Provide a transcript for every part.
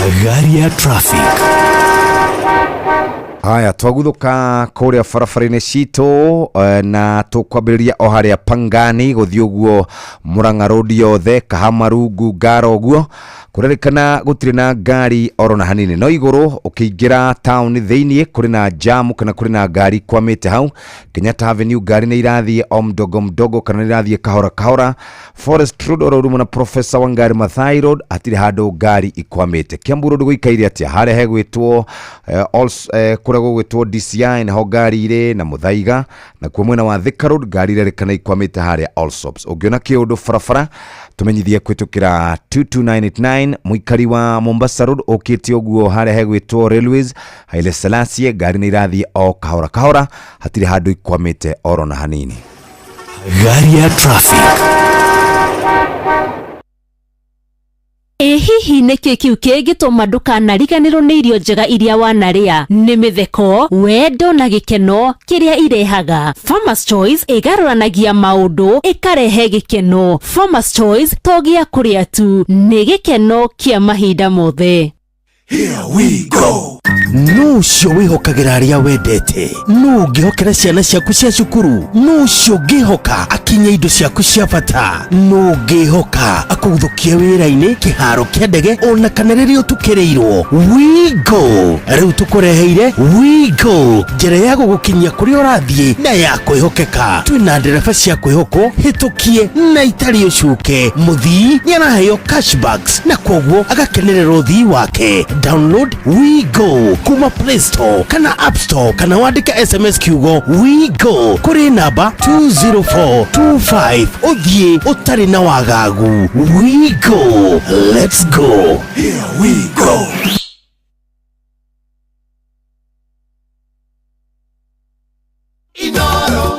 Hagaria Traffic. Haya, twaguthuka kũrĩa barabara-inĩ citũ na tũkwambĩrĩria o harĩa Pangani gũthiĩ ũguo Murang'a Road yothe, Kahama, Rungu, Ngara ũguo kũrerĩkana gũtirĩ na ngari oro na hanini, no igũrũ ũkĩingĩra town thĩiniĩ kũrĩ na jam kana kũrĩ na ngari kwamĩte hau. Kenyatta Avenue ngari nĩ irathiĩ o mdogo mdogo kana nĩ irathiĩ kahora kahora. Forest Road oro rumwe na Professor Wangari Maathai Road hatirĩ handũ ngari ikwamĩte. Kiambu Road gũikaire atĩa? Harĩa hegwĩtwo kũrĩa gũgwĩtwo DCI naho ngari irĩ na Muthaiga, nakuo mwena wa Thika Road ngari irerĩkana ikwamĩte harĩa Allsops. Ũngĩona kĩũndũ barabara tũmenyithie kũhĩtũkĩra 22989. Mũikari wa Mombasa Road ũkĩte ũguo harĩa hegwĩtwo Railways Haile Selassie ngari nĩ irathiĩ o kahora kahora, hatirĩ handũ ikwamĩte oro na hanini. Hagaria Traffic. Ĩ hihi nĩkĩ kĩu kĩngĩtũma ndũkanariganĩrwo nĩ irio njega iria wanarĩa? Nĩ mĩtheko, wendo na gĩkeno kĩrĩa irehaga. Farmers Choice ĩgarũranagia maũndũ ĩkarehe gĩkeno. Farmers Choice to gĩa kũrĩa tu, nĩ gĩkeno kĩa mahinda mothe. Here we go. Nũ ũcio wĩhokagĩra arĩa wendete? Nũ ũngĩhokera ciana ciaku cia cukuru? Nũ ũcio ũngĩhoka akinye indo ciaku cia bata? Nũ ũngĩhoka akũguthũkie wĩra-inĩ, kĩharo kĩa ndege ona kana rĩrĩa ũtukĩrĩirwo? WeGo! Rĩu tũkũreheire WeGo, njĩra ya gũgũkinyia kũrĩa ũrathiĩ na ya kwĩhokeka. Twĩna ndereba cia kwĩhokwo, hĩtũkie na itarĩ ũcuke. Mũthii nĩ araheo cashbacks na kwoguo agakenerera ũthii wake. Download WeGo kuma Play Store kana App Store kana wandĩke SMS kiugo WeGo kũrĩ namba 20425 ũthiĩ ũtarĩ na wagagu. WeGo, let's go. Here we go. Inoro.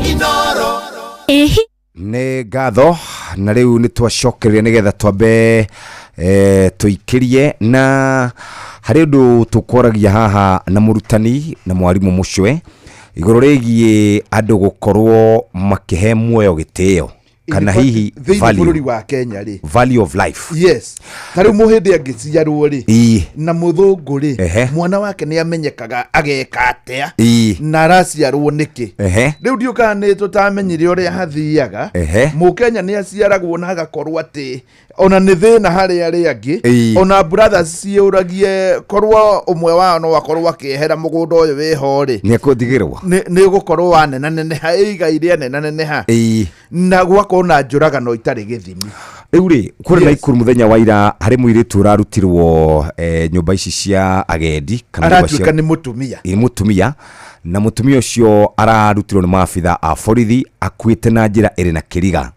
Inoro. Ĩ Nĩ ngatho na rĩu nĩ twacokereria nĩgetha twambe tũikĩrie na harĩ ũndũ tũkwaragia haha na mũrutani na mwarimũ Mũcwe igũrũ rĩgiĩ andũ gũkorwo makĩhe muoyo gĩtĩo kana hihi thĩinĩ value, bũrũri wa Kenya rĩ, value of life. Yes, ta rĩu mũhĩndĩ angĩciarwo rĩ, na mũthũngũ rĩ, mwana wake nĩ amenyekaga ageka atĩa na araciarwo nĩkĩ. Rĩu ndiũ kana nĩ tũtamenyire ũrĩa hathiaga. Mũkenya nĩ aciaragwo na agakorwo atĩ ona nĩ thĩna harĩ arĩa angĩ. Ona brothers ciũragie korwo ũmwe wao no akorwo akĩehera mũgũnda ũyũ wĩho rĩ, nĩ ekũndigĩrwo, nĩ ũgũkorwo wanenaneneha, igai rĩa nenaneneha na gwakorwo na njũragano itarĩ gĩthimi. Rĩu rĩ, kũrĩ Naikuru mũthenya wa ira harĩ mũirĩtu ũrarutirwo nyũmba ici cia agendi kana nyũmba aratuĩka nĩ mũtumia. Ĩ, mũtumia, na mũtumia ũcio ararutirwo nĩ maabitha a borithi akuĩte na njĩra ĩrĩ na kĩriga.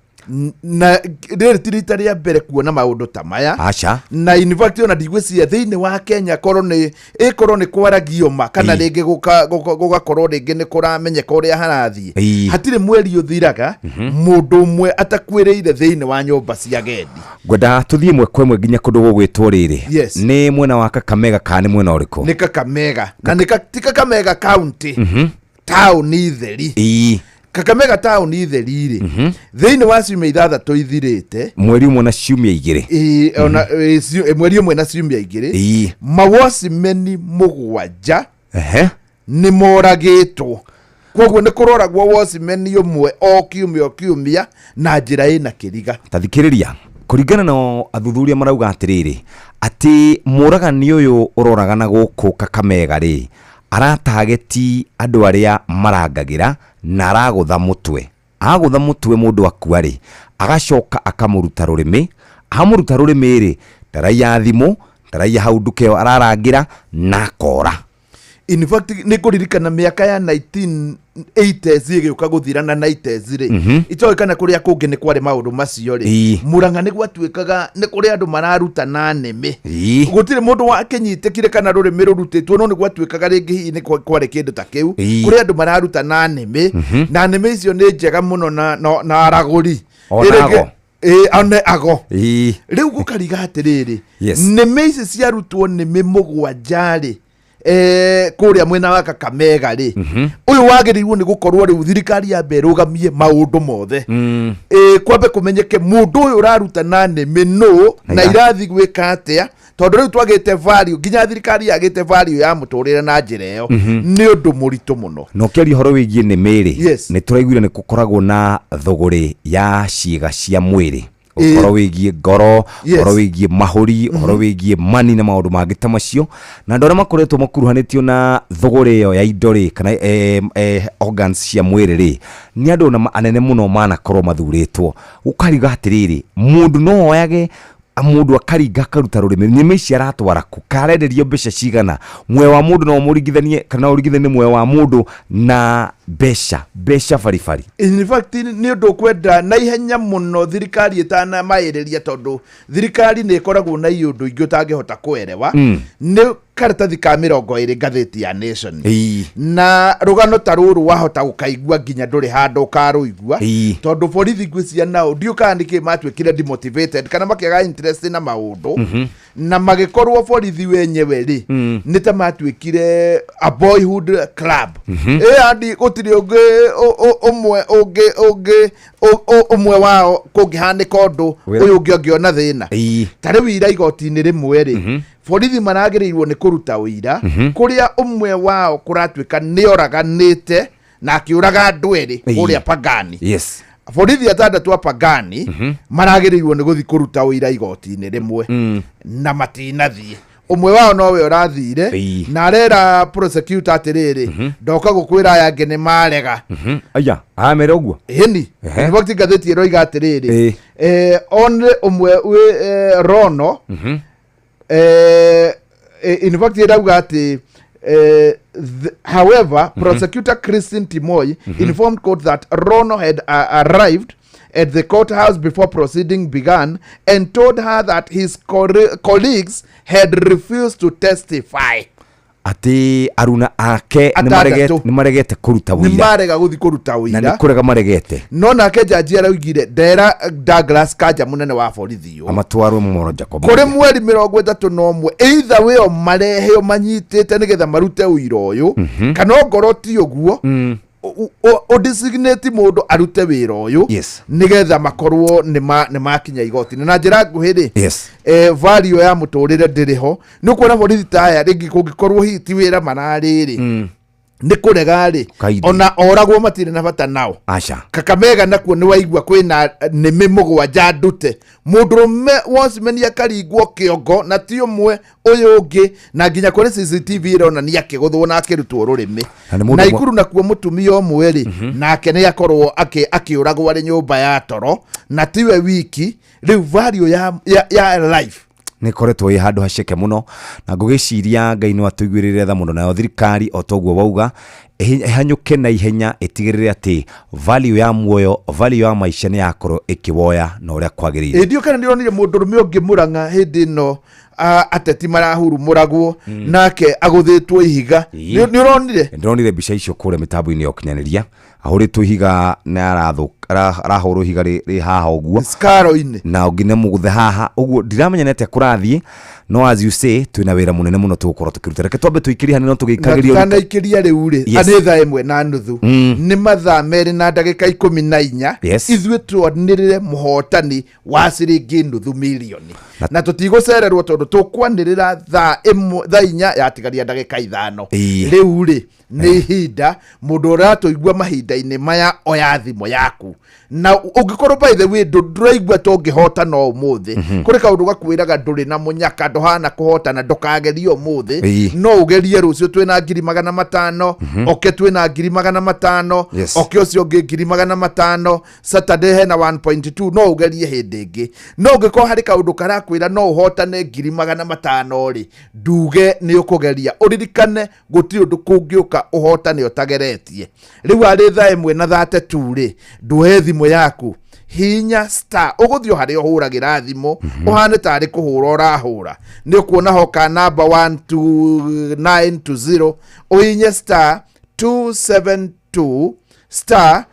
Na rĩrĩ ti rita rĩa mbere kuona maũndũ ta maya. Aca. Na in fact ona ndigwĩciria thĩinĩ wa Kenya korwo nĩ ĩkorwo nĩ kwaragio ma kana rĩngĩ gũgakorwo rĩngĩ nĩ kũramenyeka ũrĩa harathiĩ. Hatirĩ mweri ũthiraga mũndũ ũmwe atakuĩrĩire thĩinĩ wa nyũmba cia agendi. Ngwenda tũthiĩ ĩmwe kwa ĩmwe nginya kũndũ gũgwĩtwo rĩrĩ. Yes. Nĩ mwena wa Kakamega kana nĩ mwena ũrĩkũ? Nĩ Kakamega, na nĩ ti Kakamega county, taũni theri. Kakamega taũni theri rĩ, thĩinĩ wa ciumia 6 ithirĩte, mweri ũmwe na ciumia 2. Ĩ, ona, ĩ, mweri ũmwe na ciumia 2, mawocimeni 7 nĩ moragĩtwo. Koguo nĩ kũroragwo wocimeni ũmwe o kiumia o kiumia na njĩra ĩna kĩriga. Ta thikĩrĩria, kũringana na athuthuria marauga atĩrĩrĩ, atĩ mũragani ũyũ ũroragana gũkũ Kakamega rĩ, aratageti andũ arĩa marangagĩra na aragũtha mũtwe. Agũtha mũtwe mũndũ akua rĩ, agacoka akamũruta rũrĩmĩ. Amũruta rũrĩmĩ rĩ, ndaraiya thimũ, ndaraiya hau nduka ĩyo ararangĩra na akora. In fact nĩ ngũririkana mĩaka ya 1980s ĩgĩũka gũthira na 90s rĩ, itoĩ kana kũrĩa kũngĩ nĩ kwarĩ maũndũ macio rĩ. Mũrang'a nĩ gwatuĩkaga nĩ kũrĩ andũ mararuta na nĩmĩ. Gũtirĩ mũndũ wakĩnyitĩkire kana rũrĩmĩ rũrutĩtwo, no nĩ gwatuĩkaga rĩngĩ hihi nĩ kwarĩ kĩndũ ta kĩu. Kũrĩ andũ mararuta na nĩmĩ, na nĩmĩ icio nĩ njega mũno na aragũri. Ona Ĩrĩ ago. One ago. Rĩu gũkariga atĩrĩrĩ, nĩmĩ ici ciarutwo nĩmĩ 7 rĩ, Kũrĩa mwena wa Kakamega rĩ, ũyũ wagĩrĩirwo nĩ gũkorwo rĩu thirikari yambe ĩrũgamie maũndũ mothe. Kwambe kũmenyeke mũndũ ũyũ ũraruta na nĩmĩ nũ na irathi gwĩka atĩa, tondũ rĩu twagĩte value, nginya thirikari yagĩte value ya mũtũrĩre na njĩra ĩyo. Nĩ ũndũ mũritũ mũno. Na ũkĩaria ũhoro wĩgiĩ nĩmĩ rĩ, Yes. nĩ tũraiguire nĩ gũkoragwo na thũgũrĩ ya ciĩga cia mwĩrĩ, ũhoro wĩgiĩ ngoro, ũhoro wĩgiĩ mahũri, ũhoro wĩgiĩ mani na maũndũ mangĩ ta macio. Na andũ arĩa makoretwo makuruhanĩtio na thũgũrĩ ĩyo ya indo rĩ, kana organs cia mwĩrĩ rĩ, nĩ andũ ona anene mũno manakorwo mathurĩtwo. Gũkariga atĩrĩrĩ, mũndũ no oyage mũndũ akaringa akaruta rũrĩmĩ, nĩmĩ ici aratwara kũ, karenderio mbeca cigana? Muoyo wa mũndũ no ũmũringithanie, kana ũringithanie muoyo wa mũndũ na mbeca baribari? In fact, nĩ ũndũ ũkwenda na ihenya mũno thirikari ĩtanamaĩrĩria, tondũ thirikari nĩ ĩkoragwo na iũndũ ingĩ ũtangĩhota kũerewa. Nĩ karatathi ka 20 ngathĩti ya Nation. Na rũgano ta rũrũ wahota gũkaigua nginya ndũrĩ handũ ũkarũigua. Tondũ borithi ngwĩciria nao ndiũ kana nĩkĩ matuĩkire demotivated kana makĩaga interest na maũndũ, na magĩkorwo borithi wenyewe rĩ, nĩ ta matuĩkire a boyhood club. Ĩ andi gũtirĩ ũngĩ ũmwe ũngĩ ũmwe wao kũngĩhanĩka ũndũ ũyũ ũngĩ angĩona thĩna. Ta rĩu ira igoti-inĩ rĩmwe rĩ, borithi maragĩrĩirwo nĩ kũruta ũira kũrĩa ũmwe wao kũratuĩka nĩ oraganĩte na akĩũraga andũ erĩ kũrĩa Pangani. Borithi atandatũ a Pangani maragĩrĩirwo nĩ gũthiĩ kũruta ũira igoti-inĩ rĩmwe na matinathiĩ. Ũmwe wao nowe ũrathire na arera prosecutor atĩrĩrĩ, ndoka gũkwĩra aya angĩ nĩ marega. Aya aramera ũguo? Ĩni. In fact, ngathĩti ĩroiga atĩrĩrĩ, only ũmwe wĩ Rono. In fact, ĩrauga atĩ however, prosecutor Christine Timoy informed court that Rono had arrived at the courthouse before proceeding began and told her that his colleagues had refused to testify. Atĩ aruna ake Atandatũ. nĩ maregete kũruta nĩ ũira. Marega gũthiĩ kũruta Na ũira. nĩ kũrega maregete. No nake jaji araugire ndera Douglas Kanja, mũnene wa borithi ũyũ, amatwarwo Moro Jacob kũrĩ mweri 31, either wĩo mareheo manyitĩte nĩgetha marute ũira ũyũ, kana ongorwo ti ũguo, ũdesignate mũndũ arute wĩra ũyũ nĩgetha makorwo nĩ makinya igoti-inĩ na njĩra nguhĩ rĩ. Value ya mũtũrĩre ndĩrĩ ho. Nĩ ũkuona borithi ta aya rĩngĩ kũngĩkorwo hihi ti wĩra mararĩ rĩ, nĩ kũrega rĩ, Kaidi. ona oragwo matirĩ na bata nao. Aca. Kakamega nakuo nĩ waigua kwĩna nĩmĩ 7 ndute, mũndũrũme watchman akaringwo kĩongo, na ti ũmwe, ũyũ ũngĩ, na nginya kũrĩ CCTV ĩronania akĩgũthwo na akĩrutwo rũrĩmĩ. Na nĩ mũndũ Na Ikuru nakuo mũtumia ũmwe rĩ, nake nĩ akorwo akĩũragwo arĩ nyũmba ya toro, na tiwe wiki. Rĩu value ya life nä koretwo ä handå haceke må no, na ngå gä ciria Ngai no atå iguä rä re tha må no. Nayo thirikari, o toguo wauga, ĩhanyũke na ihenya ĩtigĩrĩre atĩ value ya muoyo, value ya maica nĩ yakorwo ĩkĩwoya na ũrĩa kwagĩrĩire. Ĩndio kana nĩ ũronire mũndũrũme ũngĩ Mũrang'a hĩndĩ ĩno ateti marahurumũragwo, nake agũthĩtwo ihiga? Nĩ ũronire? Ndĩronire mbica icio kũrĩa mĩtambo-inĩ ya ũkinyanĩria, ahũrĩtwo ihiga na arahũrwo ihiga rĩ haha ũguo skaro-inĩ, na ũngĩ nĩ mũgũthe haha ũguo. Ndiramenya nĩ atĩa kũrathiĩ, no as you say, twĩna wĩra mũnene mũno tũgũkorwo tũkĩruta. Reke twambe tũikĩrie hanini, no na tũgĩikagĩrio. Tũtanaikĩria rĩu rĩ, nĩ 1:30, nĩ mathaa 2 na ndagĩka 14. Ithuĩ twanĩrĩre mũhotani wa ciringi nuthu mirioni, na tũtigũcererwo tondũ tũkwanĩrĩra 1, 4:45. Rĩu rĩ, nĩ ihinda mũndũ ũratũigua mahinda-inĩ maya, oya thimũ yaku, na ũngĩkorwo, by the way, ndũraigua ta ũngĩhotana ũmũthĩ, kũrĩ kaũndũ gakwĩraga ndũrĩ na mũnyaka, ndũhana kũhotana, ndũkagerie ũmũthĩ. No ũgerie rũciũ. Twĩna 500,000, oke twĩna 500,000, oke ũcio ũngĩ 500,000. Saturday hena 1.2. No ũgerie hĩndĩ ĩngĩ, no ũngĩkorwo harĩ kaũndũ karakwĩra no ũhotane 500,000 rĩ, nduge nĩ ũkũgeria. Ũririkane gũtirĩ ũndũ kũngĩũka ũhotane ũtageretie. Rĩu arĩ 1:32 rĩ, nduoe thimũ yaku, hinya star, ũgũthiĩ o harĩa ũhũragĩra thimũ, ũhane tarĩ kũhũra ũrahũra, nĩ ũkuona hoka namba 12920, ũhinye star 272 star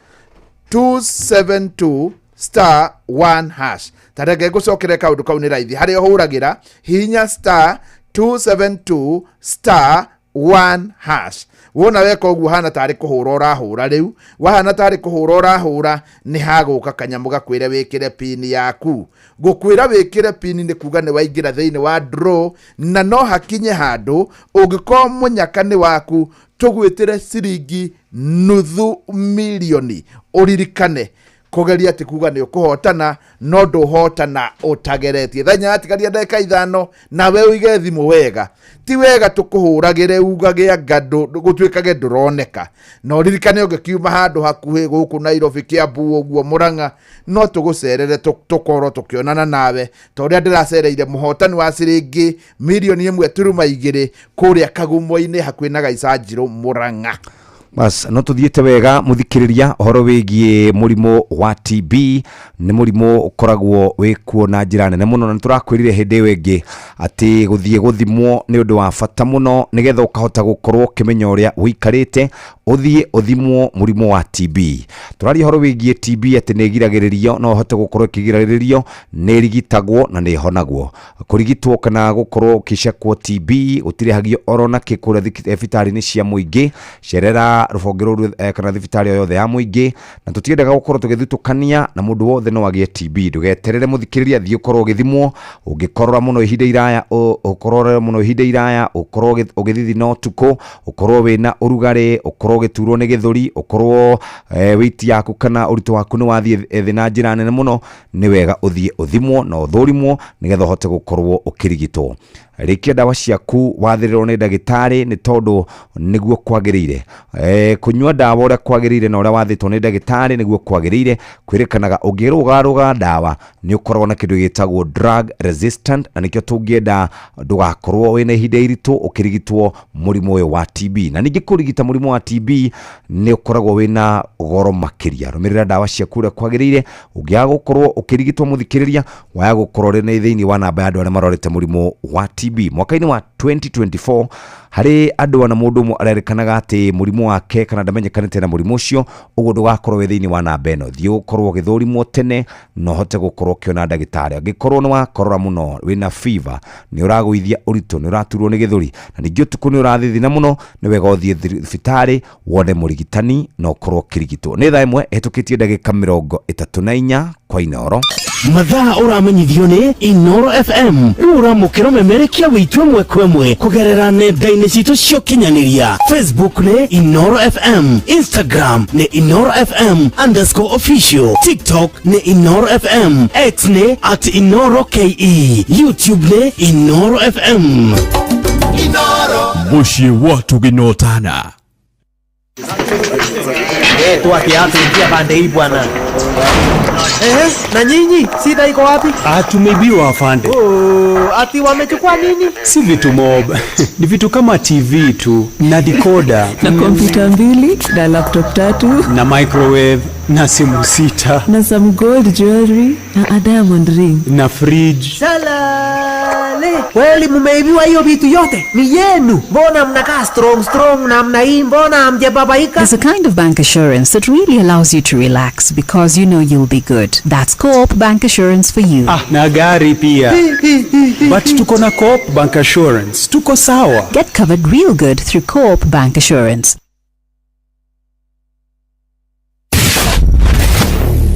272 star 1 hash. Ta reke ngũcokere, kaũndũ kau nĩ raithi. Harĩa ũhũragĩra, hinya star 272 star 1 hash. Wona weka ũguo hana tarĩ kũhũra ũrahũra rĩu, wahana tarĩ kũhũra ũrahũra, nĩ hagũka kanyamũ gakwĩre wĩkĩre pin yaku. Gũkwĩra wĩkĩre pin nĩ kuga nĩ waingĩra thĩinĩ wa draw, na no hakinye handũ ũngĩkorwo mũnyaka nĩ waku tũgwĩtĩre ciringi 500,000. Ũririkane kũgeria ti kuga nĩ ũkũhotana, no ndũhotana ũtageretie. Thaa inya yatigaria ndagĩka 5, nawe ũige thimũ wega. Ti wega tũkũhũragĩre ugage anga gũtuĩkage ndũroneka. Na ũririkane ũngĩkiuma handũ hakuhĩ gũkũ Nairobi, Kiambu ũguo, Murang'a, no tũgũcerere tũkorwo tũkĩonana nawe ta ũrĩa ndĩracereire mũhotani wa ciringi 1.2 million kũrĩa Kagumo-inĩ hakuhĩ na Gaicanjirũ, Murang'a. Bas, no tuthiĩte wega mũthikĩrĩria. Ũhoro wĩgiĩ mũrimũ wa TB nĩ mũrimũ ũkoragwo wĩkuo na njĩra nene mũno, na nĩ tũrakwĩrire hĩndĩ ĩyo ĩngĩ atĩ gũthiĩ gũthimwo nĩ ũndũ wa bata mũno, nĩgetha ũkahota gũkorwo ũkĩmenya ũrĩa ũikarĩte. Ũthiĩ ũthimwo mũrimũ wa TB. Tũraria ũhoro wĩgiĩ TB atĩ nĩ ĩgiragĩrĩrio, no ũhote gũkorwo ĩkĩgiragĩrĩrio, nĩ ĩrigitagwo na nĩ ĩhonagwo. Kũrigitwo kana gũkorwo ũkĩcekwo TB gũtirĩhagio oro nakĩ kũrĩa thibitarĩ-inĩ cia mũingĩ. Cerera rũhonge rũrũ kana thibitarĩ o yothe ya mũingĩ, na tũtiendaga gũkorwo tũgĩthutũkania na mũndũ wothe no agĩe TB. Ndũgeterere, mũthikĩrĩria, thiĩ ũkorwo ũgĩthimwo. Ũngĩkorora mũno ihinda iraya, ũkorore mũno ihinda iraya, ũkorwo ũgĩthithina ũtukũ, ũkorwo wĩna ũrugarĩ, ũkorwo ũgĩturwo nĩ gĩthũri, ũkorwo weight yaku kana ũritũ waku nĩ wathiĩ thĩ na njĩra nene mũno, nĩ wega ũthiĩ ũthimwo na ũthũrimwo nĩgetha ũhote gũkorwo ũkĩrigitwo. Rĩkia ndawa ciaku wathĩrĩrwo nĩ ndagĩtarĩ, nĩ tondũ nĩguo kwagĩrĩire. Kũnyua ndawa ũrĩa kwagĩrĩire na ũrĩa wathĩtwo nĩ ndagĩtarĩ nĩguo kwagĩrĩire. Kwĩrĩkanaga ũngĩrũgarũga ndawa nĩ ũkoragwo na kĩndũ gĩtagwo drug resistant, na nĩkĩo tũngĩenda ndũgakorwo wĩna ihinda iritũ ũkĩrigitwo mũrimũ ũyũ wa TB. Na ningĩ kũrigita mũrimũ wa TB nĩ ũkoragwo wĩna goro makĩria. Rũmĩrĩra ndawa ciaku ũrĩa kwagĩrĩire. Ũngĩaga gũkorwo ũkĩrigitwo, mũthikĩrĩria, waya gũkorwo ũrĩ thĩinĩ wa namba ya andũ arĩa marwarĩte mũrimũ wa TB. Mwaka-inĩ wa 2024 harĩ andũ ana, mũndũ ũmwe arerĩkanaga atĩ mũrimũ wake kana ndamenyekanĩte na mũrimũ ũcio. Ũguo ndũgakorwo wĩ thĩinĩ wa namba ĩno. Thiĩ ũkorwo ũgĩthũrimwo tene na ũhote gũkorwo ũkĩona ndagĩtarĩ. Angĩkorwo nĩ wakorora mũno, wĩna fever, nĩ ũragũithia ũritũ, nĩ ũraturwo nĩ gĩthũri, na ningĩ ũtukũ nĩ ũrathithina mũno, nĩ wega ũthiĩ thibitarĩ wone mũrigitani na ũkorwo ũkĩrigitwo. Nĩ thaa 1 ĩhĩtũkĩtie ndagĩka 34 kwa Inoro. Mathaa ũramenyithio nĩ Inoro FM. Rĩu ũramũkĩra ũmemerekia witũ ĩmwe kwa ĩmwe kũgerera nenda-inĩ citũ cia ũkinyanĩria. Facebook nĩ Inoro FM, Instagram nĩ InoroFM_official, TikTok nĩ Inoro FM, X nĩ @InoroKE, YouTube nĩ Inoro FM. Mũciĩ wa tũgĩnotana. Toa kiatu, ingia pande hii bwana. Ehe, na nyinyi shida iko wapi? Ah, tumeibiwa, afande. Oh, ati wamechukua nini? Si vitu mob, ni vitu kama TV tu na decoder na kompyuta mbili na laptop tatu na microwave na simu sita na some gold jewelry na a diamond ring na fridge. Salale. Kweli mumeibiwa hiyo vitu yote? Ni yenu. Mbona mnakaa strong strong namna hii? Mbona hamjababaika? There's a kind of bank assurance that really allows you to relax because you know you'll be good. That's Co-op Bank Assurance for you. Ah, na gari pia. But tuko na Co-op Bank Assurance. Tuko sawa. Get covered real good through Co-op Bank Assurance.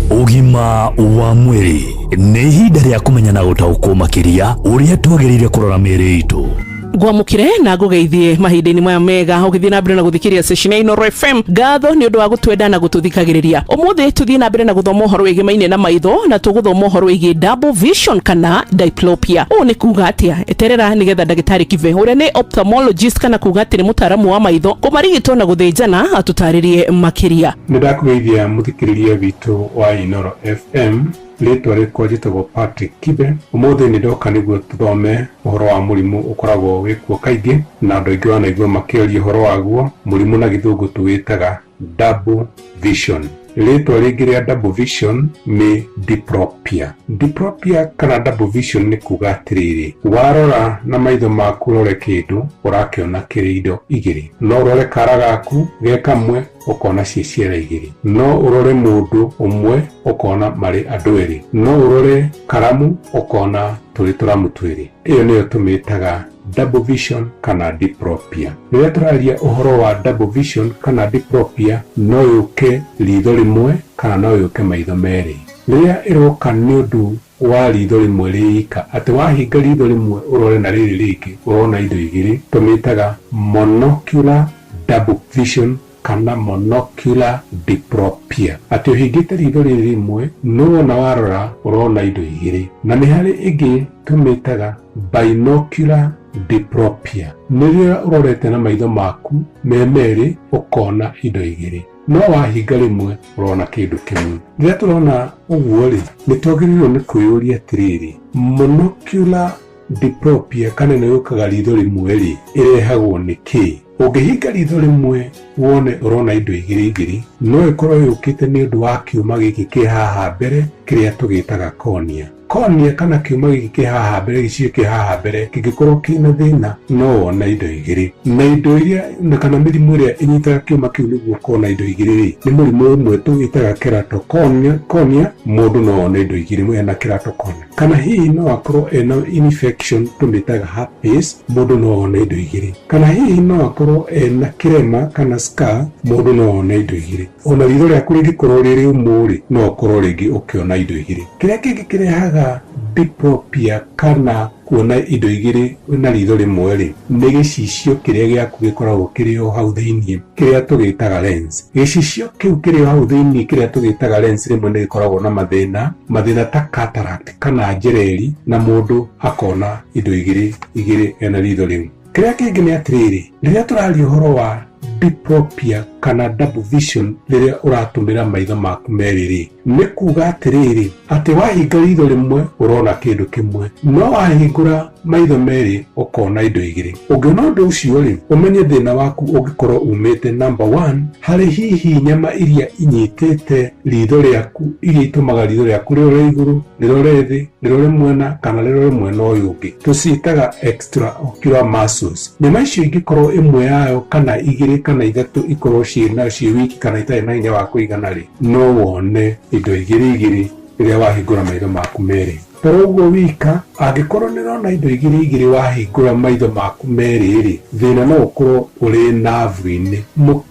Ũgima wa mwĩrĩ nĩ ihinda rĩa kũmenya na gũtaũkwo makĩria ũrĩa twagĩrĩire kũrora mĩĩrĩ itũ. Ngwamũkire na ngũgeithie mahinda-inĩ maya mega ũgĩthiĩ na mbere na gũthikĩrĩria station ya Inoro FM. Ngatho nĩ ũndũ wa gũtwenda na gũtũthikagĩrĩria. Ũmũthĩ tũthiĩ na mbere na gũthoma ũhoro wĩgĩmaine na maitho, na tũgũthoma ũhoro wĩgiĩ double vision kana diplopia. Ũũ nĩ kuga atĩa? Eterera nĩgetha ndagĩtarĩ Kibe, ũrĩa nĩ ophthalmologist, kana kuga atĩ nĩ mũtaaramu wa maitho, kũmarigitwo na gũthĩnjana, atũtarĩrie makĩria. Nĩ ndakũgeithia mũthikĩrĩria witũ wa Inoro FM. Rĩtwa rĩkwa njĩtagwo Patrick Kibe. Ũmũthĩ nĩ ndoka nĩguo tũthome ũhoro wa mũrimũ ũkoragwo wĩkuo kaingĩ na andũ aingĩ wanaigua makĩaria ũhoro waguo. Mũrimũ na gĩthũngũ tũwĩtaga double vision. Rĩtwa rĩngĩ rĩa double vision nĩ diplopia. Diplopia kana double vision nĩ kuga atĩrĩrĩ, warora na maitho maku ũrore kĩndũ, ũrakĩona kĩrĩ indo igĩrĩ. No ũrore kara gaku ge kamwe, ũkona ciĩ ciara igĩrĩ. No ũrore mũndũ ũmwe, ũkona marĩ andũ erĩ. No ũrore karamu, ũkona tũrĩ tũramu twĩrĩ. Ĩyo nĩyo tũmĩtaga Double vision kana diplopia. Rĩrĩa tũraria ũhoro wa double vision kana diplopia, no yũke ritho rĩmwe kana no yũke maitho merĩ. Rĩrĩa ĩroka nĩ ũndũ wa ritho rĩmwe rĩika, atĩ wahinga ritho rĩmwe ũrore na rĩrĩ rĩngĩ ũrona indo igĩrĩ, tũmĩtaga monocular double vision kana monocular diplopia. Atĩ ũhingĩte ritho rĩrĩ rĩmwe no wona warora ũrona indo igĩrĩ. Na nĩ harĩ ĩngĩ tũmĩtaga binocular diplopia. Nĩ rĩrĩa ũrorete na maitho maku me merĩ ũkona indo igĩrĩ, no wahinga rĩmwe ũrona kĩndũ kĩmwe. Rĩrĩa tũrona ũguo rĩ, nĩ twagĩrĩirwo nĩ kwĩyũria atĩrĩrĩ, monocular diplopia kana ĩno yũkaga ritho rĩmwe rĩ, ĩrehagwo nĩ kĩĩ? Ũngĩhinga ritho rĩmwe wone ũrona indo igĩrĩ igĩrĩ, no ĩkorwo yũkĩte nĩ ũndũ wa kĩũma gĩkĩ kĩ haha mbere kĩrĩa tũgĩtaga cornea. Cornea kana kĩũma gĩkĩ kĩ haha mbere, gĩcicio kĩ haha mbere kĩngĩkorwo kĩna thĩna no wone indo igĩrĩ. Na indo iria na kana mĩrimũ ĩrĩa ĩnyitaga kĩũma kĩu nĩguo ũkona indo igĩrĩ rĩ, nĩ mũrimũ ũmwe tũwĩtaga keratoconia, cornea, mũndũ no one indo igĩrĩ ena keratoconia. Kana hihi no akorwo ena infection tũmĩtaga herpes, mũndũ no one indo igĩrĩ. Kana hihi no akorwo ena kĩrema kana scar, mũndũ no one indo igĩrĩ. Ona ritho rĩaku rĩngĩkorwo rĩ rĩũmũ rĩ, no ũkorwo rĩngĩ ũkĩona indo igĩrĩ. Kĩrĩa kĩngĩ kĩrehaga diplopia kana kuona indo igĩrĩ na ritho rĩmwe rĩ, nĩ gĩcicio kĩrĩa gĩaku gĩkoragwo kĩrĩ o hau thĩiniĩ, kĩrĩa tũgĩtaga lens. Gĩcicio kĩu kĩrĩ o hau thĩiniĩ kĩrĩa tũgĩtaga lens rĩmwe nĩ gĩkoragwo na mathĩna, mathĩna ta cataract kana njereri, na mũndũ akona indo igĩrĩ igĩrĩ ena ritho rĩu. Kĩrĩa kĩngĩ nĩ atĩrĩrĩ, rĩrĩa tũraria ũhoro wa diplopia kana double vision rĩrĩa ũratũmĩra maitho maku merĩ rĩ, nĩ kuga atĩrĩrĩ, atĩ wahinga ritho rĩmwe ũrona kĩndũ kĩmwe, no wahingũra maitho merĩ ũkona indo igĩrĩ. Ũngĩona ũndũ ũcio rĩ, ũmenye thĩna waku ũngĩkorwo umĩte number 1 harĩ hihi nyama iria inyitĩte ritho rĩaku, iria itũmaga ritho rĩaku rĩrore igũrũ, rĩrore thĩ, rĩrore mwena kana rĩrore mwena ũyũ ũngĩ. Tũciĩtaga extraocular muscles. Nyama icio ingĩkorwo ĩmwe yayo kana igĩrĩ kana ithatũ ikorwo ciĩna ciĩ wiki kana itarĩ na hinya wa kũigana rĩ, no wone indo igĩrĩ igĩrĩ rĩrĩa wahingũra maitho maku merĩ. To ũguo wika, angĩkorwo nĩ ũrona indo igĩrĩ igĩrĩ wahingũra maitho maku merĩ rĩ, thĩna no ũkorwo ũrĩ navu-inĩ.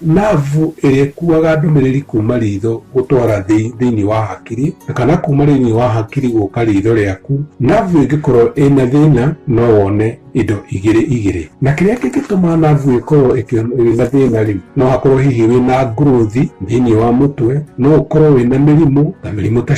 Navu ĩrĩa ĩkuaga ndũmĩrĩri kuma ritho gũtwara thĩinĩ wa hakiri, kana kuma thĩinĩ wa hakiri gũka ritho rĩaku, navu ĩngĩkorwo ĩna thĩna no wone indo igĩrĩ igĩrĩ. Na kĩrĩa kĩngĩtũma navu ĩkorwo ĩna thĩna rĩ, no hakorwo hihi wĩna growth thĩinĩ wa mũtwe, no ũkorwo wĩna mĩrimũ ta mĩrimũ ta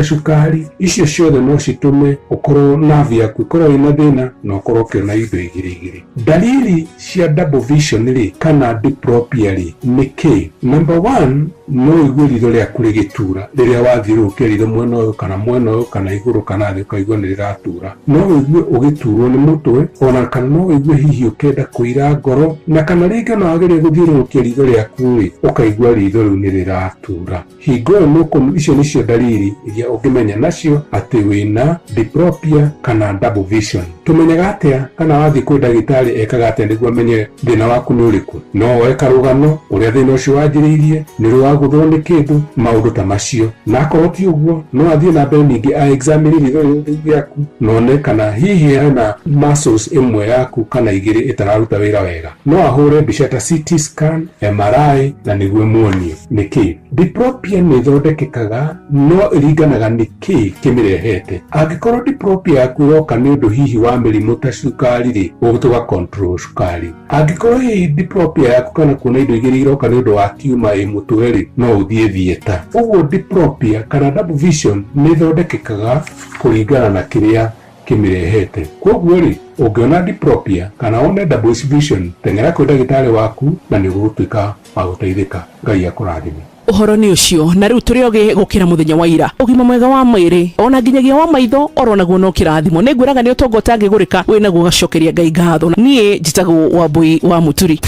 cukari. Icio ciothe no citũme ũkorwo navu yaku ĩkorwo ĩna thĩna na ũkorwo ũkĩona indo igĩrĩ igĩrĩ. Dalili cia double vision rĩ kana diplopia rĩ nĩ kĩ? Number 1, no ũigue ritho rĩaku rĩgĩtura rĩrĩa wathiũrũrũkia ritho mwena ũyũ kana mwena ũyũ kana igũrũ kana thĩ, ũkaigua nĩ rĩratura. No ũigue ũgĩturwo nĩ mũtwe, ona kana no ũigue hihi ũkĩenda kũira ngoro, na kana rĩngĩ ona wageria gũthiũrũrũkia ritho rĩaku rĩ, ũkaigua ritho rĩu nĩ rĩratura. Hingo ĩyo nĩ icio nĩcio dalili iria ũngĩmenya nacio atĩ wĩna diplopia kana double vision. Tũmenyaga atĩa kana wathiĩ kwĩ ndagĩtarĩ ekaga atĩa nĩguo amenye thĩna waku nĩ ũrĩkũ? No oe karũgano ũrĩa thĩna ũcio wanjĩrĩirie, nĩ ũrĩ wagũthwo nĩ kĩndũ, maũndũ ta macio. Na akorwo ti ũguo, no athiĩ na mbere ningĩ a examine ritho rĩu rĩaku na one kana hihi hena muscles ĩmwe yaku kana igĩrĩ ĩtararuta wĩra wega. No ahũre mbica ta CT scan, MRI na nĩguo muonie nĩkĩ. Diplopia nĩ ĩthondekekaga no ĩringanaga nĩ kĩ kĩmĩrehete. Angĩkorwo diplopia yaku ĩroka nĩ ũndũ hihi wa mĩrimũ ta cukari rĩ, ũgũtũga control cukari. Angĩkorwo hihi diplopia yaku kana kuona indo igĩrĩ iroka nĩ ũndũ wa tiuma ĩ mũtwe rĩ, no ũthiĩ theatre. Ũguo diplopia kana double vision nĩ ĩthondekekaga kũringana na kĩrĩa kĩmĩrehete. Kwoguo rĩ, ũngĩona diplopia kana wone double vision, teng'era kwĩ ndagĩtarĩ waku na nĩ ũgũtuĩka wa gũteithĩka. Ngai akũrathime. Ũhoro nĩ ũcio, na rĩu tũrĩ ogĩ gũkĩra mũthenya wa ira. Ũgima mwega wa mwĩrĩ, ona nginyagia wa maitho, oro naguo no kĩrathimo. Nĩ ngwĩraga nĩ ũtonga ũtangĩgũrĩka, wĩ naguo ũgacokeria Ngai ngatho. Niĩ njĩtagwo Wambũi wa Mũturi.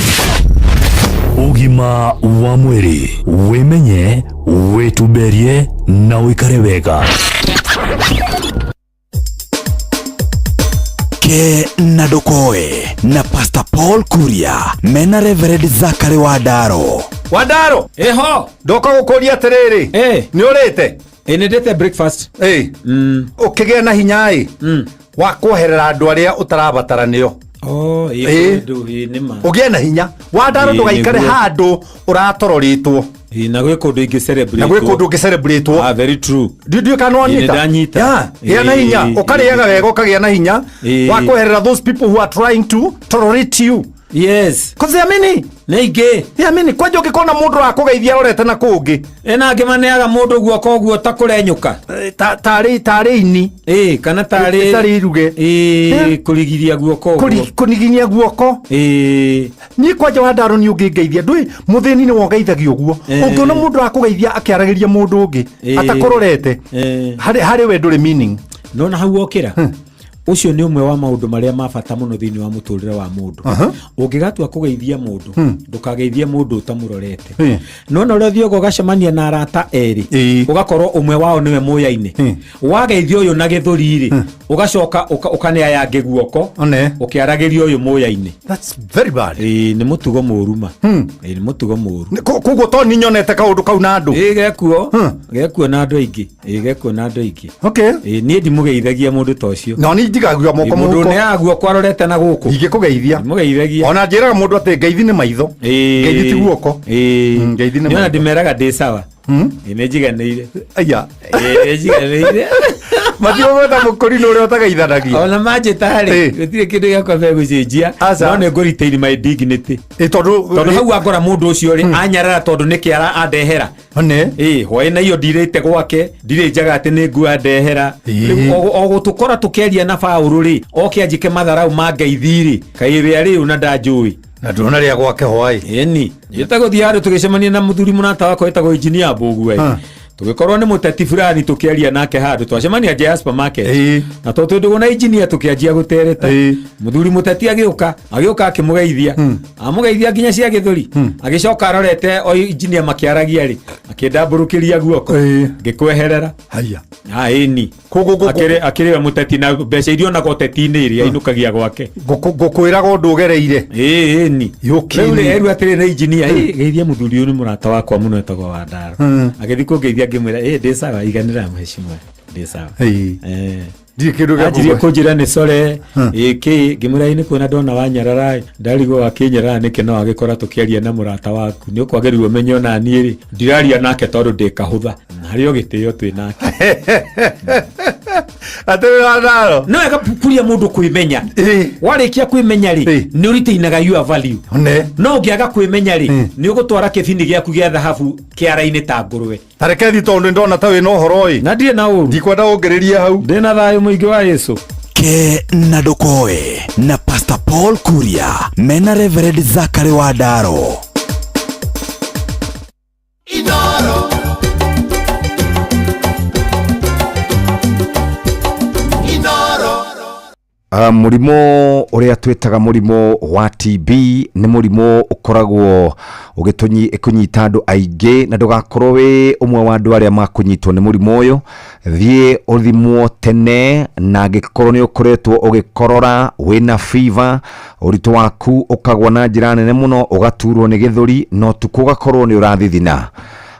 Ũgima wa mwĩrĩ, wĩmenye, wĩtumberie na ũikare wega. Ke na ndũkoe na Pastor Paul Kuria mena Reverend Zachary Wandaro. Wandaro Eho. Ndoka gũkũria atĩrĩrĩ, nĩ ũrĩte? Ĩ nĩ ndĩte breakfast. Ĩ ũkĩgĩa na hinya ĩ wa kweherera andũ arĩa ũtarabatara nĩo. Oh, ĩ, Ĩ. kũndũ, ĩ, nĩ ma. Ũgĩe na hinya Wandaro, Ĩ, ndũgaikare nĩguo. handũ ũratororetwo. Ĩ, na gwĩ kũndũ ingĩ celebrate. Na gwĩ kũndũ ũngĩ celebrate. Ah, very true. Ndiũĩ kana Ĩ, wanyita. nĩ ndanyita. Yeah, gĩa na Ĩ, hinya, ũkarĩaga wega, ũkagĩa na hinya Ĩ. wa kweherera those people who are trying to tolerate you. Yes. Cause they are many. Nĩ aingĩ. They are many. Kwanja ũngĩkona mũndũ wakũgeithia arorete na kũngĩ. Ĩna angĩ maneaga mũndũ guoko ũguo ta kũrenyũka. Tarĩ ini. Ĩ, kana tarĩ Tarĩ iruge. Ĩ, kũrigiria guoko ũguo. Kũniginia guoko. Ĩ. Niĩ kwanja Wandaro nĩ ũngĩngeithia, ndũĩ mũthĩni nĩ wogeithagia ũguo. Ũngĩona mũndũ akũgeithia akĩaragĩria mũndũ ũngĩ atakũrorete, harĩ we ndũrĩ meaning. Nona hau wokĩra, ũcio nĩ ũmwe wa maũndũ marĩa ma bata mũno thĩinĩ wa mũtũrĩre wa mũndũ. Ũngĩgatua kũgeithia mũndũ, ndũkageithie mũndũ ũtamũrorete. Nona ũrĩa ũthiaga ũgacemania na arata erĩ, ũgakorwo ũmwe wao nĩwe mũyaine, wageithia ũyũ na gĩthũri rĩ, ũgacoka ũkane aya angĩ guoko ũkĩaragĩria ũyũ mũyaine. That's very bad. Ĩĩ, nĩ mũtugo mũru ma. Ĩĩ, nĩ mũtugo mũru. Koguo to nĩ nyonete kaũndũ kau na andũ. Ĩĩ, gekuo gekuo na andũ aingĩ. Ĩĩ, gekuo na andũ aingĩ. Okay. Ĩĩ, niĩ ndimũgeithagia mũndũ ta ũcio. No niĩ njigagua moko Ĩĩ, mũndũ mũhuko. ũneaga guoko arorete na gũkũ. Ingĩkũgeithia. Ndimũgeithagia. Ona njĩraga mũndũ atĩ ngeithi nĩ maitho. Ngeithi ti guoko. Ngeithi nĩ Nĩ ona maitho. ndĩmeraga ndĩ sawa. Ĩĩ, nĩ njiganĩire. Aya. Ĩĩ, nĩ njiganĩire. Matigũgweta mũkũrinũ ũrĩa ũtageithanagia. Ona manjĩta rĩ, gũtirĩ kĩndũ gĩakwa megũcenjia, no nĩ ngũ retain my dignity. Tondũ tondũ hau angora mũndũ ũcio rĩ, anyarara tondũ nĩ kĩara andehera. Nĩ. Ĩĩ, hwaĩ na iyo ndirĩte gwake, ndirĩ njaga atĩ nĩ nguo andehera. Rĩu o gũtũkora tũkĩaria na baũrũ rĩ, oke anjĩke matharau ma ngeithi rĩ, kaĩ we arĩ ũ na ndanjũĩ. Na ndũrona rĩa gwake hwaĩ. Ĩni. Njĩtagwo thiĩ handũ tũgĩcemania na mũthuri mũrata wakwa wĩtagwo engineer Mbũgua ĩ. Tũgĩkorwo nĩ mũteti fulani tũkĩaria nake handũ twacemania nja ya supermarket. Na tondũ twĩ ndũgũ na engineer tũkĩanjia gũtereta. Mũthuri mũteti agĩũka, agĩũka akĩmũgeithia. Amũgeithia nginya cia gĩthũri. Agĩcoka arorete o engineer makĩaragia rĩ, akĩndambũrũkĩria guoko. Ngĩkweherera. Haya. Ah, ĩni. Akĩrĩ akĩrĩ we mũteti na mbeca iria onaga ũteti-inĩ rĩ, ainũkagia gwake. Ngũkwĩraga ũndũ ũgereire. Ĩĩ, ĩni. Yũkini. Rĩu rĩ, erwo atĩrĩ nĩ engineer, ĩ, geithia mũthuri ũyũ nĩ mũrata wakwa mũno etagwo Wandaro. Agĩthiĩ kũngeithia ngĩmwĩra, ĩ, ndĩ sawa, iganĩra mheshimiwa, ndĩ sawa. Ndirĩ kĩndũ gĩa Anjirie kũgwe- kũnjĩra nĩ core ĩkĩ, ngĩmwĩra ĩ nĩ kuona ndona wanyarara ĩ, ndarigwo wakĩnyarara nĩkĩ no agĩkora tũkĩaria na mũrata waku, nĩ ũkwagĩrĩirwo ũmenye ona niĩ rĩ, ndiraria nake tondũ ndĩ kahũtha, harĩ o gĩtĩo twĩ nake. Atĩrĩ Wandaro. Nĩ wega kuria mũndũ kwĩmenya. Warĩkia kwĩmenya rĩ, nĩ ũritainaga your value. No ũngĩaga kwĩmenya rĩ, nĩ ũgũtwara kĩbini gĩaku gĩa thahabu kĩara-inĩ ta ngũrwe. Tareke thiĩ tondũ nĩndona ta wĩna ũhoro ĩ. Na ndirĩ na ũru. Ndikwenda ũngĩrĩrie hau. Ndĩ na thayũ mũingĩ wa Yesu. Ke na ndũkoe na Pastor Paul Kuria mena Reverend Zachary Wandaro. Inoro. Inoro. Mũrimũ ũrĩa twĩtaga mũrimũ wa TB nĩ mũrimũ ũkoragwo ũgĩkũnyita andũ aingĩ, na ndũgakorwo wĩ ũmwe wa andũ arĩa makũnyitwo nĩ mũrimũ ũyũ. Thiĩ ũthimwo tene, na angĩkorwo nĩ ũkoretwo ũgĩkorora, wĩna fever, ũritũ waku ũkagwa na njĩra nene mũno, ũgaturwo nĩ gĩthũri, na ũtukũ ũgakorwo nĩ ũrathithina.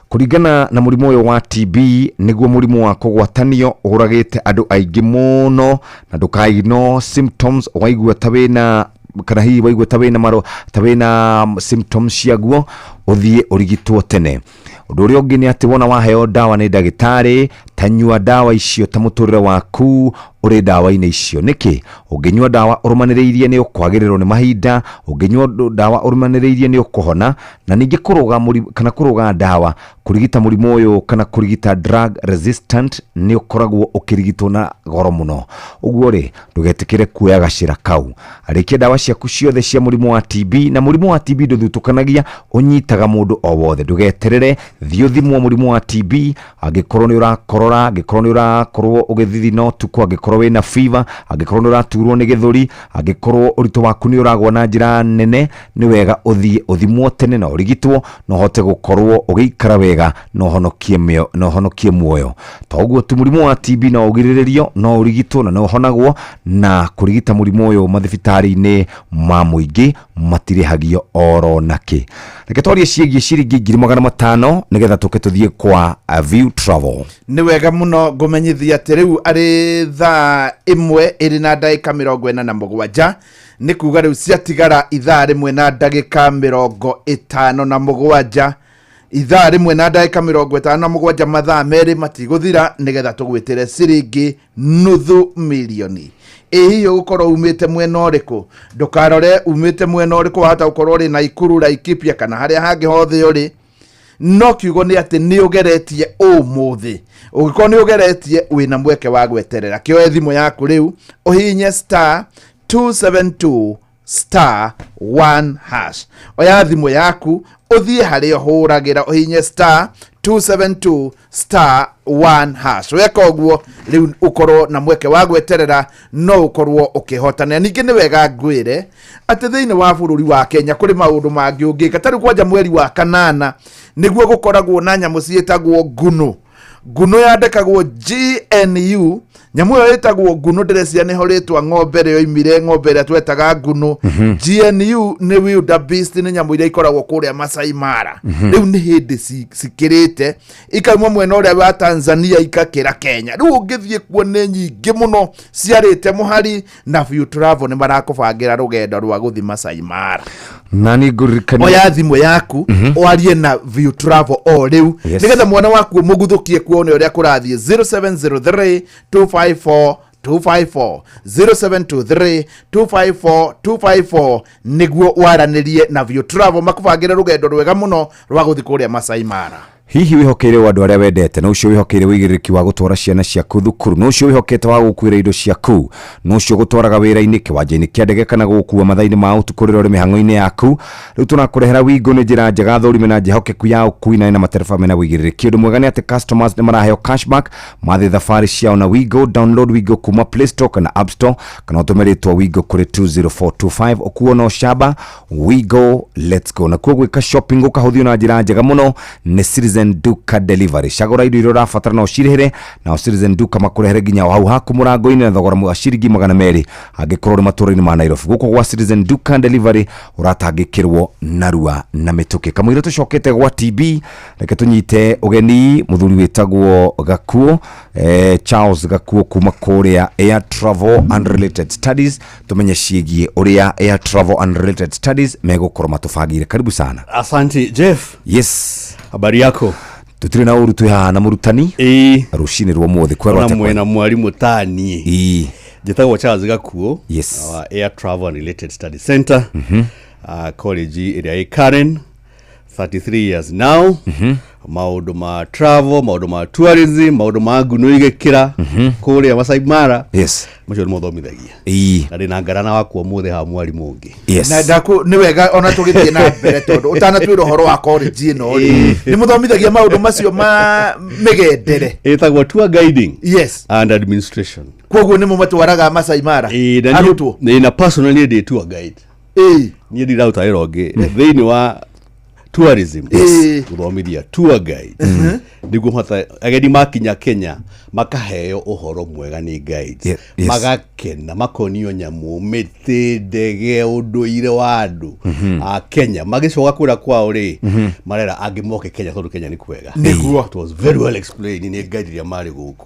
Kũringana na mũrimũ ũyũ wa TB, nĩguo mũrimũ wa kũgwatanio ũragĩte andũ aingĩ mũno, na ndũka-ignore symptoms. Waigua ta wĩna, kana hihi waigua ta wĩna maro, ta wĩna symptoms ciaguo, ũthiĩ ũrigitwo tene. Ũndũ ũrĩa ũngĩ nĩ atĩ wona waheo ndawa nĩ ndagĩtarĩ, tanyua ndawa icio ta mũtũrĩre waku ũrĩ ndawa-inĩ icio. Nĩkĩ? Ũngĩnyua ndawa ũrũmanĩrĩirie nĩ ũkwagĩrĩrwo nĩ mahinda, ũngĩnyua ndawa ũrũmanĩrĩirie nĩ ũkũhona, na ningĩ kũrũga kana kũrũga ndawa, kũrigita mũrimũ ũyũ kana kũrigita drug resistant nĩ ũkoragwo ũkĩrigitwo na goro mũno. Ũguo rĩ, ndũgetĩkĩre kuoya gacĩra kau. Arĩkia ndawa ciaku ciothe cia mũrimũ wa TB, na mũrimũ wa TB ndũthutũkanagia, ũnyitaga mũndũ o wothe. Ndũgeterere, thiĩ ũthimwo mũrimũ wa TB, angĩkorwo nĩ ũrakorora, angĩkorwo nĩ ũrakorwo ũgĩthithina ũtukũ, angĩkorwo wĩna fever, angĩkorwo nĩ ũraturwo nĩ gĩthũri, angĩkorwo ũritũ waku nĩ ũragwa na njĩra nene, nĩ wega ũthiĩ ũthimwo tene na ũrigitwo, na ũhote gũkorwo ũgĩikara wega na ũhonokie mĩo, na ũhonokie muoyo. To ũguo tu, mũrimũ wa TB no ũgirĩrĩrio, no ũrigitwo na no ũhonagwo, na kũrigita mũrimũ ũyũ mathibitarĩ-inĩ ma mũingĩ matirĩhagio oro nakĩ. Reke twarie ciĩgiĩ ciringi 500,000 nĩgetha tũke tũthiĩ kwa View Travel. Nĩ wega mũno ngũmenyithia atĩ rĩu arĩ thaa ĩmwe ĩrĩ na ndagĩka 47. Nĩ kuga rĩu ciatigara ithaa rĩmwe na ndagĩka 57, ithaa rĩmwe na ndagĩka 57, mathaa merĩ matigũthira nĩgetha tũgwĩtĩre ciringi 500,000. Ĩ hihi ũgũkorwo umĩte mwena ũrĩkũ? Ndũkarore umĩte mwena ũrĩkũ, wahota gũkorwo ũrĩ Naikuru, Laikipia kana harĩa hangĩ hothe ũrĩ, no kiugo nĩ atĩ nĩ ũgeretie ũmũthĩ. Ũngĩkorwo nĩ ũgeretie, wĩna mweke wa gweterera. Kĩoe thimũ yaku rĩu, ũhihinye star 272 star 1 hash. Oya thimũ yaku, ũthiĩ harĩa ũhũragĩra, ũhihinye star 272 star 1 hash. Weka ũguo rĩu ũkorwo na mweke wa gweterera, no ũkorwo ũkĩhotana. Ningĩ nĩ wega ngwĩre atĩ thĩinĩ wa bũrũri wa Kenya kũrĩ maũndũ mangĩ ũngĩka. Ta rĩu kwanja mweri wa kanana nĩguo gũkoragwo na nyamũ ciĩtagwo ngũnũ. Ngũnũ yandĩkagwo GNU. Nyamũ ĩyo ĩtagwo ngũnũ, ndĩreciria nĩho rĩtwa ng'ombe rĩoimire, ng'ombe ĩrĩa twetaga ngũnũ. GNU nĩ wildebeest, nĩ nyamũ iria ikoragwo kũrĩa Masai Mara. Rĩu nĩ hĩndĩ cikĩrĩte ikauma mwena ũrĩa wa Tanzania ikakĩra Kenya. Rĩu ũngĩthiĩ kuo nĩ nyingĩ mũno ciarĩte mũhari, na View Travel nĩ marakũbangĩra rũgendo rwa gũthiĩ Masai Mara. Na nĩ ngũririkania. Oya thimũ yaku, warie na View Travel o rĩu, nĩgetha mwana waku ũmũguthũkie kuone ũrĩa kũrathiĩ. 0703 254 254, 0723 254 254, nĩguo waranĩrie na View Travel makũbangĩre rũgendo rwega mũno rwa gũthiĩ kũrĩa Masai Mara. Hihi wĩhokeire andũ arĩa wendete? Na ũcio wĩhokeire wĩigĩrĩrĩki wa gũtwara ciana ciaku thukuru, na ũcio wĩhokete wa gũkuĩra indo ciaku, na ũcio gũtwaraga wĩra-inĩ, kĩwanja-inĩ kĩa ndege, kana gũgũkua mathaa-inĩ ma ũtukũ rĩrĩa ũrĩ mĩhang'o-inĩ yaku, rĩu tũrakũrehera Wingo. Nĩ njĩra njega, thũrime na njĩhokeku ya ũkui na ĩna matereba mena wĩigĩrĩrĩki. Ũndũ mwega nĩ atĩ customers nĩ maraheo cashback mathiĩ thabarĩ ciao na Wingo. Download Wingo kuma Play Store kana App Store, kana ũtũme rĩtwa Wingo kũrĩ 20425. Ũkuo no camba. Wingo, let's go. Nakuo gwĩka shopping ũkahũthio na njĩra njega mũno nĩ Citizen Duka Delivery. Cagũra indo iria ũrabatara na ũcirĩhĩre, nao Citizen Duka makũrehere nginya o hau haku mũrango-inĩ na thogora wa ciringi 200 angĩkorwo ũrĩ matũũra-inĩ ma Nairobi. Gũkũ gwa Citizen Duka Delivery ũratangĩkĩrwo narua na mĩtũkĩ. Kamũira tũcokete gwa TB, reke tũnyite ũgeni mũthuri wĩtagwo Gakuo, Charles Gakuo kuma kũrĩa Air Travel and Related Studies, tumenye ciĩgiĩ ũrĩa Air Travel and Related Studies megũkorwo matũbangĩire. Karibu sana. Asante Jeff. Yes. Habari yako? Tutire na ũru, twĩ haha na mũrutani rũcinĩ rwa ũmũthĩ kwerwo Ona atĩa? Mwena mwarimu tani. Njĩtagwo Charles Gakuo wa Air Travel and Related Study Center, college ĩrĩa ĩ Karen, 33 years now. Maũndũ ma travel, maũndũ ma tourism, maũndũ ma nguno igĩkĩra kũrĩa Masai Mara, macio nĩ mothomithagia. Na ndĩna ngarana wakwa ũmũthĩ haha, mwarimũ ũngĩ. Na ndaku nĩ wega ona tũgĩthiĩ na mbere, tondũ ũtanatwĩra ũhoro wa college ĩno rĩ, nĩ mũthomithagia maũndũ macio ma mĩgendere? Ĩtagwo tour guiding and administration. Koguo nĩ mũmatwaraga Masai Mara Ĩĩ, na niĩ- arutwo? Ĩĩ, na personally ndĩ tour guide. Niĩ ndiraruta wĩra ũngĩ thĩinĩ wa tourism, gũthomithia tour guide nĩguo hota ageni makinya Kenya makaheo ũhoro mwega nĩ guides, magakena, makonio nyamũ, mĩtĩ, ndege, ũndũire wa andũ a Kenya. Magĩcoka kũrĩa kwao rĩ, marera angĩ moke Kenya tondũ Kenya nĩ kwega. Nĩguo. It was very well explained nĩ guide iria marĩ gũkũ.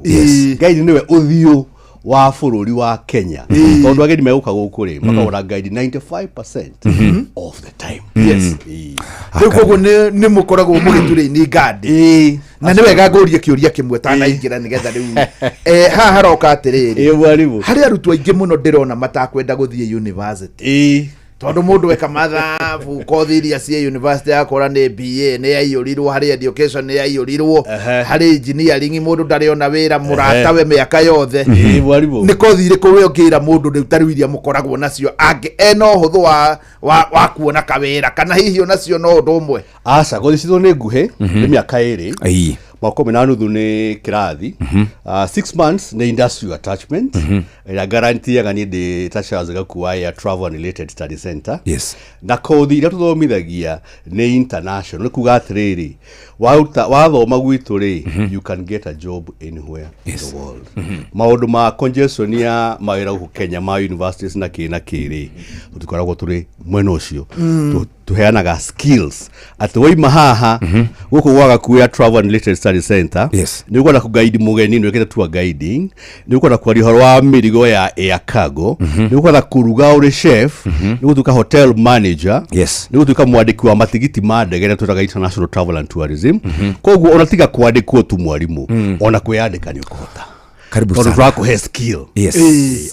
Guide nĩwe ũthiũ wa bũrũri wa Kenya, tondũ ageni megũka gũkũ rĩ, makagũra guide 95% of the time. Ĩĩ. Rĩu koguo nĩ mũkoragwo mũgĩturĩini ngandi. Na nĩ wega ngũrie kĩũria kĩmwe tanaingĩra, nĩgetha rĩu haha haroka atĩrĩrĩ. Ĩĩ, mwarimũ. Harĩ arutwo aingĩ mũno ndĩrona matakwenda gũthiĩ university, tondũ mũndũ eka mathabu, kothi iria ciĩ university akora nĩ BA nĩ yaiyũrirwo, harĩ education nĩ yaiyũrirwo, harĩ engineering mũndũ ndarĩ ona wĩra mũratawe mĩaka yothe. Ĩĩ, mwarimũ. Nĩ kothi irĩkũ we ũngĩra mũndũ rĩu, ta rĩu iria mũkoragwo nacio, angĩ ena ũhũthũ wa kuona kawĩra, kana hihi onacio no ũndũ ũmwe? Aca, kothi citũ nĩ nguhĩ, nĩ mĩaka 2. Mwaka ũmwe na nuthu nĩ kĩrathi. 6 months nĩ industrial attachment ĩrĩa garantiaga niĩ ndĩ ta Charles Gakuo Air Travel and Related Study Center. Na kothi iria tũthomithagia nĩ international, nĩ kuga atĩrĩrĩ, waruta wathoma gwitũ rĩ, you can get a job anywhere in the world. Maũndũ ma congestion ya mawĩra gũkũ Kenya ma universities na kĩ na kĩ rĩ, tũtikoragwo tũrĩ mwena ũcio. Tuheanaga skills atĩ waima haha gũkũ gwa Gakuya Travel and Related Study Center, nĩ ũkwenda kũguide mũgeni, nĩ wĩkĩte tour guiding, nĩ ũkwenda kwaria ũhoro wa mĩrigo ya air cargo, nĩ ũkwenda kũruga ũrĩ chef, nĩ gũtuĩka hotel manager, nĩ gũtuĩka mwandĩki wa matigiti ma ndege ĩrĩa twĩtaga international travel and tourism. Koguo ona tiga kwandĩkwo tu mwarimũ, ona kwĩyandĩka nĩ ũkũhota. Karibu tondũ sana. Tũrakũhe skill.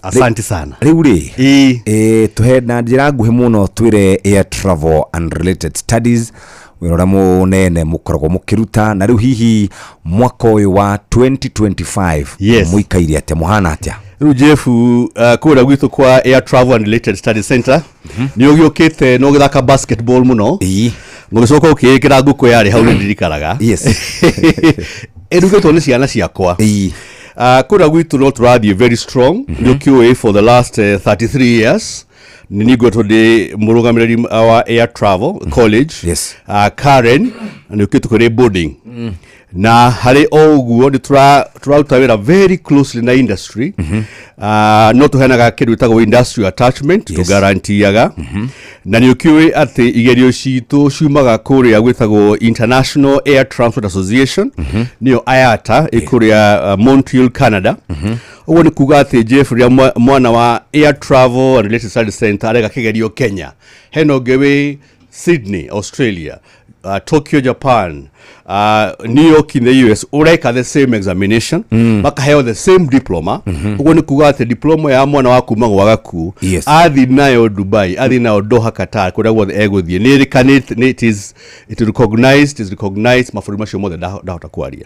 Asante sana. Rĩu rĩ, tũhe na njĩra nguhĩ mũno, twĩre Air Travel and Related Studies, wĩra ũrĩa mũnene mũkoragwo mũkĩruta, na rĩu hihi mwaka ũyũ wa 2025 mũikaire atĩa, mũhana atĩa? Rĩu Jeff, kũrĩa gwitũ kwa Air Travel and Related Study Center nĩ ũgĩũkĩte na ũgĩthaka basketball mũno, mũgĩcoka ũkĩĩkĩra ngũkũ yarĩ hau, nĩ ndirikanaga ĩrugĩtwo nĩ ciana ciakwa. Kũrĩa gwitũ no tũrathiĩ very strong. Nĩ ũkĩũĩ for the last 33 years nĩ niĩ ngoretwo ndĩ mũrũgamĩrĩri wa Air Travel College. Karen nĩ ũkĩtũ kũrĩ boarding na harĩ o ũguo nĩ tũraruta wĩra very closely na industry. No tũheanaga kĩndũ gĩtagwo industrial attachment, tũgarantiaga, na nĩ ũkĩũĩ atĩ igerio citũ ciumaga kũrĩa gwĩtagwo International Air Transport Association, nĩyo IATA, ĩ kũrĩa Montreal, Canada. Ũguo nĩ kuga atĩ Jeff, rĩrĩa mwana wa Air Travel and Related Studies Center areka kĩgerio Kenya, hena ũngĩ wĩ Sydney, Australia, Tokyo, Japan, New York in the US, ũreka the same examination, makaheo the same diploma. Ũguo nĩ kuga atĩ diploma ya mwana wa kuma gwa Gaku, athi nayo Dubai, athi nayo Doha, Qatar, kũrĩa guothe egũthiĩ, nĩ ĩrĩkanĩte, it is recognized mabũrũri macio mothe. Ndahota kwaria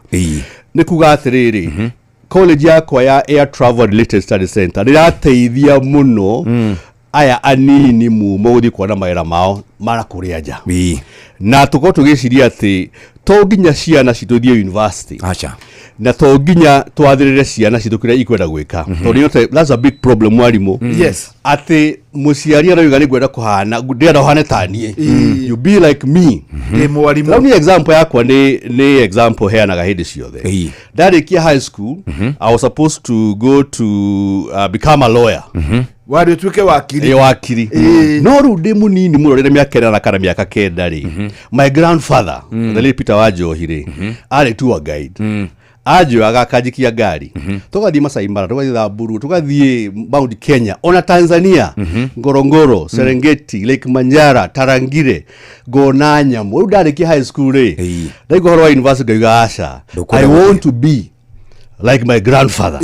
nĩ kuga atĩrĩrĩ, college yakwa ya Air Travel Related Study Center nĩrateithia mũno aya anini mumo gũthiĩ kuona mawĩra mao mara kũrĩa nja, na tũkorwo tũgĩciria atĩ to nginya ciana citũ ithiĩ university. Aca. Na to nginya twathĩrĩre ciana citũ kĩrĩa ikwenda gwĩka, tondũ yote that's a big problem, mwarimũ. Atĩ mũciari arauga nĩ ngwenda kũhana, ndĩrenda ũhane ta niĩ, you be like me. Ndĩ mwarimũ. Rĩu niĩ example yakwa nĩ example heanaga hĩndĩ ciothe. Ndarĩkia high school, I was supposed to go to become a lawyer. Warĩ ũtuĩke wakiri. Ĩ, wakiri. No rĩu ndĩ mũnini mũno, rĩrĩa mĩaka 8 kana mĩaka 9 rĩ, my grandfather, the late Peter Wanjohi rĩ, arĩ tour guide, anjoyaga akanjikia ngari, tũgathiĩ Masai Mara, tũgathiĩ Samburu, tũgathiĩ Mount Kenya, ona Tanzania, Ngorongoro, Serengeti, Lake Manyara, Tarangire, ngona nyamũ. Rĩu ndarĩkia high school rĩ, ndaigua ũhoro wa university, ngaiga aca, I want to be like my grandfather.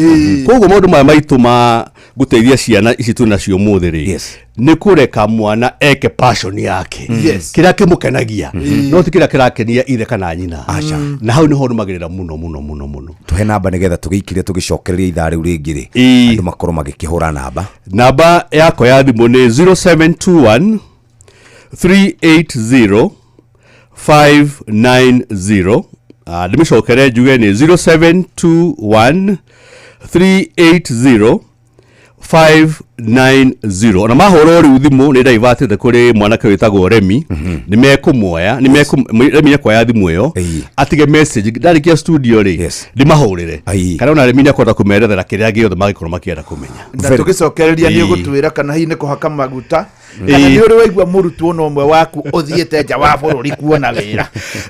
Koguo maũndũ maya maitũ ma gũteithia ciana ici twĩ nacio ũmũthĩ rĩ, nĩ kũreka mwana eke passion yake, kĩrĩa kĩmũkenagia, no ti kĩrĩa kĩrakenia ithe kana nyina. Aca. Na hau nĩho nũmagĩrĩra mũno mũno mũno mũno. Tũhe namba nĩgetha tũgĩikire tũgĩcokereria ithaa rĩu rĩngĩ rĩ, andũ makorwo magĩkĩhũra namba. Namba yakwa ya thimũ nĩ 0721 380 590. Ndĩmĩcokere njuge nĩ 0721 380 590. Ona mahũra rĩu thimũ, nĩ ndaivatĩte kũrĩ mwanake wĩtagwo Remi, nĩ mekũmuoya, Remi ekuoya thimũ ĩyo atige message. Ndarĩkia studio rĩ, ndĩmahũrĩre, kana ona Remi nĩ akũhota kũmerethera kĩrĩa gĩothe mangĩkorwo makĩenda kũmenya. Na tũgĩcokereria nĩ ũgũtwĩra kana hihi nĩ kũhaka maguta, kana nĩ ũrĩ waigua mũrutwo na ũmwe waku ũthiĩte nja wa bũrũri kuona wĩra.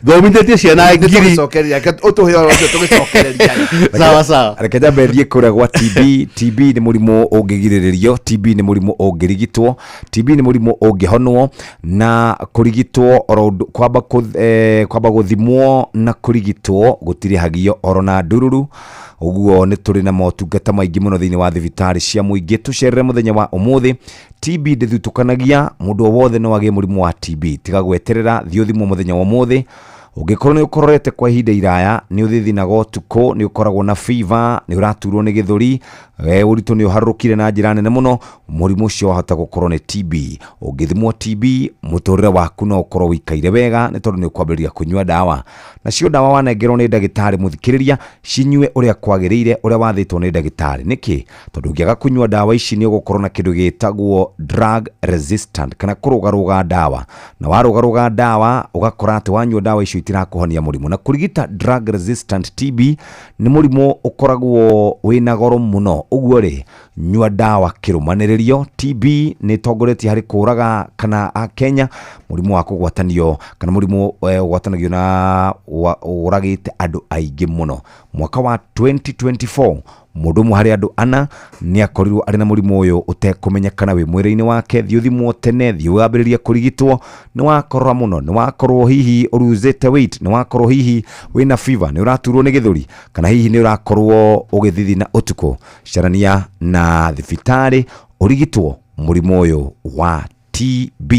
Thomithĩtie ciana ngiri. Tũgĩcokereria, ũtũhe ũhoro ũcio tũgĩcokereria. Sawa sawa. Reke njambe thiĩ kũrĩa gwa TB. TB nĩ mũrimũ ũngĩgirĩrĩrio, TB nĩ mũrimũ ũngĩrigitwo, TB nĩ mũrimũ ũngĩhonwo na kũrigitwo oro kwamba gũthimwo na kũrigitwo gũtirĩhagio oro na ndururu. Ũguo nĩ tũrĩ na motungata maingĩ mũno thĩinĩ wa thibitarĩ cia mũingĩ. Tũcerere mũthenya wa ũmũthĩ. TB ndĩthutũkanagia, mũndũ o wothe no agĩe mũrimũ wa TB. Tiga gweterera, thiĩ ũthimwo mũthenya wa ũmũthĩ. Ũngĩkorwo nĩ ũkororete kwa ihinda iraya, nĩ ũthithinaga ũtukũ, nĩ ũkoragwo na fever, nĩ ũraturwo nĩ gĩthũri, ũritũ nĩ ũharũrũkire na njĩra nene mũno, mũrimũ ũcio wahota gũkorwo nĩ TB. Ũngĩthimwo TB, mũtũrĩre waku no ũkorwo ũikaire wega, nĩ tondũ nĩ ũkwambĩrĩria kũnyua ndawa. Nacio ndawa wanengerwo nĩ ndagĩtarĩ, mũthikĩrĩria, cinyue ũrĩa kwagĩrĩire, ũrĩa wathĩtwo nĩ ndagĩtarĩ. Nĩkĩ? Tondũ ũngĩaga kũnyua ndawa ici, nĩ ũgũkorwo na kĩndũ gĩtagwo drug resistant, kana kũrũgarũga ndawa, na warũgarũga ndawa ũgakora atĩ wanyua ndawa icio itirakũhonia mũrimũ. Na kũrigita drug resistant TB nĩ mũrimũ ũkoragwo wĩna goro mũno. Ũguo rĩ, Nyua ndawa kĩrũmanĩrĩrio. TB nĩ ĩtongoretie harĩ kũraga kana a Kenya mũrimũ wa kũgwatanio kana mũrimũ ũgwatanagio na ũragĩte andũ aingĩ mũno. Mwaka wa 2024 mũndũ ũmwe harĩ andũ ana nĩ akorirwo arĩ na mũrimũ ũyũ ũtekũmenyekana wĩ mwĩrĩ-inĩ wake. Thiĩ ũthimwo tene, thiĩ wambĩrĩrie kũrigitwo. Nĩ wakorora mũno, nĩ wakorwo hihi ũruzĩte weight, nĩ wakorwo hihi wĩna fever, nĩ ũraturwo nĩ gĩthũri, kana hihi nĩ ũrakorwo ũgĩthithina ũtukũ, carania na thibitarĩ ũrigitwo mũrimũ ũyũ wa TB.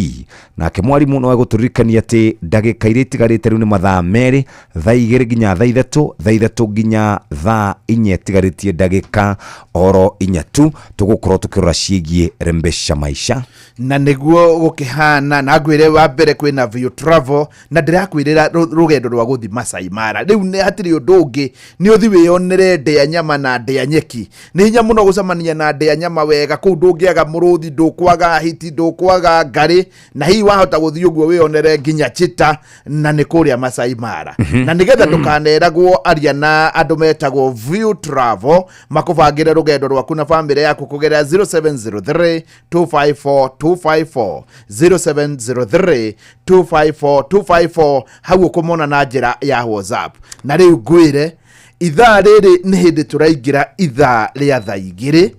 Nake mwarimũ no egũtũririkania atĩ ndagĩka iria itigarĩte rĩu nĩ mathaa 2, thaa 2 nginya thaa 3, thaa 3 nginya thaa 4, itigarĩtie ndagĩka oro 4 tu, tũgũkorwo tũkĩrora ciĩgiĩ rembesha maisha. Na nĩguo gũkĩhana na ngwĩre wa mbere kwĩna View Travel, na ndĩrakwĩrĩra rũgendo rwa gũthiĩ Masai Mara. Rĩu nĩ hatirĩ ũndũ ũngĩ, nĩ ũthiĩ wĩyonere ndĩa nyama na ndĩa nyeki. Nĩ hinya mũno gũcemania na ndĩa nyama wega kũu, ndũngĩaga mũrũthi, ndũkwaga hiti, ndũkwaga ngarĩ, na hihi wahota gũthiĩ ũguo wĩyonere nginya chita, na nĩ kũrĩa Masai Mara. Na nĩgetha ndũkaneragwo, aria na andũ metagwo View Travel makũbangĩre rũgendo rwaku na bamĩrĩ yaku kũgerera 0703 254 254, 0703 254 254. Hau ũkũmona na njĩra ya WhatsApp. Na rĩu ngwĩre ithaa rĩrĩ nĩ hĩndĩ tũraingĩra ithaa rĩa thaa 2,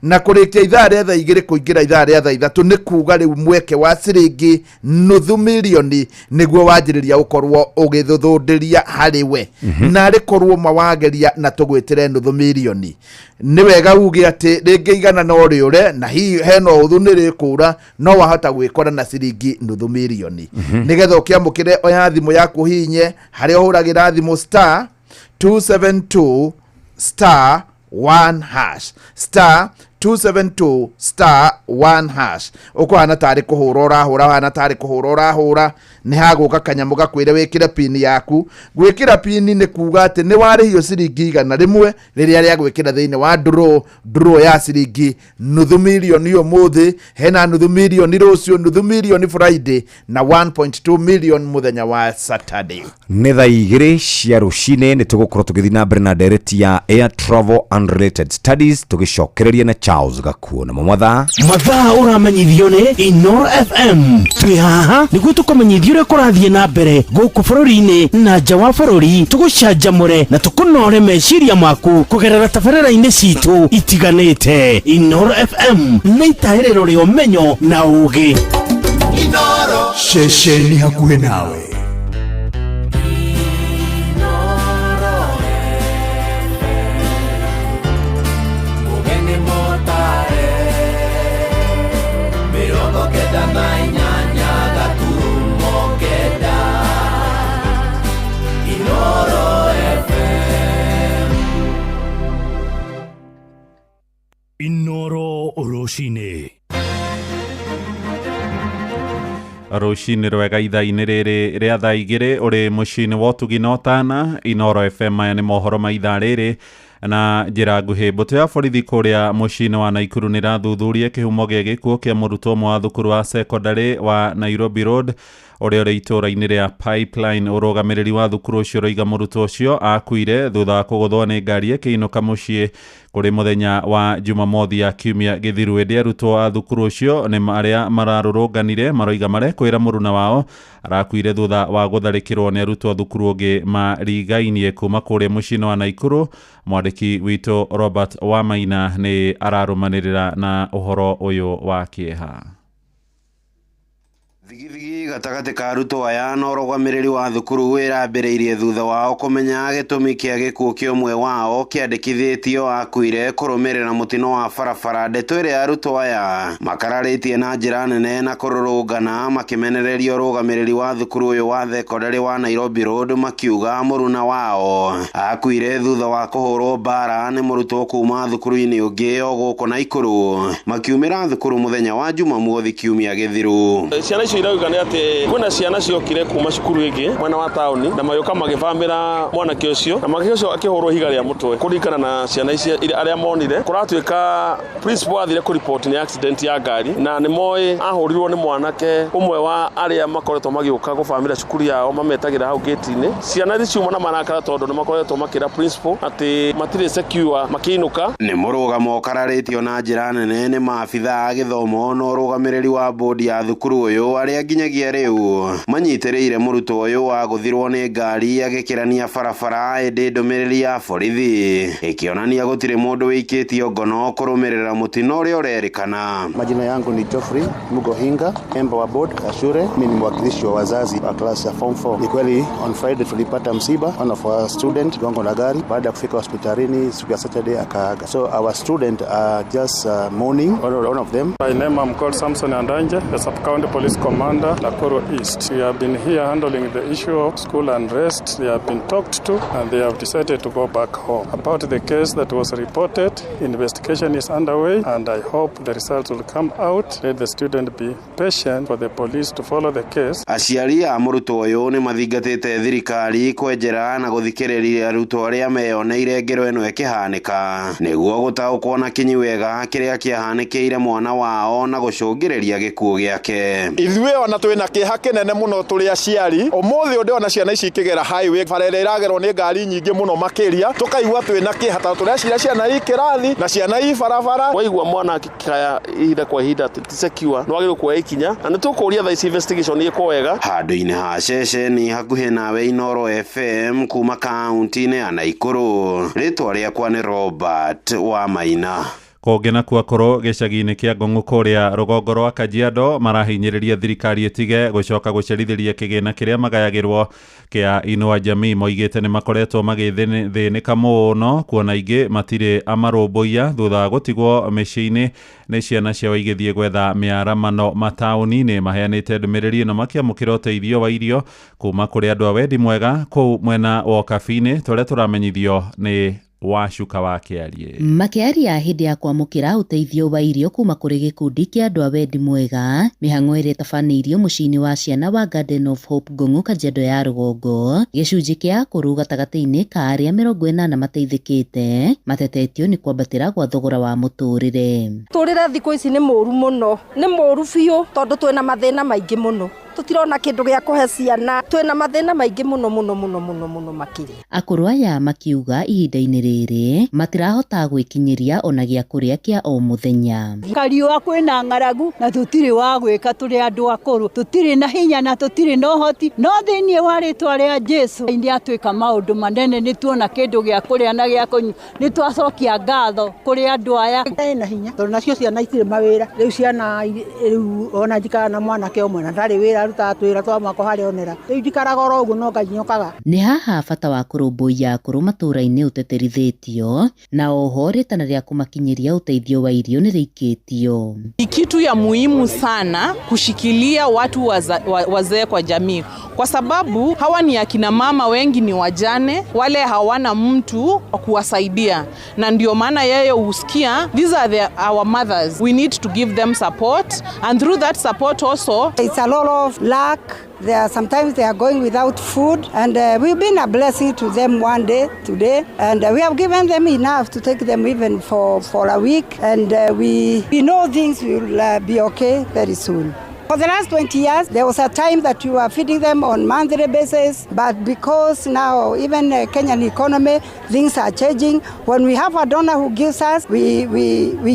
na kũrĩkia ithaa rĩa thaa 2 kũingĩra ithaa rĩa thaa 3 nĩ kuga rĩu mweke wa ciringi nuthu milioni nĩguo wanjĩrĩria gũkorwo ũgĩthũthũndĩria harĩ we. Na rĩkorwo mawageria na tũgwĩtĩre nuthu milioni, nĩ wega uge atĩ rĩngĩ igana no rĩũre, na hihi hena ũhũthũ nĩ rĩkũra, no wahota gwĩkora na ciringi nuthu milioni. Nĩgetha ũkĩamũkĩre, oya thimũ yaku ũhihinye harĩa ũhũragĩra thimũ star 272 star 1 hash, star 272 star 1 hash. Ũkũhana tarĩ kũhũra ũrahũra, ũhana tarĩ kũhũra ũrahũra, nĩ hagũka kanyamũ gakwĩre wĩkĩre pini yaku. Gwĩkĩra pini nĩ kuga atĩ nĩ warĩhio ciringi 100 rĩrĩa rĩa gwĩkĩra thĩinĩ wa draw ya ciringi nuthu milioni ũmũthĩ, hena nuthu milioni rũciũ, nuthu milioni Friday, na 1.2 million mũthenya wa Saturday. Nĩ thaa 2 cia rũcinĩ, nĩ tũgũkorwo tũgĩthiĩ na mbere na ndereti ya Air Travel and Related Studies, tũgĩcokereria na Charles Gakuo. Namo mathaa Mathaa ũramenyithio nĩ Inoro FM. Twĩ haha nĩguo tũkũmenyithie ũrĩa kũrathiĩ na mbere gũkũ bũrũri-inĩ na nja wa bũrũri, tũgũcanjamũre na tũkũnore meciria maku kũgerera tabarĩra-inĩ citũ itiganĩte. Inoro FM nĩ itahĩrĩro rĩa ũmenyo na ũũgĩ. Inoro ceceni hakuhĩ nawe. Mugeni motare 98 gaturumo 9 Inoro FM. Inoro rũcinĩ. Rũcinĩ rwega ithaa-inĩ rĩrĩ rĩa thaa 2 ũrĩ mũciĩ-inĩ wa ũtugi na ũtana. Inoro FM, maya nĩ mohoro ma ithaa rĩrĩ na njĩra nguhĩ. Mbũtũ ya borithi kũrĩa mũciĩ-inĩ wa Naikuru nĩ ĩrathuthuria kĩhumo gĩa gĩkuũ kĩa mũrutwo ũmwe wa thukuru wa secondary wa Nairobi Road ũrĩa ũrĩ itũũra-inĩ rĩa Pipeline. Ũrũgamĩrĩri wa thukuru ũcio ũroiga mũrutwo ũcio akuire thutha wa kũgũthwo nĩ ngari ĩkĩinũka mũciĩ kũrĩ mũthenya wa Jumamothi ya kiumia gĩthiru. Ĩndĩ arutwo a thukuru ũcio nĩ arĩa mararũrũnganire maroiga marekwĩra mũruna wao arakuire thutha wa gũtharĩkĩrwo nĩ arutwo thukuru ũngĩ marigainie. Kuma kũrĩa mũciĩ-inĩ wa Naikuru, mwandĩki witũ Robert Wamaina nĩ ararũmanĩrĩra na ũhoro ũyũ wa kĩeha. Thigithigi gatagatĩ ka arutwo aya na ũrũgamĩrĩri wa thukuru ĩrambĩrĩirie thutha wao kũmenya gĩtũmi kĩa gĩkuũ kĩa ũmwe wao kĩandĩkithĩtio akuire kũrũmĩrĩra mũtino wa barabara. Ndeto ĩrĩa arutwo aya makararĩtie na njĩra nene na kũrũrũngana makĩmenereria ũrũgamĩrĩri wa thukuru ũyũ wa thekondarĩ wa Nairobi Road, makiuga mũruna wao akuire thutha wa kũhũrwo mbara nĩ mũrutwo kuma thukuru-inĩ ũngĩ o gũkũ Naikuru, makiumĩra thukuru mũthenya wa Jumamothi kiumia gĩthiru. Ciana icio Irauga nĩ atĩ kwĩna ciana ciokire kuma cukuru ĩngĩ mwena wa taũni na magĩũka magĩbamĩra mwanake ũcio, na mwanake ũcio akĩhũrwo ihiga rĩa mũtwe. Kũringana na ciana ici arĩa monire, kũratuĩka principal athire kũripoti nĩ accident ya ngari, na nĩ moĩ ahũrirwo nĩ mwanake ũmwe wa arĩa makoretwo magĩũka gũbamĩra cukuru yao, mametagĩra hau gate-inĩ. Ciana ici ciuma na marakara tondũ nĩ makoretwo makĩra principal atĩ matirĩ secure makĩinũka. Nĩ mũrũgamo ũkararĩtio na njĩra nene nĩ maabitha a gĩthomo na ũrũgamĩrĩri wa bodi ya thukuru ũyũ arĩa nginyagia rĩu manyitĩrĩire mũrutwo ũyũ wa gũthirwo nĩ ngari agĩkĩrania barabara, ĩndĩ ndũmĩrĩri ya borithi ĩkĩonania gũtirĩ mũndũ wĩikĩtio ngono kũrũmĩrĩra mũtino ũrĩa ũrerĩkana. Majina yangu ni Geoffrey Mugohinga, member wa board ya shule. Mimi ni mwakilishi wa wazazi wa class ya form 4. Ni kweli on Friday tulipata msiba, one of our student gongo na gari. Baada ya kufika hospitalini siku ya Saturday akaaga. So our student are just mourning one of them. My name I'm called Samson Andanje, the sub-county police commander, Nakuru East. We have been here handling the issue of school unrest. They have been talked to and they have decided to go back home. About the case that was reported, investigation is underway and I hope the results will come out. Let the student be patient for the police to follow the case. Aciari a mũrutwo ũyũ nĩ mathingatĩte thirikari kwenjera na gũthikĩrĩria arutwo arĩa meyoneire ngero ĩno ĩkĩhanĩka nĩguo gũtaũkwo na kinyi wega kĩrĩa kĩahanĩkĩire mwana wao na gũcũngĩrĩria gĩkuũ gĩake. Ithuĩ ona twĩna kĩeha kĩnene mũno tũrĩ aciari. Ũmũthĩ ũndĩona ciana ici ikĩgera highway, bara ĩrĩa ĩragerwo nĩ ngari nyingĩ mũno makĩria, tũkaigua twĩna kĩeha tondũ tũreciria ciana i kĩrathi na ciana i barabara. Waigua mwana akĩkaya ihinda kwa ihinda atĩ ti secure, nĩ wagĩrĩirwo kuoya ikinya na nĩ tũkũria thaa ici investigation ĩkwo wega. Handũ-inĩ ha ceceni hakuhĩ nawe Inooro FM kuma kaunti-inĩ ya Naikuru, rĩtwa rĩakwa nĩ Robert wa Maina. Kũngĩ nakuo akũrũ gĩcagi-inĩ kĩa Ngong'u kũrĩa rũgongo rwa Kajiado marahinyĩrĩria thirikari ĩtige gũcoka gũcerithĩria kĩgĩna kĩrĩa magayagĩrwo kĩa Inua Jamii. Moigĩte nĩ makoretwo magĩthĩnĩka mũno kuona ingĩ matirĩ amarũmbũiya thutha wa gũtigwo mĩciĩ-inĩ nĩ ciana ciao igĩthiĩ gwetha mĩaramano mataũni-inĩ. Maheanĩte ndũmĩrĩri ĩno makĩamũkĩra ũteithio wa irio kuma kũrĩ andũ a wendi mwega kũu mwena wa Ũkabi-inĩ, tũrĩa tũramenyithio nĩ Wacuka wa Kĩarie. Makĩaria hĩndĩ ya kwamũkĩra ũteithio wa irio kuma kũrĩ gĩkundi kĩa andũ a wendi mwega, mĩhang'o ĩrĩa ĩtabanĩirio mũciĩ-inĩ wa ciana wa Garden of Hope Ngong'u Kajiado ya rũgongo, gĩcunjĩ kĩa akũrũ gatagatĩ-inĩ ka arĩa 80 mateithĩkĩte matetetio nĩ kwambatĩra gwa thogora wa mũtũrĩre. Tũrĩre thikũ ici nĩ mũru mũno, nĩ mũru biũ tondũ twĩna mathĩna maingĩ mũno. Tũtirona kĩndũ gĩa kũhe ciana, twĩna mathĩna maingĩ mũno mũno mũno mũno mũno makĩria. Akũrũ aya makiuga ihinda-inĩ rĩrĩ matirahota gwĩkinyĩria ona gĩa kũrĩa kĩa o mũthenya. Kariũa kwĩna ng'aragu na tũtirĩ wa gwĩka, tũrĩ andũ akũrũ, tũtirĩ na hinya na tũtirĩ na ũhoti, no thĩinĩ wa rĩtwa rĩa Jesũ nĩ atuĩka maũndũ manene, nĩ tuona kĩndũ gĩa kũrĩa na gĩa kũnyua, nĩ twacokia ngatho kũrĩ andũ aya. Ena hinya tondũ nacio ciana itirĩ mawĩra, rĩu ciana rĩu ona njikara na mwanake ũmwe na ndarĩ wĩra arutaga twĩra twa mwako harĩa onera, rĩu njikaraga oro ũguo no Ngai nyokaga. Nĩ haha bata wa kũrũmbũiya akũrũ matũũra-inĩ ũteterithĩtio, na oho rĩtana rĩa kũmakinyĩria ũteithio wa irio nĩ rĩikĩtio. Ni kitu ya muhimu sana kushikilia watu wazee kwa jamii, kwa sababu hawa ni akina mama, wengi ni wajane, wale hawana mtu wa kuwasaidia, na ndio maana yeye husikia these are our mothers, we need to give them support, and through that support also it's a lot of lack. They are, sometimes they are going without food, and we've been a blessing to them one day today, and we have given them enough to take them even for a week, and we know things will be okay very soon. For the last 20 years, there was a time that you were feeding them on monthly basis, but because now even Kenyan economy, things are changing. When we have a donor who gives us, we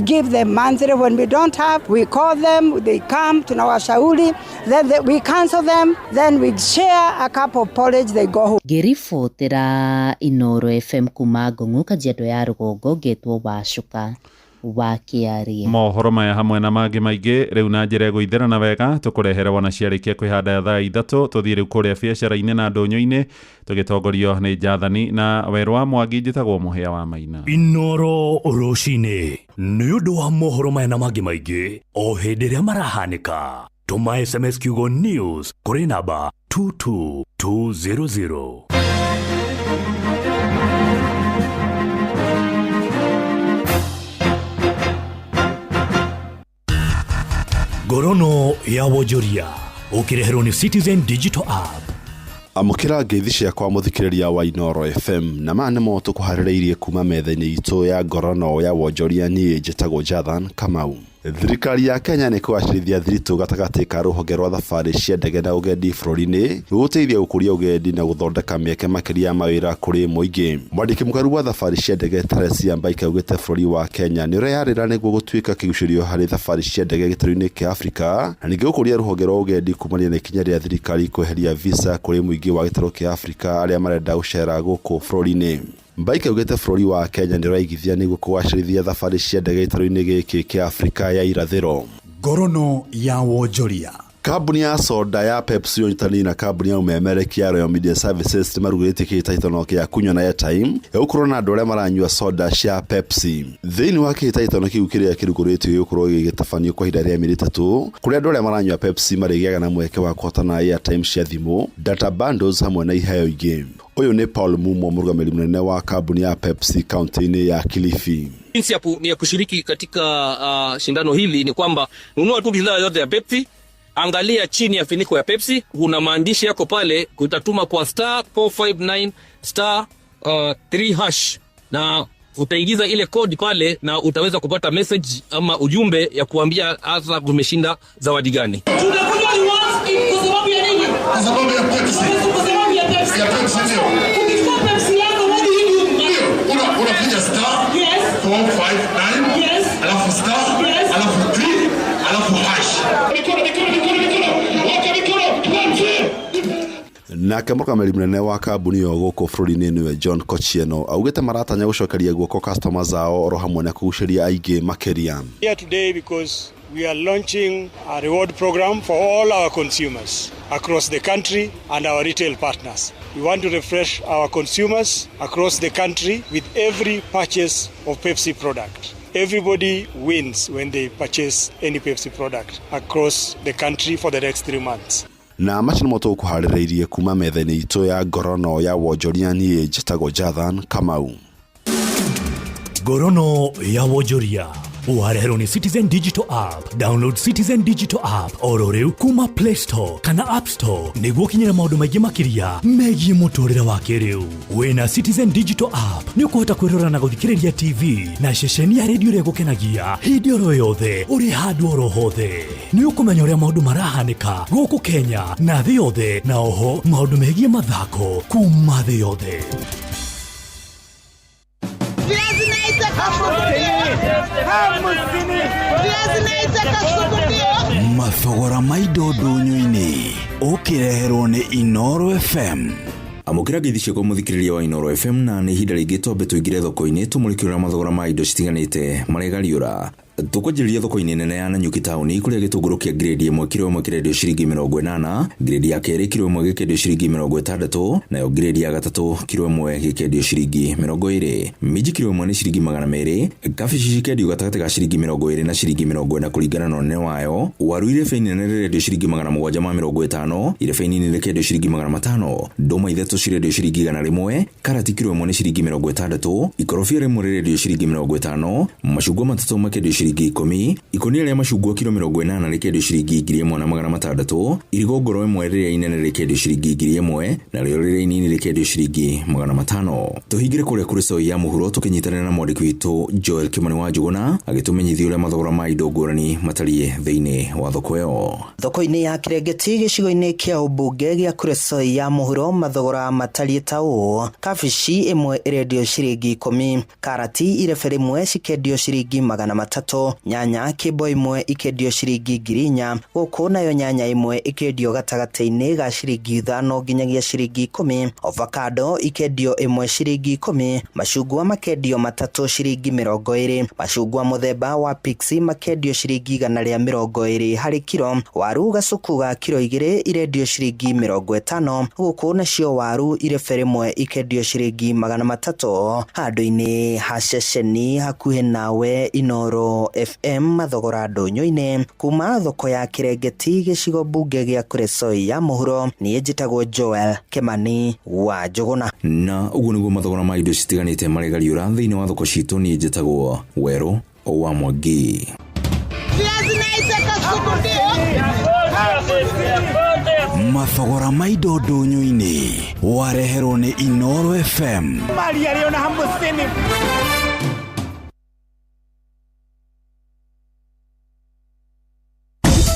give them monthly. When we don't have, we call them, they come to our shauri, then we cancel them, then we share a cup of porridge, they go home. Ngĩribotera Inooro FM kuma Ngong'u Kajiado ya rũgongo, ngetwo Wacuka wa Kĩarie. Mohoro maya hamwe na mangĩ maingĩ rĩu na njĩra ĩgũitherana wega tũkũrehere wona ciarĩkia kwĩhanda ya thaa 3. Tũthiĩ rĩu kũrĩa biacara-inĩ na ndũnyũ-inĩ tũgĩtongorio nĩ Jathani na Werũ wa Mwangi. Njĩtagwo Mũhĩa wa Maina. Inooro rũcinĩ nĩ ũndũ wa mohoro maya na mangĩ maingĩ o hĩndĩ ĩrĩa marahanĩka. Tũma SMS kiugo news kũrĩ namba 22200. Ngorono ya wonjoria Ũkĩreherwo nĩ Citizen Digital App. Amũkĩra ngeithi ciakwa mũthikĩrĩria wa Inooro FM, na maya nĩmo tũkũharĩrĩirie kuma metha-inĩ itũ ya ngorono ya wonjoria. Niĩ njĩtagwo Jathan Kamau. Thirikari ya Kenya nĩ kũgacĩrithia thiritũ gatagatĩ ka rũhonge rwa thabarĩ cia ndege na ũgendi bũrũri-inĩ, gũgũteithia gũkũria ũgendi na gũthondeka mĩeke makĩria ya mawĩra kũrĩ mũingĩ. Mwandĩki mũkaru wa thabarĩ cia ndege Teresia Mbaika augĩte bũrũri wa Kenya nĩ ũreyarĩra nĩguo gũtuĩka kĩgucĩrio harĩ thabarĩ cia ndege gĩtarũ-inĩ kĩa Afrika, na ningĩ gũkũria rũhonge rwa ũgendi kumania na ikinya rĩa thirikari kweheria visa kũrĩ mũingĩ wa gĩtarũ kĩa Afrika arĩa marenda gũcera gũkũ bũrũri-inĩ. Mbaika augĩte bũrũri wa Kenya nĩ ũraigithia nĩguo kũgacĩrithia thabarĩ cia ndege gĩtarũ-inĩ gĩkĩ kĩa Afrika ya irathĩro. Ngorono ya wonjoria. Kambuni ya soda ya Pepsi ũnyitanĩire na kambuni ya ũmemerekia ya Royal Media Services nĩmarugũrĩtie kĩhĩtahĩtano kĩa kunyua na airtime ya gũkorwo na andũ arĩa maranyua soda cia Pepsi. Thĩinĩ wa kĩhĩtahĩtano kĩu kĩrĩa kĩrugũrĩtio gĩgũkorwo gĩgĩtabanio kwa ihinda rĩa mĩeri 3, kũrĩa andũ arĩa maranyua Pepsi marĩgĩaga na mweke wa kũhotana airtime cia thimũ, data bundles hamwe na iheo ingĩ. Ũyũ nĩ Paul Mumo, mũrũgamĩrĩri mũnene wa kambuni ya Pepsi kaunti-inĩ ya Kilifi. Jinsi ya kushiriki katika shindano hili ni kwamba nunua tu bidhaa yote ya Pepsi, angalia chini ya finiko ya Pepsi, kuna maandishi yako pale, utatuma kwa star 459 star 3 hash na utaingiza ile code pale na utaweza kupata message ama ujumbe ya kuambia hasa umeshinda zawadi gani. Tunakunywa rewards kwa sababu ya nini? Kwa sababu ya Pepsi. Kwa sababu ya Pepsi. Ya Pepsi ndio. Ukichukua Pepsi yako, what do you do? Ndio. Unapiga star Yes. 459 Yes. alafu star Yes. alafu 3 alafu hash. Mikono mikono mikono mikono. Weka mikono. 1 2. Nake mũrũgamĩrĩri mũnene wa kambuni ĩyo gũkũ bũrũri-inĩ nĩwe John Kochieno augĩte maratanya gũcokeria guoko customers ao oro hamwe na kũgucĩria aingĩ makĩria. Here today because we are launching a reward program for all our consumers across the country and our retail partners. We want to refresh our consumers across the country with every purchase of Pepsi product. Everybody wins when they purchase any Pepsi product across the country for the next 3 months. Na macio nĩmo tũkũharĩrĩirie kuma metha-inĩ itũ ya ngorono ya wonjoria. Niĩ njĩtagwo Jathan Kamau. Ngorono ya wonjoria wareherwo nĩ Citizen Digital App. Download Citizen Digital App oro rĩu kuma Play Store kana App Store nĩguo ũkinyĩre maũndũ maingĩ makĩria megiĩ mũtũrĩre wa kĩrĩu. Wĩna Citizen Digital App nĩ ũkũhota kwĩrora na gũthikĩrĩria TV na ceceni ya redio ĩrĩa ĩgũkenagia hĩndĩ oro yothe ũrĩ handũ oro hothe. Nĩ ũkũmenya ũrĩa maũndũ marahanĩka gũkũ Kenya na thĩ yothe, na oho maũndũ megiĩ mathako kuma thĩ yothe. Mathogora ma indo ndũnyũ-inĩ ũkĩreherwo nĩ Inooro FM. Amũkĩra ngeithi ciakwa mũthikĩrĩria wa Inooro FM, na nĩ ihinda rĩngĩ twambe tũingĩre thoko-inĩ tũmũrĩke ũrĩa mathogora ma indo citiganĩte maregariũra. Tũkwanjĩrĩria thoko-inĩ nene ya Nanyuki taũni kũrĩa gĩtũngũrũ kĩa grade 1 kiro 1 kĩrendio ciringi 80, grade ya kerĩ kiro 1 gĩkĩendio ciringi 60, nayo grade ya gatatũ kiro 1 gĩkĩendio ciringi 20. Minji kiro 1 nĩ ciringi 200, kabici cikĩendio gatagatĩ ga ciringi 20 na ciringi 40 kũringana na ũnene wayo. Waru irebe nene rĩrendio ciringi 750, irebe nini rĩkĩendio ciringi 500, ndũma 3 cirendio ciringi 100, karati kiro 1 nĩ ciringi 60, ikorobia rĩmwe rĩrendio ciringi 50, macungwa 3 makĩendio ciringi 10, ikũnia rĩa macungwa kiro 80 rĩkĩendio ciringi 1600, irigũ ngoro ĩmwe rĩrĩa inene rĩkĩendio ciringi 1000, narĩo rĩrĩa inini rĩkĩendio ciringi 500. Tũhingĩre kũrĩa Kuresoi ya mũhuro tũkĩnyitanĩra na mwandĩki witũ Joel Kimani wa Njuguna agĩtũmenyithia ũrĩa mathogora ma indo ngũrani matariĩ thĩinĩ wa thoko ĩyo. Thoko-inĩ ya Kĩrengeti gĩcigo-inĩ kĩa ũmbunge gĩa Kuresoi ya mũhuro mathogora matariĩ ta ũũ: kabici ĩmwe ĩrendio ciringi 10, karati irebe rĩmwe cikendio ciringi 300, nyanya kĩmbo ĩmwe ikendio ciringi 4,000, gũkũ nayo nyanya ĩmwe ikendio gatagatĩ-inĩ ga ciringi 5 nginyagia ciringi 10, avocado ikendio ĩmwe ciringi 10, macungwa makendio 3 ciringi 20, macungwa mũthemba wa pixie makendio ciringi 120 harĩ kiro, waru gacuku ga kiro 2 irendio ciringi 50, gũkũ nacio waru irebe rĩmwe ikendio ciringi 300. Handũ-inĩ ha ceceni hakuhĩ nawe Inooro FM mathogora ndũnyũ-inĩ kuma thoko ya Kĩrengeti gĩcigo mbunge gĩa Kuresoi ya mũhuro. Niĩ njĩtagwo Joel Kimani wa Njuguna. Na ũguo nĩguo mathogora ma indo citiganĩte maregariũra thĩinĩ wa thoko citũ. Niĩ njĩtagwo Werũ wa Mwangi. Mathogora ma indo ndũnyũ-inĩ wareherwo nĩ Inoro FM. Mali yaliyo na 50.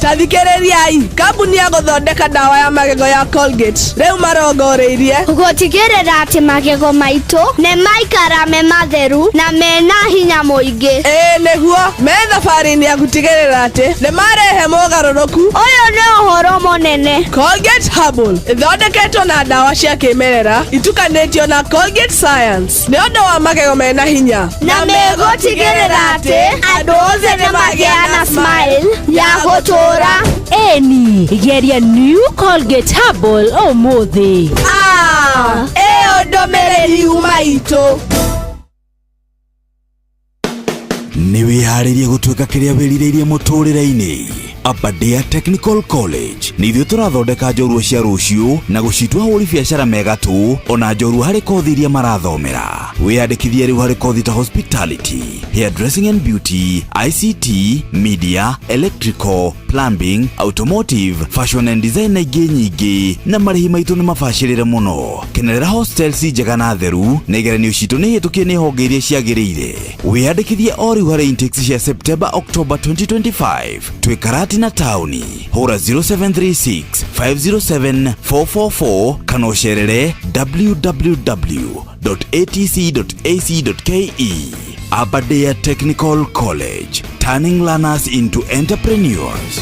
Ta thikĩrĩriai, kambuni ya gũthondeka ndawa ya magego ya Colgate rĩu marongoreirie gũtigĩrĩra atĩ magego maitũ nĩ maikara me matheru na mena hinya mũingĩ. Ĩĩ nĩguo, me thabarĩ-inĩ ya gũtigĩrĩra atĩ nĩ marehe mogarũrũku. Ũyũ nĩ ũhoro mũnene. Colgate Herbal ĩthondeketwo na ndawa cia kĩmerera itukanĩtio na Colgate Science nĩ ũndũ wa magego mena hinya, na megũtigĩrĩra atĩ andũ othe nĩ magĩa na smile ya gũtũũra. Eni, geria New Colgate Herbal ũmũthĩ. Ah, ĩyo ndũmĩrĩri yuma itũ. Nĩ wĩharĩrie gũtuĩka kĩrĩa wĩrirĩirie mũtũrĩre-inĩ? Aberdare Technical College nĩ ithuĩ tũrathondeka njorua cia rũciũ na gũcitua ahũri biacara mega tu, ona njorua harĩ kothi iria marathomera. Wĩyandĩkithie rĩu harĩ kothi ta hospitality, hairdressing and beauty, ICT, media, electrical, plumbing, automotive, fashion and design na ingĩ nyingĩ, na marĩhi maitũ nĩ mabacĩrĩre mũno. Kenerera hostels njega na theru, na igeranio citũ nĩ hĩtũkie nĩ honge iria ciagĩrĩire. Wĩyandĩkithie o rĩu harĩ intakes cia September October 2025. Twĩ Karatina taũni. Hũra 0736 507 444 kana ũcerere www.atc.ac.ke. Aberdare Technical College, turning learners into entrepreneurs.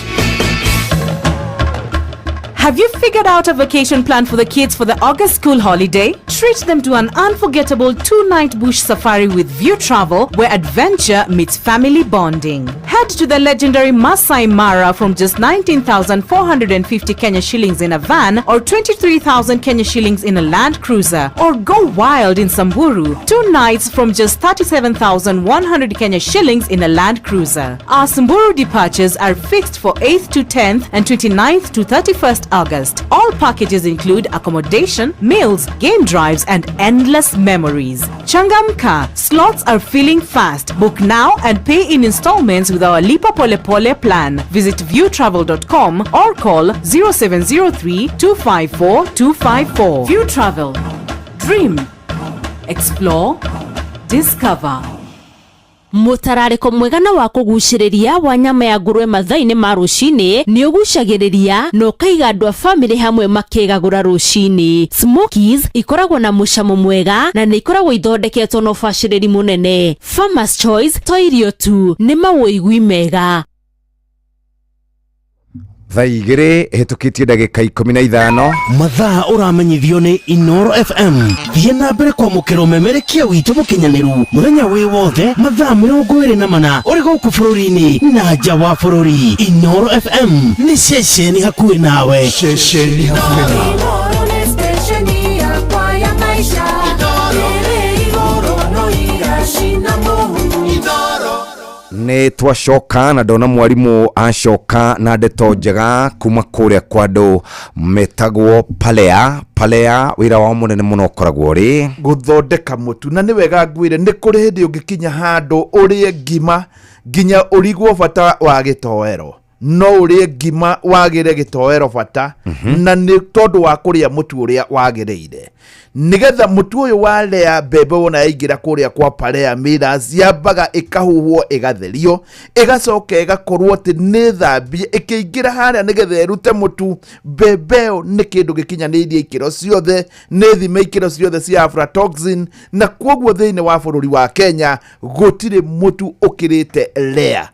Have you figured out a vacation plan for the kids for the August school holiday? Treat them to an unforgettable 2-night bush safari with View Travel, where adventure meets family bonding. Head to the legendary Masai Mara from just 19,450 Kenya shillings in a van or 23,000 Kenya shillings in a Land Cruiser. Or go wild in Samburu, 2 nights from just 37,100 Kenya shillings in a Land Cruiser. Our Samburu departures are fixed for 8th to 10th and 29th to 31st August. All packages include accommodation, meals, game drives, and endless memories. Changamka, slots are filling fast. Book now and pay in installments with our Lipa Pole Pole plan. Visit viewtravel.com or call 0703 254 254. View Travel. Dream. Explore. Discover. Mũtararĩko mwega na wa kũgucĩrĩria wa nyama ya ngũrwe mathaa-inĩ ma rũcinĩ nĩ ũgucagĩrĩria na ũkaiga andũ a bamĩrĩ hamwe makĩgagũra rũcinĩ. Smokies ikoragwo na mũcamo mwega na nĩ ikoragwo ithondeketwo na ũbacĩrĩri mũnene. Farmer's Choice to irio tu, nĩ mawũigui mega. Thaa 2 ĩhĩtũkĩtie ndagĩka 15. Mathaa ũramenyithio nĩ Inoro FM. Thiĩ na mbere kwamũkĩra ũmemerekia witũ mũkinyanĩru mũthenya wĩ wothe mathaa 24 ũrĩ gũkũ bũrũri-inĩ na nja wa bũrũri. Inoro FM nĩ ceceni hakuhĩ nawe. Ceceni hakuhĩ nawe. Inoro nĩ stesheni yakwa ya maisha. Ĩrĩ igũrũ no iracina mũhu. Nĩ twacoka na ndona mwarimũ acoka na ndeto njega kuma kũrĩa kwa andũ metagwo Palea. Palea wĩra wao mũnene mũno ũkoragwo ũrĩ gũthondeka mũtu, na nĩ wega ngwĩre nĩ kũrĩ hĩndĩ ũngĩkinya handũ ũrĩe ngima nginya ũrigwo bata wa gĩtoero. No ũrĩe ngima wagĩre gĩtoero bata, na nĩ tondũ wa kũrĩa mũtu ũrĩa wagĩrĩire. Nĩgetha mũtu ũyũ walea mbembe wona yaingĩra kũrĩa kwa Palea Millers, yambaga ĩkahuhwo ĩgatherio, ĩgacoka ĩgakorwo atĩ nĩ thambie ĩkĩingĩra harĩa nĩgetha ĩrute mũtu. Mbembe ĩyo nĩ kĩndũ gĩkinyanĩirie ikĩro ciothe, nĩ thime ikĩro ciothe cia aflatoxin, na kwoguo thĩinĩ wa bũrũri wa Kenya gũtirĩ mũtu ũkĩrĩte Lea.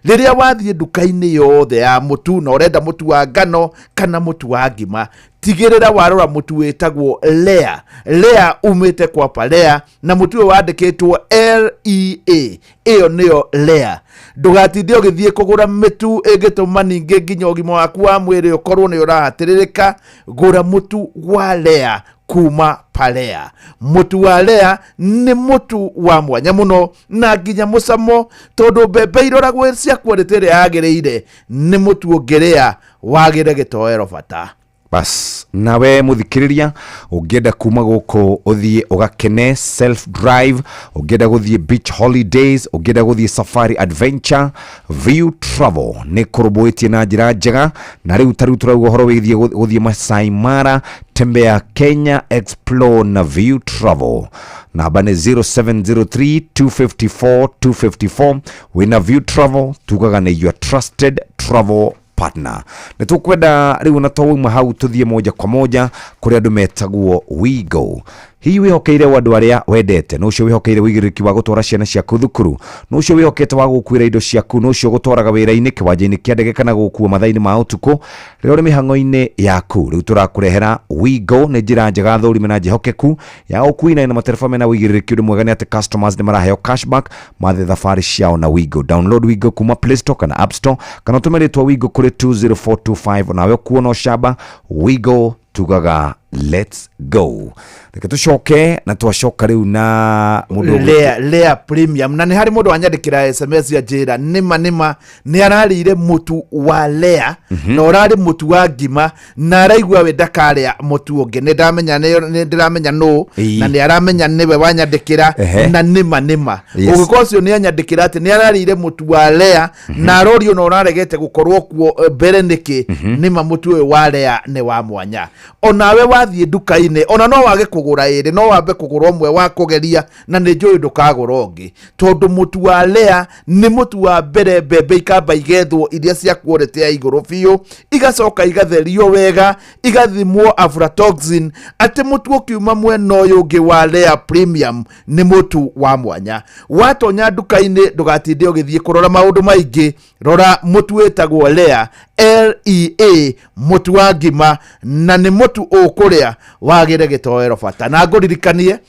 Rĩrĩa wathiĩ nduka-inĩ yothe ya mũtu na ũrenda mũtu wa ngano kana mũtu wa ngima, tigĩrĩra warora mũtu wĩtagwo Lea. Lea umĩte kwa Palea, na mũtu ũyũ wandĩkĩtwo LEA, ĩyo nĩyo Lea. Ndũgatinde ũgĩthiĩ kũgũra mĩtu ĩngĩtũma ningĩ nginya ũgima waku wa mwĩrĩ ũkorwo nĩ ũrahatĩrĩrĩka. Gũra mũtu wa Lea kuma Palea. Mũtu wa Lea nĩ mũtu wa mwanya mũno na nginya mũcamo, tondũ mbembe iroragwo cia quality ĩrĩa yagĩrĩire. Nĩ mũtu ũngĩrĩa wagĩre gĩtoero bata. Bas, nawe muthikiriria ungienda kuma guku uthie ugakene self drive, ungienda guthie beach holidays, ungienda guthie safari adventure, View Travel ni kurubuitie na njira njega. Na riu tariu turauga uhoro wigie guthie Masai Mara, tembea Kenya, explore na View Travel. Namba nĩ 0703 254 254. Wĩna View Travel tugaga nĩ your trusted travel partner. Nĩ tũkwenda rĩu na twauma hau tũthiĩ moja kwa moja kũrĩ andũ metagwo Wigo. Hihi wĩhokeire andũ arĩa wendete, nũ ũcio wĩhokeire ũigĩrĩrĩki wa gũtwara ciana ciaku thukuru, nũ ũcio wĩhokete wa gũkuĩra indo ciaku, nũ ũcio ũgũtwaraga wĩra-inĩ, kĩwanja-inĩ kĩa ndege kana gũkua mathaa-inĩ ma ũtukũ rĩrĩa ũrĩ mĩhang'o-inĩ yaku. Rĩu tũrakũrehera Wigo, nĩ njĩra njega thũrime na njĩhokeku ya ũkui na ĩna matereba mena ũigĩrĩrĩki. Ũndũ mwega nĩ atĩ customers nĩ maraheo cashback mathe thabarĩ ciao na Wigo. Download Wigo kuma Play Store kana App Store, kana ũtũme rĩtwa Wigo kũrĩ 20425 nawe ũkuona ũcamba. Wigo tugaga let's go. Reke tucoke na twacoka riu na mundu Lea Premium. Na nĩ harĩ mũndũ wanyandĩkĩra SMS ya njĩra nĩma nĩma nĩ ararĩire mũtu wa Lea, na ũrarĩ mũtu wa ngima na araigua we ndakarĩa mũtu ũngĩ. Nĩ ndamenya nĩ ndĩramenya nũ, na nĩ aramenya nĩwe wanyandĩkĩra, na nĩma nĩma ũngĩkorwo ũcio nĩ anyandĩkĩra atĩ nĩ ararĩire mũtu wa Lea na arorio na ũraregete gũkorwo kuo mbere nĩkĩ, nĩma mũtu ũyũ wa Lea nĩ wa mwanya. Onawe wathiĩ nduka-inĩ ona no wage kũgũra ĩrĩ, no wambe kũgũra ũmwe wa kũgeria, na nĩ njũĩ ndũkagũra ũngĩ, tondũ mũtu wa Lea nĩ mũtu wa mbere. Mbembe ikamba igethwo iria cia quality ya igũrũ biũ, igacoka igatherio wega, igathimwo aflatoxin, atĩ mũtu ũkiuma mwena ũyũ ũngĩ wa Lea Premium nĩ mũtu wa mwanya. Watonya nduka-inĩ ndũgatinde ũgĩthiĩ kũrora maũndũ maingĩ, rora mũtu wĩtagwo Lea, Lea, mũtu wa ngima, na nĩ mũtu ũkũrĩa wagĩre gĩtoero bata. Na ngũririkanie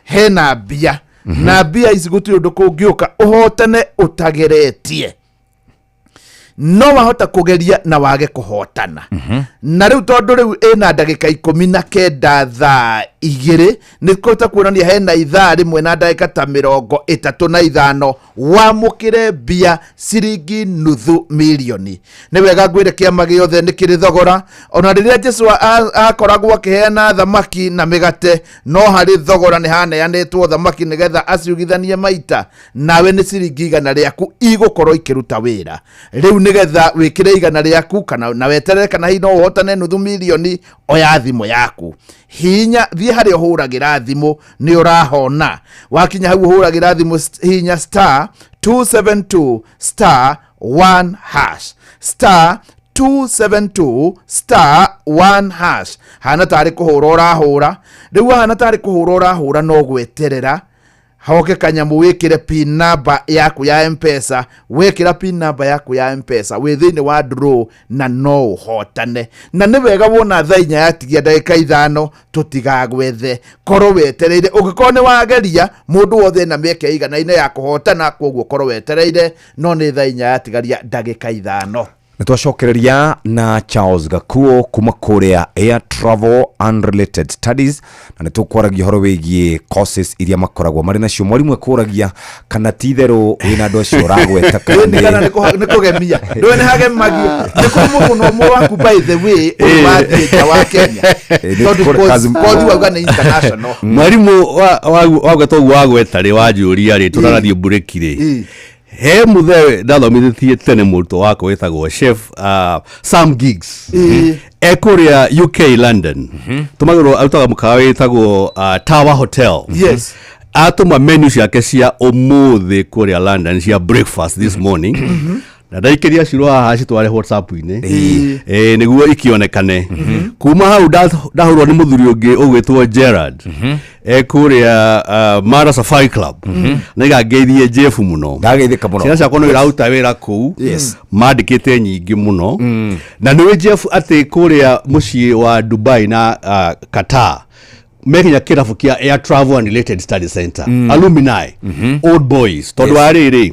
hena mbia, na mbia ici gũtirĩ ũndũ kũngĩũka ũhotane ũtageretie. No wahota kũgeria na wage kũhotana. Na rĩu tondũ rĩu ĩna ndagĩka 19 thaa 2, nĩ kũhota kuonania hena ithaa rĩmwe na ndagĩka ta 35 wamũkĩre mbia ciringi nuthu mirioni. Nĩ wega ngwĩre kĩama gĩothe nĩ kĩrĩ thogora. Ona rĩrĩa Jesũ akoragwo akĩheana thamaki na mĩgate, no harĩ thogora nĩ haneanĩtwo thamaki nĩgetha aciugithanie maita, nawe nĩ ciringi 100 rĩaku igũkorwo ikĩruta wĩra. Rĩu nĩgetha wĩkĩre 100 rĩaku kana na weterere kana hihi no ũhotane nuthu mirioni, oya thimũ yaku, hinya thiĩ harĩa ũhũragĩra thimũ, nĩ ũrahona. Wakinya hau ũhũragĩra thimũ, hinya star 272 star 1 hash, star 272 star 1 hash. Hana tarĩ kũhũra ũrahũra rĩu, hana tarĩ kũhũra ũrahũra, no gweterera hoke kanyamũ wĩkĩre pin number yaku ya M-Pesa. Wĩkĩra pin number yaku ya M-Pesa wĩ thĩinĩ wa draw na no ũhotane. Na nĩ wega wona thaa 4 yatigia ndagĩka 5 tũtigagwethe, korwo wetereire. Ũngĩkorwo nĩ wageria, mũndũ wothe ena mĩeke ĩiganaine ya kũhotana, koguo korwo wetereire, no nĩ thaa 4 yatigaria ndagĩka 5. Nĩ twacokereria na Charles Gakuo kuma kũrĩa Air Travel and Related Studies, na nĩ tũkwaragia ũhoro wĩgiĩ courses iria makoragwo marĩ nacio. Mwarimũ ekũragia kana ti itherũ wĩna andũ acio ũragweta kana kana nĩ kũgemia, ndũĩ nĩ hagemagio nĩ kũrĩ mũndũ na ũmwe waku, by the way, ũyũ wathiĩ nja wa Kenya, tondũ kothi wauga nĩ international. Mwarimũ wagweta ũguo wagweta rĩ, wanjũria rĩ, tũrarathiĩ mburĩki rĩ, he mũthee ndathomithĩtie tene mũrutwo wakwa wĩtagwo chef Sam Giggs, ekũrĩa UK London, tũmagĩrwo arutaga mũkawa wĩtagwo Tower Hotel. Atũma menu ciake cia ũmũthĩ kũrĩa London cia breakfast this morning, na ndaikĩria ciro haha citware WhatsApp-inĩ nĩguo ikĩonekane. Kuma hau ndahũrwo nĩ mũthuri ũngĩ ũgwĩtwo Gerard ekũrĩa Mara Safari Club, na igangeithie Jeff mũno. Ndageithĩka mũno. Ciana ciakwa no iraruta wĩra kũu, mandĩkĩte nyingĩ mũno. Na nĩũĩ Jeff atĩ kũrĩa mũciĩ wa Dubai na Qatar mekinya kĩrabu kĩa Air Travel and Related Study Center alumni old boys, tondũ wa rĩrĩ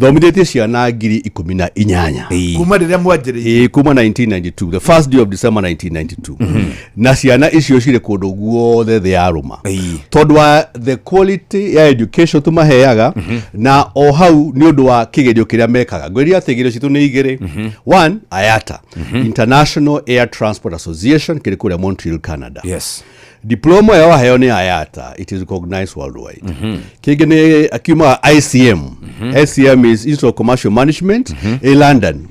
Thomithĩtie ciana 18,000 Kuma rĩrĩa mwanjĩrĩirie. Ĩĩ, kuma 1992, the first day of December 1992. Na ciana icio cirĩ kũndũ guothe thĩ ya rũma tondũ wa the quality ya education tũmaheaga, na o hau nĩ ũndũ wa kĩgerio kĩrĩa mekaga. Ngwĩria atĩ igerio citũ nĩ igĩrĩ. One, IATA, International Air Transport Association, kĩrĩ kũrĩa Montreal, Canada. Diploma ĩyo waheo nĩ IATA, it is recognized worldwide. Kĩngĩ nĩ akiumaga ICM. ICM is Institute of Commercial Management in London.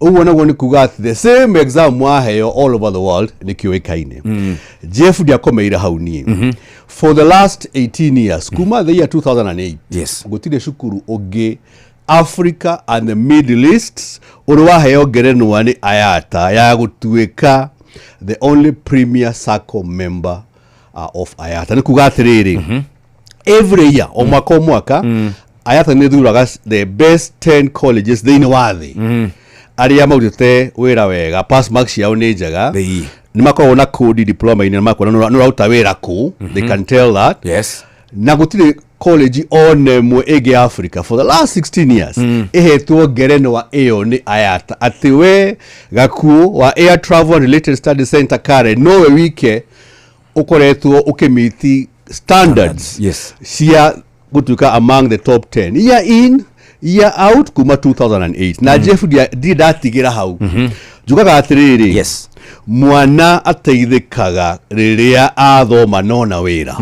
Ũguo naguo nĩ kuga atĩ the same exam waheo all over the world nĩ kĩũĩkaine. Jeff, ndiakomeire hau niĩ. For the last 18 years, kuma the year 2008, gũtirĩ cukuru ũngĩ Africa and the Middle East ũrĩ waheo ngerenwa nĩ IATA ya gũtuĩka the only premier circle member of IATA. Nĩ kuga atĩrĩrĩ, every year, o mwaka o mwaka, IATA nĩ thuraga the best 10 colleges thĩinĩ wa thĩ, arĩa marutĩte wĩra wega, pass marks ciao nĩ njega, nĩ makoragwo na kodi diploma-inĩ na makona nĩ ũraruta wĩra kũ. They can tell that. Na gũtirĩ college ona ĩmwe ĩngĩ ya Africa for the last 16 years ĩhetwo ngerenwa ĩyo nĩ IATA, atĩ we Gakuo wa Air Travel and Related Study Center Karen nowe wike ũkoretwo ũkĩmiti standards cia gũtuĩka among the top 10 year in, year out kuma 2008. Na Jeff, ndirĩ ndatigĩra hau. Njugaga atĩrĩrĩ, mwana ateithĩkaga rĩrĩa athoma nona wĩra.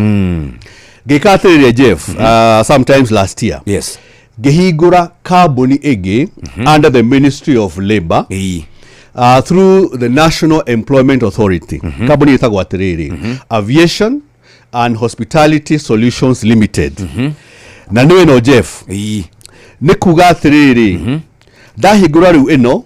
Ngĩka atĩrĩrĩ, Jeff, sometimes last year ngĩhingũra kambuni ĩngĩ under the Ministry of Labour through the National Employment Authority. Kambuni ĩtagwo atĩrĩrĩ, Aviation and Hospitality Solutions Limited. Na nĩ ĩno, Jeff, nĩ kuga atĩrĩrĩ, ndahingũra rĩu ĩno,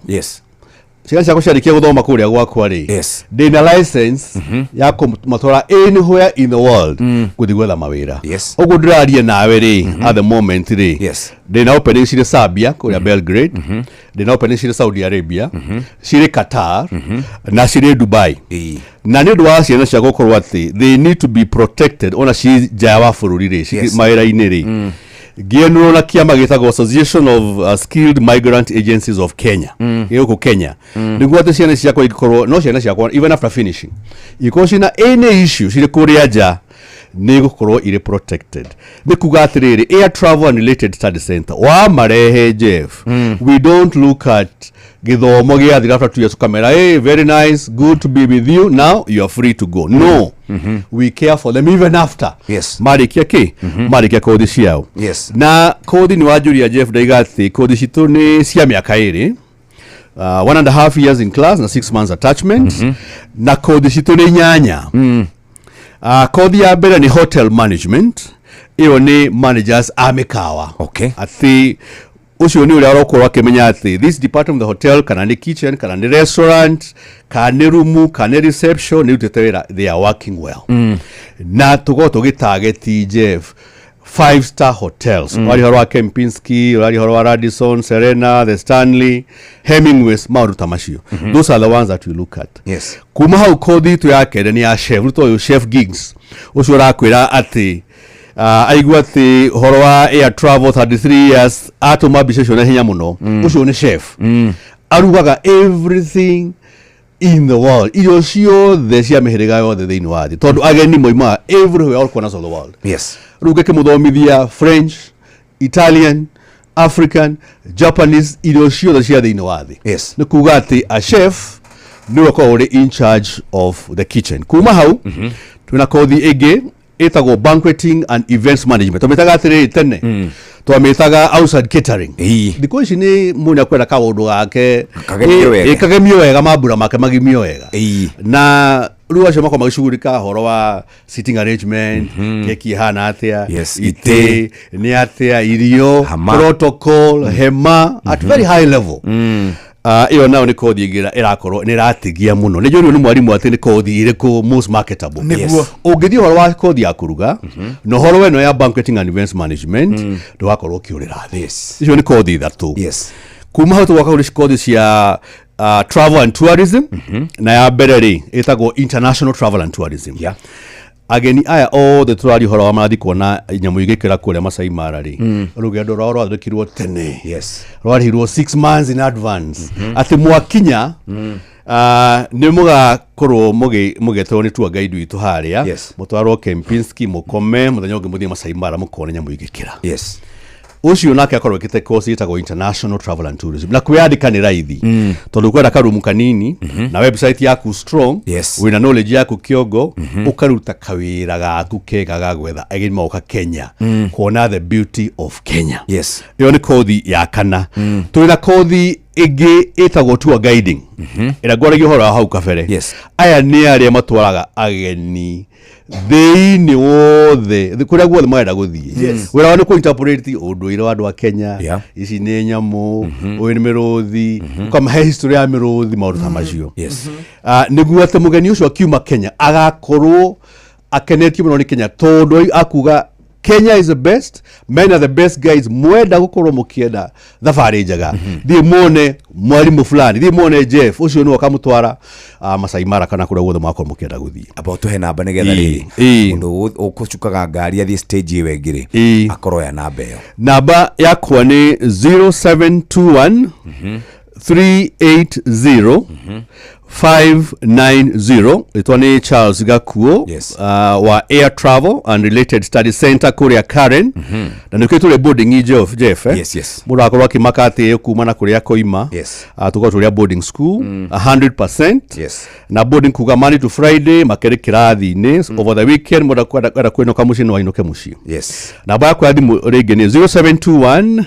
ciana ciakwa ciarĩkia gũthoma kũrĩa gwakwa rĩ, ndĩna license ya kũmatwara anywhere in the world gũthiĩ gwetha mawĩra. Ũguo ndĩraria nawe rĩ, at the moment rĩ, ndĩna opening cirĩ Serbia kũrĩa Belgrade, ndĩna opening cirĩ Saudi Arabia, cirĩ Qatar na cirĩ Dubai. Na nĩ ũndũ wa ciana cia gũkorwo atĩ they need to be protected ona ci nja wa bũrũri rĩ, mawĩra-inĩ rĩ, ngĩenũrwo na kĩama gĩtagwo Association of Skilled Migrant Agencies of Kenya gĩgũkũ Kenya, nĩguo atĩ ciana ciakwa ingĩkorwo no ciana ciakwa, even after finishing, ikorwo ciĩna any issue cirĩ kũrĩa nja, nĩ gũkorwo irĩ protected. Nĩ kuga atĩrĩrĩ, Air Travel and Related Study Center wamarehe, Jeff, we don't look at gĩthomo gĩathira after 2 years ũkamera, "Hey, very nice, good to be with you, now you are free to go." No, we care for them even after marĩkia kĩ, marĩkia kothi ciao. Na kothi nĩ wanjũria, Jeff, ndaiga atĩ kothi citũ nĩ cia mĩaka 2, 1.5 years in class na 6 months attachment. Na kothi citũ nĩ 8. Kothi ya mbere nĩ hotel management. Ĩyo nĩ managers a mĩkawa, atĩ ũcio nĩ ũrĩa ũrokorwo akĩmenya atĩ this department of the hotel, kana nĩ kitchen, kana nĩ restaurant, kana nĩ rumu, kana nĩ reception, nĩ rutĩte wĩra, they are working well. Na tũkorwo tũgĩtageti, Jeff, five star hotels. Ũraria ũhoro wa Kempinski, ũraria ũhoro wa Radisson, Serena, the Stanley, Hemingways, maũndũ ta macio. Those are the ones that we look at. Kuma hau, kothi itũ ya kerĩ nĩ ya chef. Rĩu toyũ chef gigs ũcio ũrakwĩra atĩ aigua atĩ ũhoro wa air travel 33 years, atũma mbica icio na hinya mũno. Ũcio nĩ chef, arugaga everything in the world, irio ciothe cia mĩhĩrĩga yothe thĩinĩ wa thĩ, tondũ ageni moimaga everywhere, all corners of the world. Rĩu ngĩkĩmũthomithia French, Italian, African, Japanese, irio ciothe cia thĩinĩ wa thĩ. Nĩ kuga atĩ a chef nĩwe ũkoragwo ũrĩ in charge of the kitchen. Kuma hau, twĩna kothi ĩngĩ ĩtagwo banqueting and events management. Twamĩtaga atĩrĩrĩ, tene twamĩtaga outside catering. Thikũ ici nĩ mũndũ akwenda kaũndũ gake Kagemio wega. Kagemio wega, mambura make magimio wega. Na rĩu acio makorwo magĩcugurika ũhoro wa seating arrangement, keki ĩhana atĩa, itĩ nĩ atĩa, irio, Hama. protocol, hema, at very high level. Ĩyo nayo nĩ kothi ĩngĩ ĩrakorwo nĩ ĩratigia mũno. Nĩ njũrio nĩ mwarimũ atĩ nĩ kothi ĩrĩkũ most marketable. Nĩguo. Ũngĩthiĩ ũhoro wa kothi ya kũruga na ũhoro ĩno ya banqueting and events management, ndũgakorwo ũkĩũrĩra thĩ. Icio nĩ kothi ithatũ. Kuma hau tũgoka kũrĩ kothi cia travel and tourism. Na ya mbere rĩ, ĩtagwo international travel and tourism. Ageni aya othe tũraria ũhoro wa marathiĩ kuona nyamũ igĩkĩra kũrĩa Masai Mara rĩ, rũgendo rwao rwathondekirwo tene. Rwarĩhirwo 6 months in advance, atĩ mwakinya nĩ mũgakorwo mũgĩetwo nĩ tour guide witũ harĩa, mũtwarwo Kempinski, mũkome, mũthenya ũngĩ mũthiĩ Masai Mara mũkone nyamũ igĩkĩra. Ũcio nake akorwo ĩkĩte course ĩtagwo International Travel and Tourism, na kwĩyandĩka nĩ raithi tondũ kwenda karumu kanini na website yaku strong, wĩna knowledge yaku kĩongo, ũkaruta kawĩra gaku kega ga gwetha ageni magoka Kenya kuona the beauty of Kenya. Ĩyo nĩ kothi ya kana. Twĩna kothi ĩngĩ ĩtagwo tour guiding, ĩrĩa ngwaragia ũhoro wa hau kabere. Aya nĩ arĩa matwaraga ageni thĩinĩ wothe kũrĩa guothe marenda gũthiĩ. Wĩra wao nĩ kũ-interpret ũndũire wa andũ a Kenya. Ici nĩ nyamũ, ũyũ nĩ mĩrũthi, ũkamahe history ya mĩrũthi, maũndũ ta macio. Nĩguo atĩ mũgeni ũcio akiuma Kenya agakorwo akenetio mũno nĩ Kenya, tondũ akuga Kenya is the best, men are the best guys. Mwenda gũkorwo mũkĩenda thabarĩ njega, thiĩ muone mwarimũ fulani, thiĩ muone Jeff, ũcio nĩwe ũkamũtwara Masai Mara kana kũrĩa guothe mwakorwo mũkĩenda gũthiĩ. Amba ũtũhe namba nĩgetha rĩrĩ mũndũ ũkũcukaga ngari athiĩ stage ĩyo ĩngĩ rĩ, akorwo ya namba ĩyo. Namba yakwa nĩ 0721 380 590. Ĩtwa nĩ Charles Gakuo, wa Air Travel and Related Study Center kũrĩa Karen, na nĩkĩo tũrĩ boarding Jeff, Jeff, eh? Yes. Mũndũ akorwo akĩmaka atĩ kuma na kũrĩa koima. Tũkorwo tũrĩa boarding school 100%. Na boarding kuga Monday to Friday makĩrĩ kĩrathi-inĩ, over the weekend mũndũ akwenda kwĩnũka mũciĩ no ainũke mũciĩ. Namba yakwa ya thimũ rĩngĩ nĩ 0721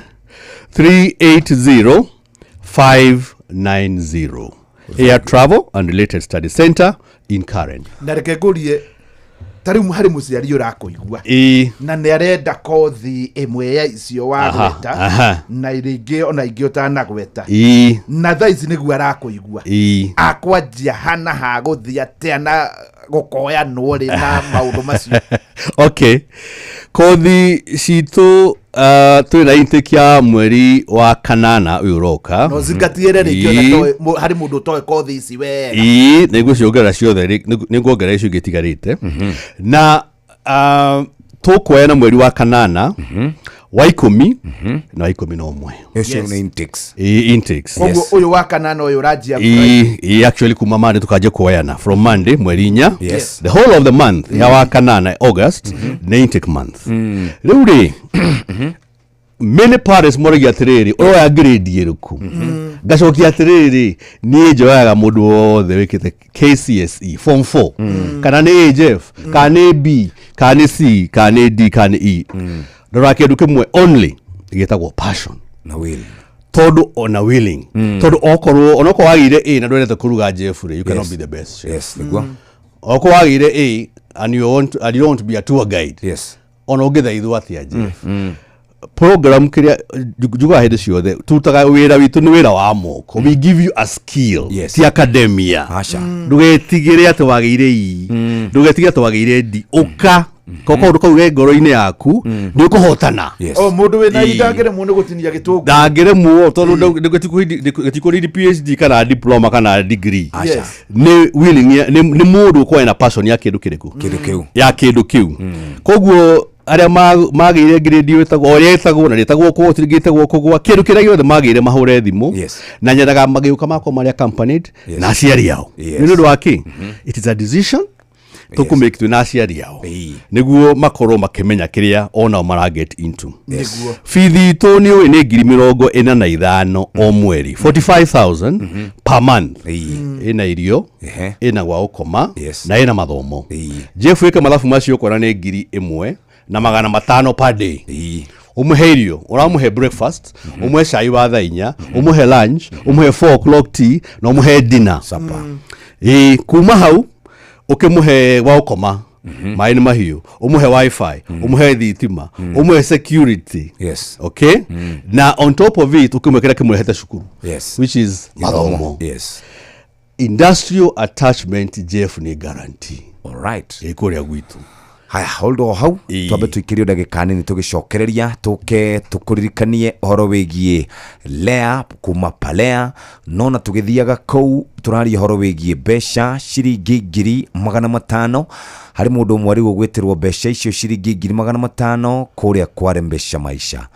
380 590, Air Travel and Related Study Center in Karen. Na reke ngũrie, ta rĩu harĩ mũciari ũrakũigua na nĩ arenda kothi ĩmwe ya icio wagweta na rĩngĩ ona ingĩ ũtanagweta, na thaa ici nĩguo arakũigua, akwanjia hana ha gũthiĩ atĩa na gũkoyanwo rĩ na maũndũ macio? Okay, kothi citũ, twĩna intake ya mweri wa kanana ũyũ ũroka. No zingatie rĩngĩ ona harĩ mũndũ ũtoĩ kothi ici wega. Ĩĩ, nĩngũciongerera ciothe, nĩnguongerera icio ingĩ itigarĩte, na tũkuoya na mweri wa kanana, wa 10 na wa 11. Ũcio nĩ intakes. Ĩĩ, intakes. Koguo ũyũ wa kanana ũyũ ũranjia? Ĩĩ, actually kuma Monday tukanjia kuoyana, from Monday mweri 4. The whole of the month ya wa kanana, August, nĩ intake month. Rĩu rĩ, many parents moragia atĩrĩrĩ, ũroya grade ĩrĩkũ? Ngacokia atĩrĩrĩ, niĩ njoyaga mũndũ wothe wĩkĩte KCSE form 4, kana nĩ A Jeff, kana nĩ B, kana nĩ C, kana nĩ D, kana nĩ E. Ndoraga kĩndũ kĩmwe only gĩtagwo passion na will. Tondũ ona willing, tondũ okorwo onokorwo wagĩire A na ndwendete kũruga, Jeff rĩ, you cannot be the best chef. Yes, nĩguo. Okorwo wagĩire A and you don't want to be a tour guide, ona ũngĩthaithwo atĩa, Jeff, program kĩrĩa njugaga hĩndĩ ciothe, turutaga wĩra witũ nĩ wĩra wa moko. We give you a skill, ti academia. Aca. Ndũgetigĩre atĩ wagĩire E, ndũgetigĩre atĩ wagĩire D, ũka ko kaũndũ kau ge ngoro-inĩ yaku nĩ ũkũhotana. O mũndũ wĩna ndangĩremwo nĩ gũtinia gĩtũngũrũ. Ndangĩremwo tondũ gĩtikũrindi PhD kana diploma kana degree. Aca. Nĩ willing nĩ mũndũ ũkorwo na passion ya kĩndũ kĩrĩkũ. Kĩndũ kĩu. Ya kĩndũ kĩu. Koguo arĩa magĩire grade ĩyo ĩtagwo ũrĩa ĩtagwo na rĩtagwo kũgwa gĩtagwo kũgwa, kĩndũ kĩrĩa gĩothe magĩire, mahũre thimũ. Na nyendaga magĩũka makorwo marĩ accompanied na aciari ao. Nĩ ũndũ wa kĩ? It is a decision tũkũmake twĩ na aciari ao nĩguo makorwo makĩmenya kĩrĩa onao mara get into. Nĩguo. Bithi itũ nĩ ũĩ nĩ 45,000 o mweri, 45,000 per month, ĩna irio, ĩna gwa gũkoma na ĩna mathomo. Jeff, wĩke mathabu macio, ũkona nĩ 1,500 per day. Ũmũhe irio, ũramũhe breakfast, ũmũhe cai wa thaa 4, ũmũhe lunch, ũmũhe 4 o'clock tea na ũmũhe dinner. Ĩĩ, kuma hau ũkĩmũhe gwa gũkoma, maĩ nĩ mahiũ, ũmũhe WiFi, ũmũhe thitima, ũmũhe security. Okay, na on top of it ũkĩmũhe kĩrĩa kĩmũrehete cukuru, which is mathomo. Industrial attachment, Jeff, nĩ guarantee. All right. Ĩ kũrĩa gwitũ. Haya, hold on hau, twambe tũikĩrio ndagĩka nini, tũgĩcokereria tũke tũkũririkanie ũhoro wĩgiĩ Lea kuma Palea. No na tũgĩthiaga kũu, tũraria ũhoro wĩgiĩ mbeca ciringi 500,000 harĩ mũndũ ũmwe rĩu ũgwĩtĩrwo mbeca icio ciringi 500,000 kũrĩa kware Mbeca Maisha.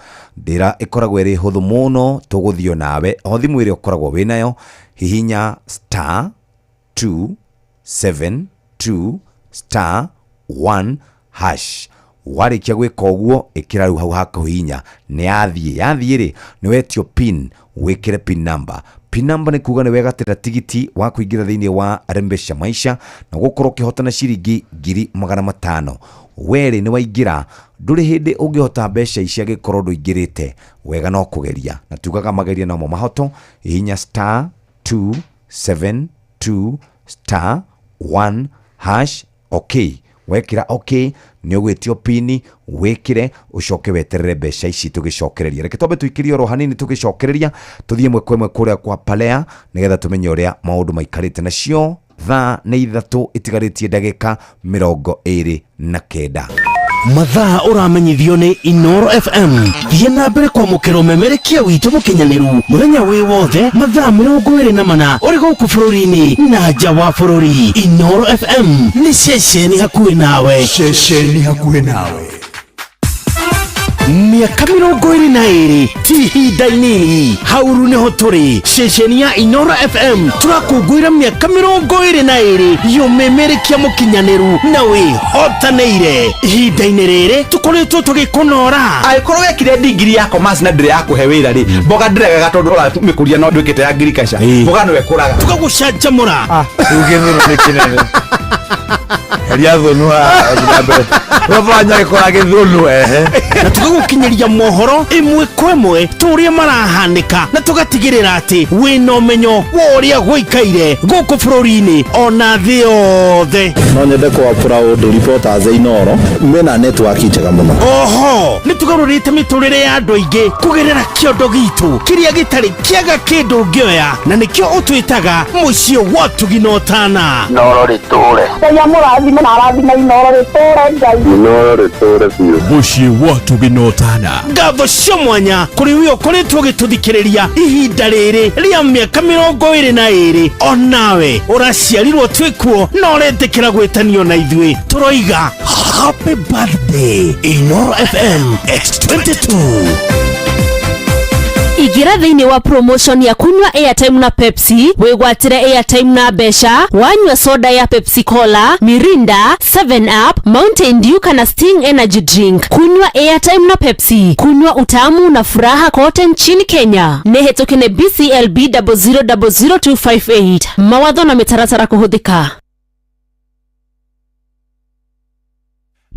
Ndĩra ĩkoragwo ĩrĩ hũthũ mũno, tũgũthiĩ nawe o thimũ ĩrĩa ũkoragwo wĩnayo, hihinya star 272 star 1 hash. Warĩkia gwĩka ũguo, ĩkĩra rĩu hau hakũhihinya, nĩ yathiĩ. Yathiĩ rĩ, nĩ wetio pin, wĩkĩre pin number. Pin number nĩ kuga nĩ wegatĩra tigiti wa kũingĩra thĩinĩ wa Rembesha Maisha na gũkorwo ũkĩhotana ciringi 500,000. Werĩ nĩ waingĩra, ndũrĩ hĩndĩ ũngĩhota mbeca ici angĩkorwo ndũingĩrĩte wega. No kũgeria, na tugaga mageria nomo mahoto. Hihinya star 272 star 1 hash, okay. Wekĩra okay, nĩ ũgwĩtio pini, wĩkĩre, ũcoke weterere mbeca ici. Tũgĩcokereria, reke twambe tũikĩrie oro hanini, tũgĩcokereria tũthiĩ ĩmwe kwa ĩmwe kũrĩa kwa Palea nĩgetha tũmenye ũrĩa maũndũ maikarĩte. Nacio thaa nĩ 3 itigarĩtie ndagĩka 29. Mathaa ũramenyithio nĩ Inoro FM. Thiĩ na mbere kwamũkĩra ũmemerekia witũ mũkinyanĩru mũthenya wĩ wothe, mathaa 24, ũrĩ gũkũ bũrũri-inĩ na nja wa bũrũri. Inoro FM nĩ ceceni hakuhĩ nawe. Ceceni hakuhĩ nawe. Mĩaka 22 ti ihinda inini. Hauru nĩho tũrĩ ceceni ya Inoro FM, tũrakũngũĩra mĩaka 22 yũmemerekia mũkinyanĩru na wĩhotanĩire. Ihinda-inĩ rĩrĩ tũkoretwo tũgĩkũnora. Angĩkorwo wekire ndigiri ya commerce na ndĩrĩ yakũhe wĩra rĩ, mboga ndĩregaga tondũ ũramĩkũria no ndwĩkĩte ya ngirigaca, mboga no ĩkũraga. Tũgagũcanjamũra. Rĩu gĩthũnũ nĩ kĩnene, heria thũnũ haha na mbere, wabanya gĩkora gĩthũnũ ehe. Na tũgagũkinyĩria mohoro ĩmwe kwa ĩmwe tũrĩa marahanĩka, na tũgatigĩrĩra atĩ wĩna ũmenyo wa ũrĩa gũikaire gũkũ bũrũri-inĩ ona thĩ yothe. No nyende kwa proud reporters a Inoro mena network njega mũno. Oho nĩ tũgarũrĩte mĩtũrĩre ya andũ aingĩ kũgerera kĩondo gitũ kĩrĩa gĩtarĩ kĩaga kĩndũ ũngĩoya, na nĩkĩo ũtwĩtaga mũciĩ wa ũtugi na ũtana. Inoro rĩtũre. Ngai amũrathime na arathime Inoro rĩtũre Ngai. Inoro rĩtũre biũ. Mũciĩ wa ũtugi na ũtana. Ngatho cia mwanya kũrĩ we ũkoretwo ũgĩtũthikĩrĩria ihinda rĩrĩ rĩa mĩaka 22. Onawe ũraciarirwo twĩkuo na ũretĩkĩra gwĩtanio na ithuĩ, tũroiga happy birthday Inoro FM at 22. Ingĩra thĩinĩ wa promotion ya kunywa airtime na Pepsi, wĩgwatĩre airtime na mbeca wanyua soda ya Pepsi Cola, Mirinda, 7 Up, Mountain Dew kana Sting Energy Drink. Kunywa airtime na Pepsi, kunywa utamu na furaha kote nchini Kenya. Nĩ hetũke nĩ BCLB 0000258. Mawatho na mĩtaratara kũhũthĩka.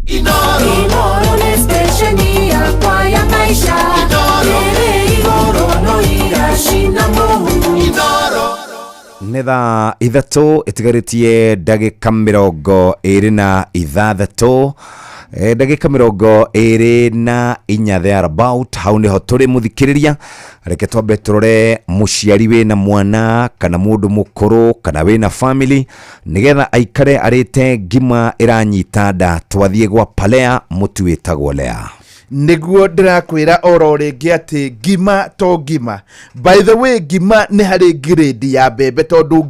Inoro nĩ stesheni yakwa ya maisha ĩrĩ igũrũ no iracina mũhu. Nĩ thaa 3 ĩtigarĩtie ndagĩka 26, ndagĩka 24 thereabout, hau nĩho tũrĩ. Mũthikĩrĩria, reke twambe tũrore mũciari wĩna mwana kana mũndũ mũkũrũ kana wĩna family, nĩgetha aikare arĩte ngima ĩranyita nda. Twathiĩ gwa Palea, mũtu wĩtagwo Lea. Nĩguo ndĩrakwĩra oro rĩngĩ atĩ ngima to ngima. By the way, ngima nĩ harĩ grade ya mbembe, tondũ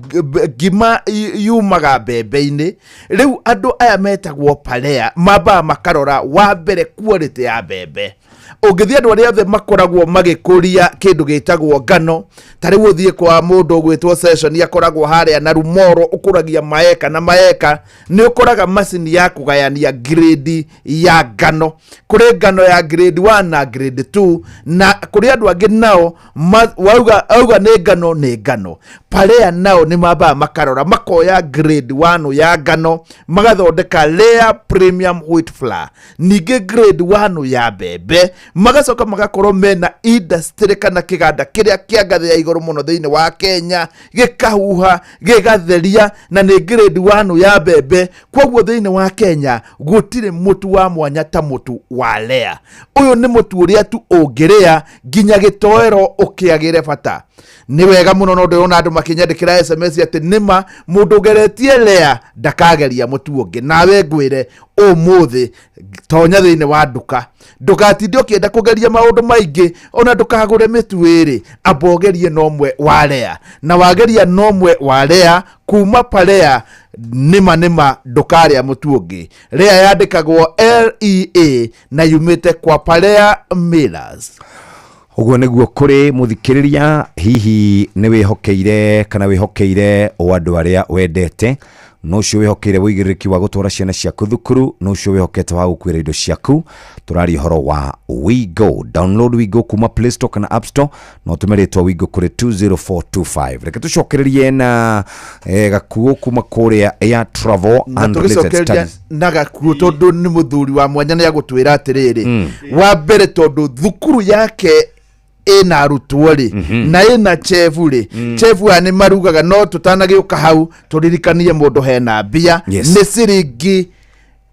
ngima yumaga mbembe-inĩ. Rĩu andũ aya metagwo Palea mambaga makarora wa mbere quality ya mbembe. Ũngĩthiĩ andũ arĩa othe makoragwo magĩkũria kĩndũ gĩtagwo ngano, ta rĩu ũthiĩ kwa mũndũ ũgwĩtwo Session, akoragwo harĩa na Rumoro, ũkũragia maeka na maeka, nĩ ũkoraga macini ya kũgayania grade ya ngano. Kũrĩ ngano ya grade 1 na grade 2, na kũrĩ andũ angĩ nao wauga auga nĩ ngano nĩ ngano. Palea nao nĩ mambaga makarora, makoya grade 1 ya ngano, magathondeka Lea Premium Wheat Flour, ningĩ grade 1 ya mbembe, magacoka magakorwo mena industry kana kĩganda kĩrĩa kĩa ngathĩ ya igũrũ mũno thĩinĩ wa Kenya, gĩkahuha gĩgatheria, na nĩ grade 1 ya mbembe. Koguo thĩinĩ wa Kenya gũtirĩ mũtu wa mwanya ta mũtu wa Lea. Ũyũ nĩ mũtu ũrĩa tu ũngĩrĩa nginya gĩtoero ũkĩagĩre bata. Nĩ wega mũno, no ndĩrona andũ makĩnyandĩkĩra SMS atĩ nĩma mũndũ ũgeretie Lea ndakageria mũtu ũngĩ. Nawe ngwĩre Ũmũthĩ tonya thĩinĩ wa nduka, ndũgatinde ũkĩenda kũgeria maũndũ maingĩ, ona ndũkagũre mĩtu ĩrĩ, amba ũgerie na ũmwe wa Lea, na wageria na ũmwe wa Lea kuma Palea, nĩma nĩma ndũkarĩa mũtu ũngĩ. Lea yandĩkagwo Lea na yumĩte kwa Palea Millers. Ũguo nĩguo kũrĩ mũthikĩrĩria. Hihi nĩ wĩhokeire kana wĩhokeire o andũ arĩa wendete? No ũcio wĩhokeire wĩigĩrĩrĩki wa gũtwara ciana ciaku thukuru, no ũcio wĩhokete wa gũkuĩra indo ciaku. Tũraria ũhoro wa Wigo. Download Wigo kuma Play Store kana App Store, na ũtũme rĩtwa Wigo kũrĩ 20425. Reke tũcokererie na gakuo kuma kũrĩa Air Travel Na and Related tũgĩcokereria Studies. Na gakuo, tondũ nĩ mũthuri wa mwanya, nĩ agũtwĩra atĩrĩrĩ, wa mbere, tondũ thukuru yake ĩna arutwo rĩ, na ĩna chefu rĩ, chefu aya nĩ marugaga. No tũtanagĩũka hau, tũririkanie mũndũ hena mbia. Nĩ ciringi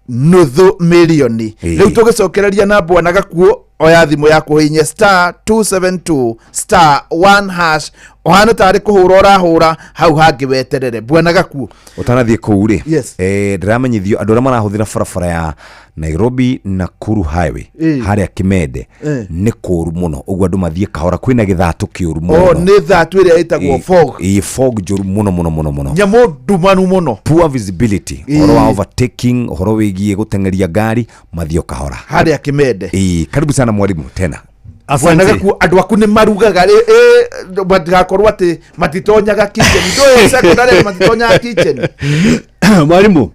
nuthu milioni. Rĩu tũgĩcokereria na bwana gakuo, oya thimũ yaku, hihinye star 272 star 1 hash, ũhane tarĩ kũhũra ũrahũra hau hangĩ, weterere bwana gakuo. Ũtanathiĩ kũu rĩ, Yes. Ndĩramenyithio andũ arĩa marahũthĩra barabara ya Nairobi Nakuru Highway, harĩa Kimende, nĩ kũũru mũno. Ũguo andũ mathiĩ kahora, kwĩna gĩthatũ kĩũru O mũno. nĩ thatu ĩrĩa ĩtagwo fog. Ĩ fog njũru mũno mũno mũno mũno. Nyamũ ndumanu mũno. Poor visibility, ũhoro wa overtaking, ũhoro wĩgiĩ gũteng'eria ngari, mathiĩ o kahora. Harĩa Kimende. Ĩ, karibu sana mwalimu tena. Bwana Gakuo, andũ aku nĩ marugaga rĩ, matigakorwo atĩ matitonyaga kitchen, ndũĩ secondary matitonyaga kitchen. Mwarimu,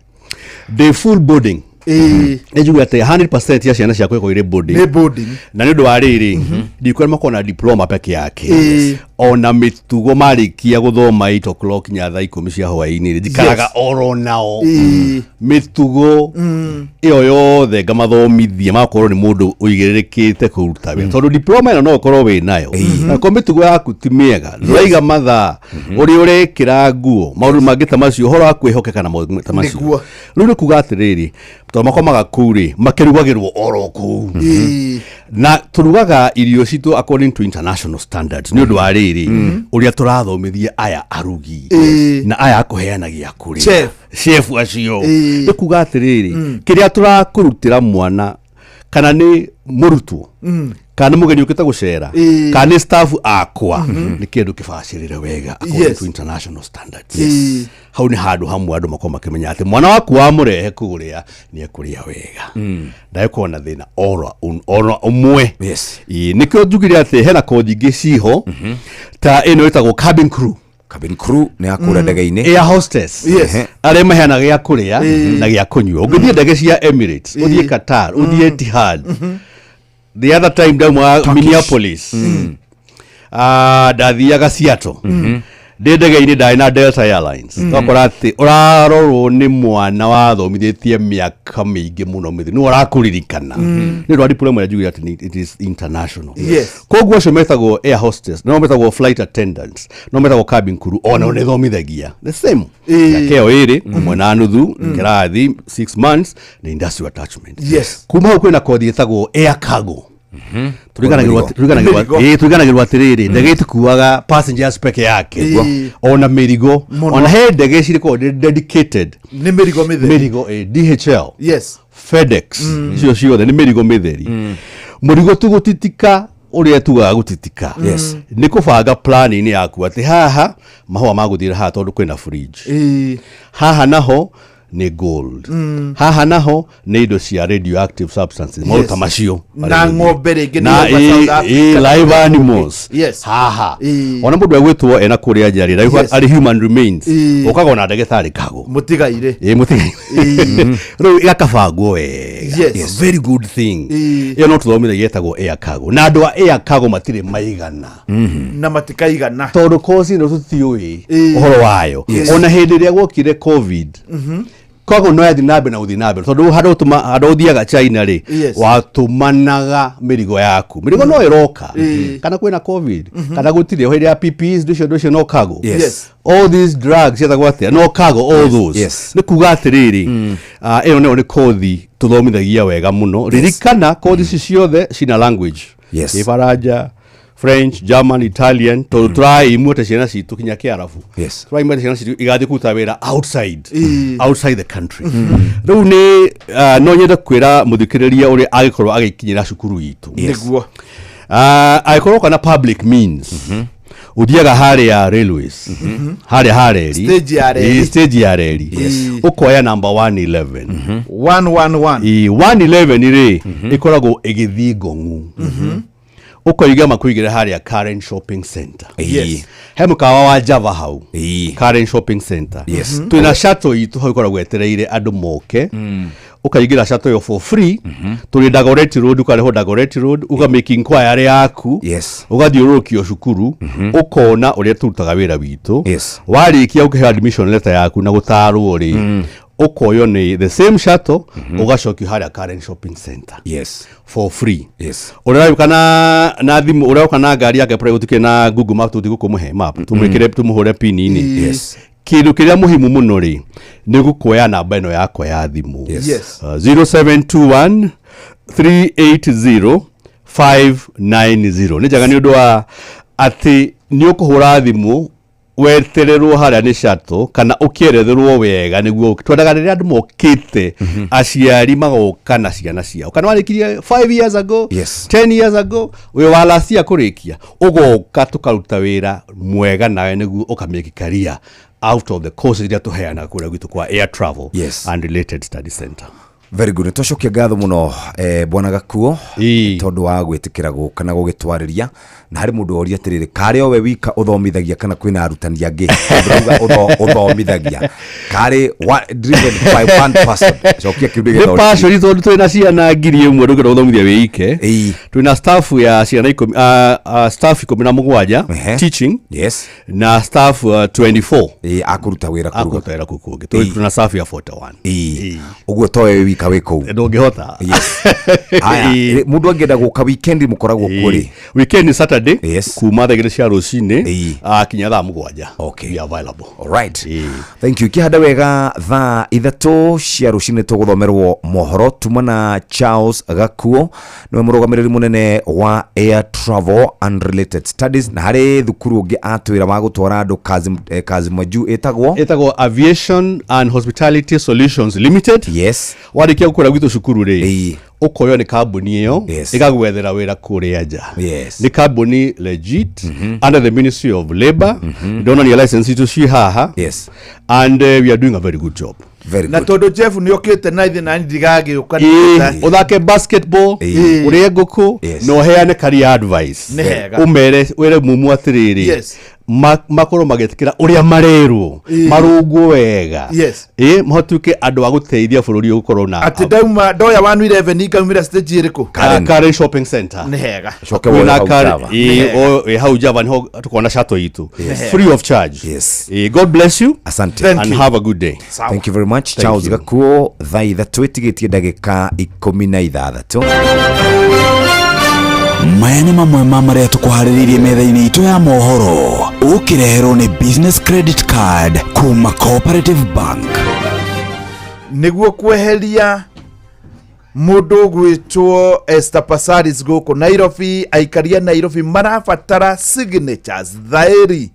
ndĩ full boarding. Nĩ njuge atĩ 100% ya ciana ciakwa ikorwo irĩ boarding. Nĩ boarding. Na nĩ ũndũ wa rĩrĩ, ndikwĩra makorwo na diploma peke yake, ona mĩtugo. Marĩkia gũthoma 8 o'clock nginya thaa 10 cia hwaĩ-inĩ rĩ, njikaraga oro nao. Mĩtugo ĩyo yothe ngamathomithia, magakorwo nĩ mũndũ ũigĩrĩrĩkĩte kũruta wĩra, tondũ diploma ĩno no ũkorwo wĩ nayo, na korwo mĩtugo yaku ti mĩega, ndũraiga mathaa, ũrĩa ũrekĩra nguo, maũndũ mangĩ ta macio, ũhoro wa kwĩhokeka na maũndũ ta macio. Rĩu nĩ kuga atĩrĩrĩ, tondũ makomaga kũu rĩ, makĩrugagĩrwo oro kũu, na tũrugaga irio citũ according to international standards, nĩ ũndũ wa rĩrĩ, ũrĩa tũrathomithia aya arugi na aya akũheana gĩa kũrĩa, Chef. Chef acio. Nĩ kuga atĩrĩrĩ, kĩrĩa tũrakũrutĩra mwana, kana nĩ mũrutwo, kana nĩ mũgeni ũkĩte gũcera, kana nĩ staff akwa, nĩ kĩndũ kĩbacĩrĩre wega according to international standards. Hau nĩ handũ hamwe andũ makorwo makĩmenya atĩ mwana waku wamũrehe kũrĩa, nĩ ekũrĩa wega, ndagĩkorwo na thĩna oro ũmwe. Ĩĩ, nĩkĩo njugire atĩ hena kothi ingĩ ciho ta ĩno ĩtagwo cabin crew. Cabin crew nĩ ya kũrĩa ndege-inĩ. Air hostess. Arĩa maheanaga gĩa kũrĩa na gĩa kũnyua. Ũngĩthiĩ ndege cia Emirates, ũthiĩ Qatar, ũthiĩ Etihad, the other time ndauma Minneapolis, ndathiaga Seattle ndĩ ndege-inĩ, ndarĩ na Delta Airlines, ũgakora atĩ ũrarorwo nĩ mwana wathomithĩtie mĩaka mĩingĩ mũno mĩthiru, nĩwe ũrakũririkana nĩ ũndũ wa diploma ĩrĩa njugire atĩ it is international. Koguo acio metagwo air hostess, no metagwo flight attendants, no metagwo cabin crew, ona nĩ thomithagia the same. Mĩaka ĩyo ĩrĩ ũmwe na nuthu, kĩrathi 6 months nĩ industrial attachment. Kuma hau kwĩna kothi ĩtagwo air cargo. Mĩrigo. Tũriganagĩrwo, tũriganagĩrwo atĩrĩrĩ, ndege ĩtikuaga passengers peke yake, ona mĩrigo. Mũno. Ona he ndege cirĩkoragwo dedicated nĩ mĩrigo mĩtheri. Mĩrigo, DHL, FedEx, icio ciothe nĩ mĩrigo mĩtheri. Mũrigo tu gũtitika ũrĩa tugaga gũtitika, nĩ kũbanga plan-inĩ yaku atĩ haha mahũa magũthiĩra haha tondũ kwĩna fridge, haha naho nĩ gold, haha naho nĩ indo cia radioactive substances, maũndũ ta macio. Na ng'ombe rĩngĩ na nĩ yauma South Africa. Live animals. Haha ona mũndũ egwĩtwo ena kũrĩa nja rĩ, arĩ human remains, ũkaga ona ndagĩtarĩ kago. Mũtigairĩ. Ĩ, mũtigairĩ. Rĩu gakabangwo wega. Very good thing. Ĩyo no tũthomithagia, ĩtagwo air cargo, na andũ a air cargo matirĩ maigana. Na matikaigana. Tondũ kosi ĩno tũtiũĩ ũhoro wayo. Ona hĩndĩ ĩrĩa gwokire COVID, koguo no yathi na mbere na gũthiĩ na mbere, tondũ handũ ũtũma handũ ũthiaga China rĩ, watũmanaga mĩrigo yaku, mĩrigo no ĩroka, kana kwĩna COVID kana gũtirĩ. Hĩndĩ ya PPEs, ndũ icio no cargo. All these drugs ciĩtagwo atĩa, no cargo, all those. Nĩ kuga atĩrĩrĩ, ĩyo nayo nĩ kothi tũthomithagia wega mũno. Ririkana kothi ici ciothe cina language, Kĩbaranja, French, German, Italian, tondũ tũraimwo ta ciana citũ kinya kĩarabu. Yes. Tũraimwo ta ciana citũ igathiĩ kũruta wĩra outside the country. Rĩu nĩ no nyende kwĩra mũthikĩrĩria ũrĩa angĩkorwo agĩkinyĩra cukuru itũ. Yes. Nĩguo. Angĩkorwo kana public means, ũthiaga harĩa railways, harĩa hareri. Stage ya reri. Ĩ, stage ya reri. Ũkoya namba 111. 111. Ĩ, 111 rĩ, ĩkoragwo ĩgĩthiĩ Ngong'u. Ũkoiga makũigĩre harĩa Karen Shopping Center. Yes. He mũkawa wa Java hau. Ĩ. Karen Shopping Center. Yes. Twĩna shuttle itũ hau ĩkoragwo etereire andũ moke. Ũkaingĩra shuttle ĩyo for free. Tũrĩ Dagoretti Road, ũkarehwo Dagoretti Road, ũka make inquiry yaku. Yes. Ũgathiũrũrũkio cukuru, ũkona ũrĩa tũrutaga wĩra witũ. Yes. Warĩkia ũkĩheo admission letter yaku na gũtarwo rĩ, ũkoywo nĩ the same shuttle, ũgacokio harĩa Karen Shopping Center. Yes. For free. Yes. Ũrĩa ũroka na thimũ, ũrĩa ũroka na ngari yake pare gũtikĩrĩ na Google Map, tũtigũ kũmũhe map, tũmwĩkĩre, tũmũhũre pin-inĩ. Yes. Kĩndũ kĩrĩa muhimu mũno rĩ, nĩ gũkuoya namba ĩno yakwa ya thimũ. Yes. Yes. 0721 380 590. Nĩ njega nĩ ũndũ wa atĩ nĩ ũkũhũra thimũ wetererwo harĩa nĩ shuttle kana ũkĩeretherwo wega, nĩguo twendaga rĩrĩa andũ mokĩte, aciari magoka na ciana ciao, kana warĩkirie 5 years ago, Yes. 10 years ago, wĩ wa last year kũrĩkia, ũgoka tũkaruta wĩra mwega nawe nĩguo ũkamake career out of the courses iria tũheanaga kũrĩa gwitũ kwa Air Travel Yes. and Related Study Center. Very good. Twacokia ngatho mũno, bwana Gakuo, Ĩ. tondũ wa gwĩtĩkĩra gũka na gũgĩtwarĩria. Na harĩ mũndũ woria atĩrĩrĩ, karĩ o we wika ũthomithagia kana kwĩna arutani angĩ? Tondũ rauga ũthomithagia karĩ driven by one person. Cokia kĩu. Nĩ passion, tondũ twĩna ciana 1,000, ndũngĩenda gũthomithia wĩ ike. Ĩ. Twĩna staff ya ciana 10, staff 17 Ehe. teaching. Yes. Na staff 24 Ĩ, akũruta wĩra kũruga. Akũruta wĩra kũu kũngĩ. Twĩna staff ya 41. Ĩ. Ũguo to we wika wĩ kũu? Ndũngĩhota. Yes. Haya, mũndũ angĩenda gũka weekend, mũkoragwo kuo rĩ? Weekend ni Saturday. Yes. Kuma thaa 2 cia rũcinĩ Ĩ. kinya thaa 7. Okay. We are available. Alright. Ĩ. Thank you. Kĩhanda wega, thaa 3 cia rũcinĩ tũgũthomerwo mohoro tuma na Charles Gakuo, nĩwe mũrũgamĩrĩri mũnene wa Air Travel and Related Studies, na harĩ thukuru ũngĩ atwĩra wa gũtwara andũ kazi, kazi majuu ĩtagwo Ĩtagwo Aviation and Hospitality Solutions Limited. Yes. Warĩkia gũkũra gwitũ cukuru rĩ, Ĩ. ũkoywo nĩ kambuni ĩyo. Yes. Ĩgagwethera wĩra kũrĩa nja. Yes. Nĩ kambuni legit, under the Ministry of Labour. Ndonania license itũ ci haha. Yes. And we are doing a very good job. Very Na good. tondũ Jeff nĩ okĩte na ithe nani ndigagĩũka. Ĩ, ũthake basketball, Ĩ. ũrĩe ngũkũ, Yes. na ũheane career advice. Nĩ hega. Ũmere wĩre mumu atĩrĩrĩ, Yes. makorwo magĩtĩkĩra ũrĩa marerwo, Ĩ. marũngwo wega. Yes. Ĩ, mahatuĩke andũ a gũteithia bũrũri ũyũ gũkorwo na Atĩ ndauma ndoya 111 ngaumĩra stage ĩrĩkũ? Karen. Karen Shopping Center. Nĩ hega. Coke woe Kwĩna hau Java. Ĩ, ĩ, hau Java niho tũkona shuttle itũ. Yes. Free of charge. Yes. Ĩ, God bless you. Asante. Thank and you. have a good day. Sawa. Thank you very much. Thank Charles you. Gakuo. Thaa 3 ĩtigĩtie ndagĩka 16. Maya nĩ mamwe ma marĩa tũkũharĩrĩirie metha-inĩ itũ ya mohoro, ũkĩreherwo nĩ business credit card kuma Cooperative Bank. Nĩguo kweheria mũndũ ũgwĩtwo Esther Passaris gũkũ Nairobi, aikari a Nairobi marabatara signatures thaĩri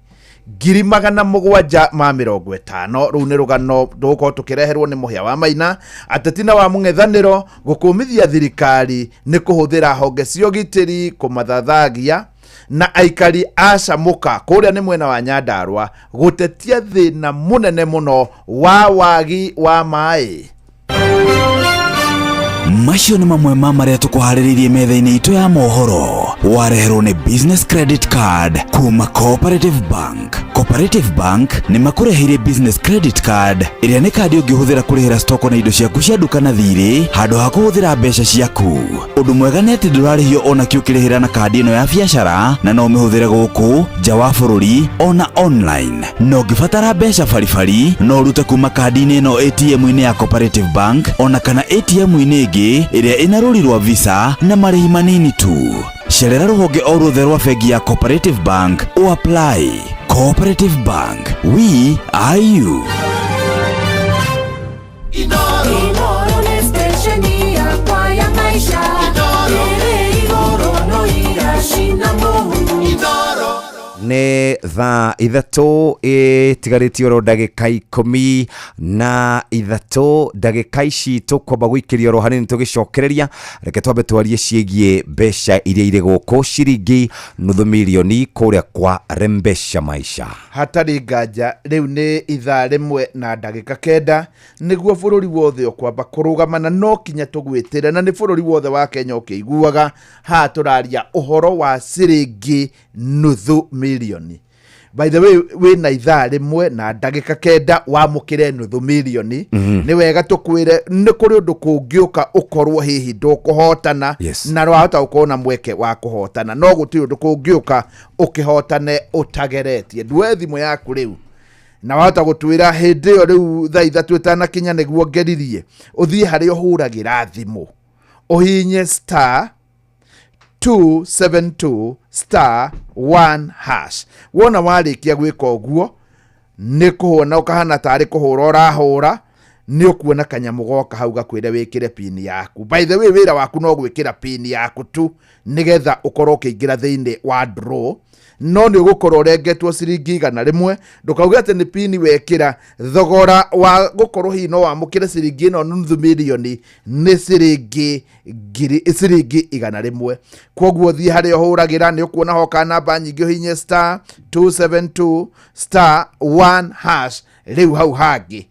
750,000. Rũu nĩ rũgano tũgũkorwo tũkĩreherwo nĩ Mũhĩa wa Maina. Ateti na wa mũng'ethanĩro gũkũmithia thirikari nĩ kũhũthĩra honge cia ũgitĩri kũmathathagia, na aikari a Camuka kũrĩa nĩ mwena wa Nyandarua gũtetia thĩna mũnene mũno wa wagi wa maĩ. Macio nĩ mamwe ma marĩa tũkũharĩrĩirie metha-inĩ itũ ya mohoro, wareherwo nĩ business credit card kuma Cooperative Bank. Cooperative Bank nĩ makũreheire business credit card, ĩrĩa nĩ kandi ũngĩhũthĩra kũrĩhĩra stoko na indo ciaku cia nduka na thirĩ handũ ha kũhũthĩra mbeca ciaku. Ũndũ mwega nĩ atĩ ndũrarĩhio ona kĩ ũkĩrĩhĩra na kandi ĩno ya biacara, na no ũmĩhũthĩre gũkũ nja wa bũrũri ona online. Na ũngĩbatara mbeca baribari, no ũrute kuma kandi-inĩ ĩno ATM-inĩ ya Cooperative Bank ona kana ATM-inĩ ĩngĩ ĩrĩa ĩna rũri rwa Visa na marĩhi manini tu. Cerera rũhonge o ruothe rwa bengi ya Cooperative Bank o apply. Cooperative Bank, we are you. Inoro nĩ stesheni yakwa ya maisha. Ĩrĩ igũrũ no iracina mũhu. Nĩ thaa 3 ĩtigarĩtie oro ndagĩka 13. Ndagĩka ici tũkwamba gũikĩria oro hanini tũgĩcokereria. Reke twambe twarie ciĩgiĩ mbeca iria irĩ gũkũ, ciringi nuthu mirioni kũrĩa kwa Rembesha Maisha. Hatarĩ nganja rĩu nĩ ithaa 1:09 nĩguo bũrũri wothe ũkwamba kũrũgama, na no kinya tũgwĩtĩre, na nĩ bũrũri wothe wa Kenya ũkĩiguaga. Haha tũraria ũhoro wa ciringi nuthu mirioni. By the way, wĩna ithaa 1:09 wamũkĩre nuthu mirioni. Nĩ wega tũkwĩre nĩ kũrĩ ũndũ kũngĩũka ũkorwo hihi ndũkũhotana, na wahota gũkorwo na mweke wa kũhotana, no gũtirĩ ũndũ kũngĩũka ũkĩhotane ũtageretie. Nduoe thimũ yaku rĩu na wahota gũtwĩra hĩndĩ ĩyo rĩu thaa 3 ĩtanakinya nĩguo ngeririe. Ũthiĩ harĩa ũhũragĩra thimũ, ũhihinye star 272 star 1 hash. Wona warĩkia gwĩka ũguo, nĩ kũhũra ũkahana tarĩ kũhũra ũrahũra, nĩ ũkuona kanyamũ goka hau gakwĩre wĩkĩre pin yaku. By the way, wĩra waku no gwĩkĩra pin yaku tu nĩgetha ũkorwo ũkĩingĩra thĩinĩ wa draw, no nĩ ũgũkorwo ũrengetwo ciringi 100. Ndũkauge atĩ nĩ pini wekĩra, thogora wa gũkorwo hihi no wamũkĩre ciringi ĩno nuthu mirioni nĩ ciringi ngiri, ciringi 100. Kwoguo thiĩ harĩa ũhũragĩra, nĩ ũkuona hoka namba nyingĩ, ũhinye star 272 star 1 hash. Rĩu hau hangĩ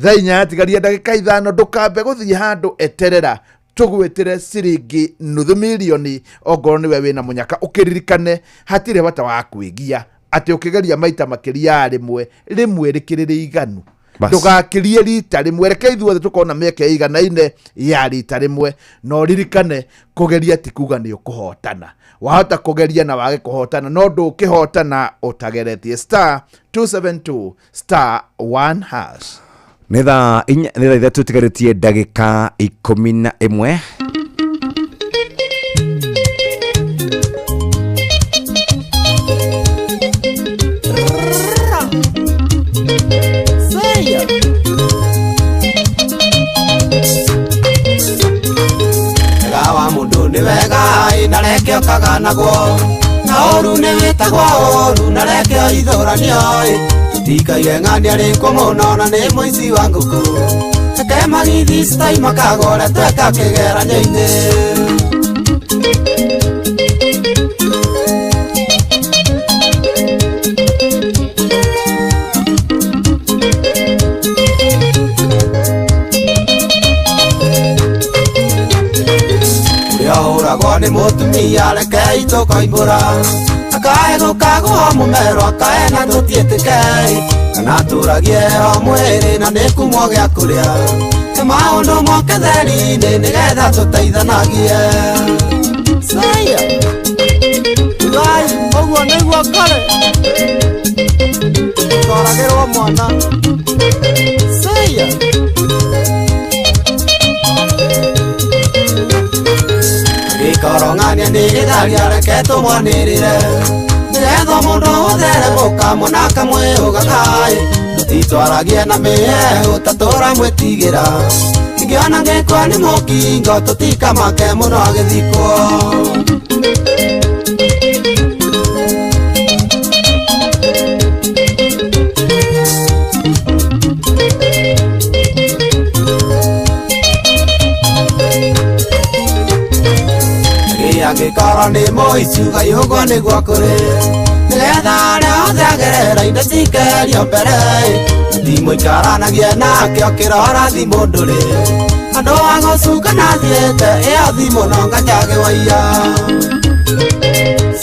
thaa 8 tigaria ndagĩka 5, ndũkambe gũthiĩ handũ, eterera tũgwĩtĩre ciringi nuthu mirioni ongorwo nĩwe wĩna mũnyaka. Ũkĩririkane hatirĩ bata wa kwĩgia atĩ ũkĩgeria maita makĩria ya rĩmwe, rĩmwe rĩkĩrĩ rĩiganu. Ndũgakĩrie rita rĩmwe, reke ithuothe tũkorwo na mĩeke ĩiganaine ya rita rĩmwe, no ririkane kũgeria ti kuga nĩ ũkũhotana. Wahota kũgeria na wage kũhotana, no ndũkĩhotana ũtageretie. Star 272 star 1 hash. Nĩ thaa 4, nĩ thaa 3 tigarĩtie ndagĩka 11. Wega wa mũndũ nĩ wega ĩ, na reke ũkaganagwo, na ũru nĩ wĩtagwo ũru, na reke ũithũranio ĩ. Tũtikaire ng'ania rĩkũ mũno, na nĩ mũici wa ngũkũ. Reke magithi citai makagũre tweka kĩgeranio-inĩ. Ũrĩa ũhũragwo nĩ mũtumia reke itũkoimbũra, akae gũkagwo mũmero, akae na tũtiĩtĩke, kana tũragie o mwĩrĩ na nĩ kumwo gĩa kũrĩa. Nĩ maũndũ moke theri-inĩ nĩgetha tũteithanagie. Saya. Ngai, ũguo nĩguo kũrĩ. Ndũkoragĩrwo mwana. Saya. Gĩkorwo ng'ania nĩ gĩtharia, reke tũmwanĩrĩre, nĩgetha mũndũ ũthere mũkamũna kamwĩũgaga-ĩ. Tũtitwaragie na mĩheehũ ta tũramwĩtigĩra, ingĩona ngĩkua nĩ mũkingo tũtikamake mũno agĩthikwo. Angĩkorwo nĩ mũici ugai ũguo nĩguo kũrĩ, nĩgetha arĩa othe agerera indo cikeherio mbere. Tũtimũikaranagie nake ũkĩrora thimũ ndũrĩ, andũ a gũcuka na thiĩte ĩyo thimũ no ngajage waiya.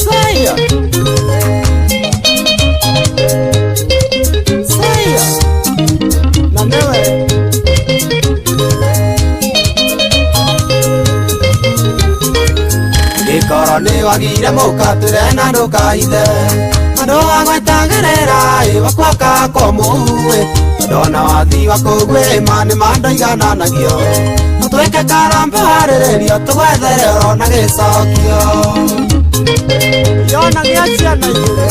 Saya. Saya. Na nĩwe. Gĩkorwo nĩ wagire mũkatũre na ndũkahithe, andũ a gwetagĩrĩra ĩ wakwaka kwa mũhu ĩ, ndona wathi wa kũgwĩma nĩ mandoigananagio, no twĩke karambe warĩrĩrio tũgwethere ũrona gĩcokio. Yona gĩa ciana igĩrĩ.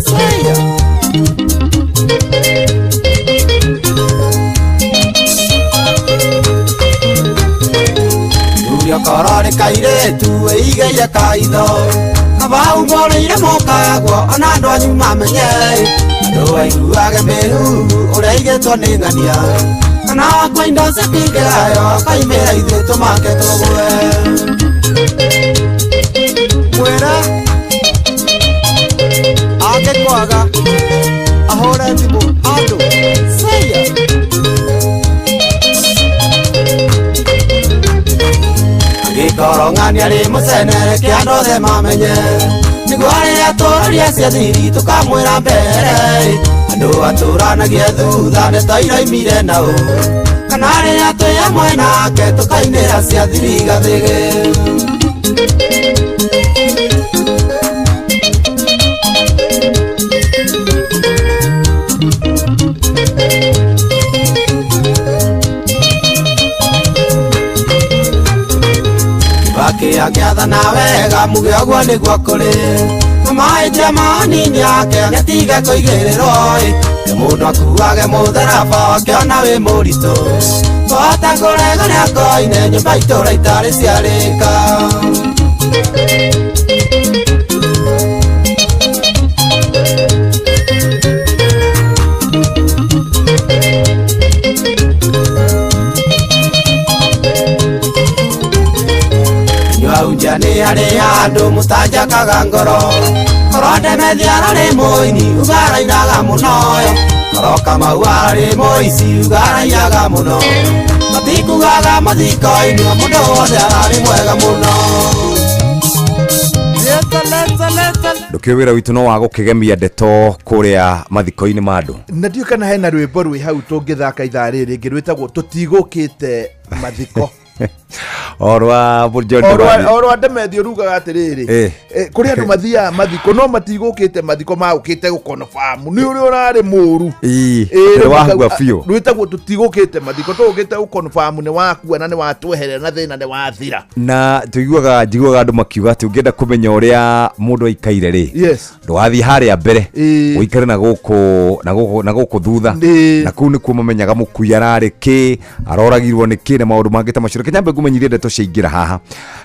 Saya. Okorwo nĩ kairĩtu wĩigĩire kaitho, Kaba umbũrĩire mũkagwo ona andũ anyu mamenye andũ aiguage mĩhuhu ũrĩa igĩtwo nĩ ng'ania kana wakwa indo citingĩgayo akaimĩra ithuĩ tũmake tũgwe mwĩre angĩkwaga ahũre thimũ andũ seia angĩkorwo ng'ania rĩ mũcenere kĩ andũ othe mamenye nĩguo arĩa atũraria cia thiri tũkamwĩra mbere andũ atũranagie thutha ndeto iraimire nao kana rĩrĩa twĩ hamwe nake tũkainĩra cia thiri gathĩgĩ. Kibaki agĩathana wega muge ũguo nĩguo kũrĩ na mahĩtia manini ake agĩtiga kũigĩrĩrwo ĩ nĩ mũndũ akuage mũtharaba akĩona wĩ mũritũ twahota kũrega nĩakoine nyũmba itũra itarĩ ciarĩka. Nyuaunja nĩ arĩa andũ mũtanjakaga ngoro korwo Ndemethi ararĩ mũini uga arainaga mũno korwo Kamau ararĩ mũici uga araiyaga mũno matikugaga mathiko-inĩ o mũndũ wothe ararĩ mwega mũno. Ndũkĩũĩ wĩra witũ no wa gũkĩgemia ndeto kũrĩa mathiko-inĩ ma andũ. Na ndiũĩ kana hena rwĩmbo rwĩ hau tũngĩthaka ithaa rĩrĩ rĩngĩ rwĩtagwo tũtigũkĩte mathiko. Orwa John Orwa Ndemethi ũrugaga atĩrĩrĩ kũrĩ andũ mathiaga mathiko no matigũkĩte mathiko magũkĩte gũkonfamu nĩ ũrĩa ũrarĩ mũru rwĩtagwo tũtigũkĩte mathiko tũgũkĩte gũkonfamu nĩ wakua na nĩ watweherera na thĩna nĩ wathira. Na tũiguaga njiguaga andũ makiuga atĩ ũngĩenda kũmenya ũrĩa mũndũ aikaire rĩ ndũgathiĩ harĩa mbere ũikare na gũkũ na gũkũ na gũkũ thutha na kũu nĩkuo mamenyaga mũkui ararĩ kĩ aroragirwo nĩ kĩ na maũndũ mangĩ ta macio. Reke nyambe ngũmenyithie ndeto ciaingĩra haha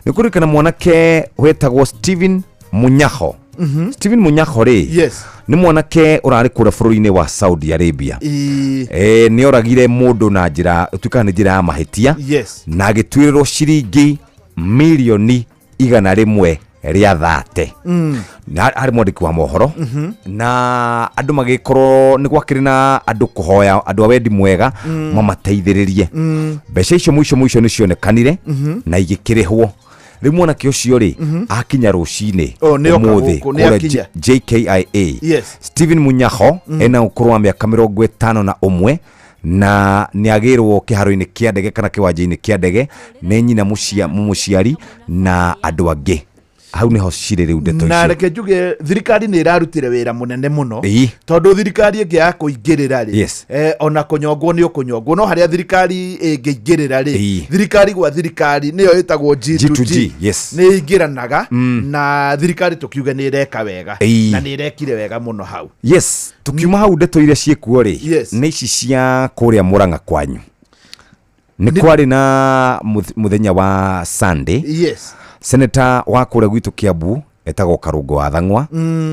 nĩ kũririkana mwanake wetagwo Steven Munyaho. Steven Munyaho rĩ nĩ mwanake ũrarĩ kũrĩa bũrũri-inĩ wa Saudi Arabia. Nĩ oragire mũndũ na njĩra ĩtuĩkaga nĩ njĩra ya mahĩtia na agĩtuĩrĩrwo ciringi mirioni 130 na arĩ mwandĩki wa mohoro na andũ magĩkorwo nĩ gwakĩrĩ na andũ kũhoya andũ a wendi mwega mamateithĩrĩrie. Mbeca icio mũico mũico nĩ cionekanire na igĩkĩrĩhwo. Rĩu mwanake ũcio rĩ akinya rũcinĩ ũmũthĩ kũrĩa JKIA. Steven Munyaho ena ũkũrũ wa mĩaka 51 na nĩ agĩrwo kĩharo-inĩ kĩa ndege kana kĩwanja-inĩ kĩa ndege nĩ nyina mũciari na andũ angĩ. Hau niho cirĩ rĩu ndeto icio. Na reke njuge thirikari nĩ ĩrarutire wĩra mũnene mũno tondũ thirikari ĩngĩ ya kũingĩrĩra rĩ ona kũnyongwo nĩ ũkũnyongwo no harĩa thirikari ĩngĩingĩrĩra rĩ thirikari gwa thirikari nĩyo ĩtagwo G2G nĩ ĩingĩranaga na thirikari tũkiuge nĩ ĩreka wega na nĩ ĩrekire wega mũno hau. Yes, tukiuma hau ndeto iria ciĩkuo rĩ nĩ ici cia kũrĩa Murang'a kwanyu. Nĩ kwarĩ na mũthenya wa Sunday. Senator wa kũrĩa gwitũ Kiambu etagwo Karũngũ wa Thang'wa.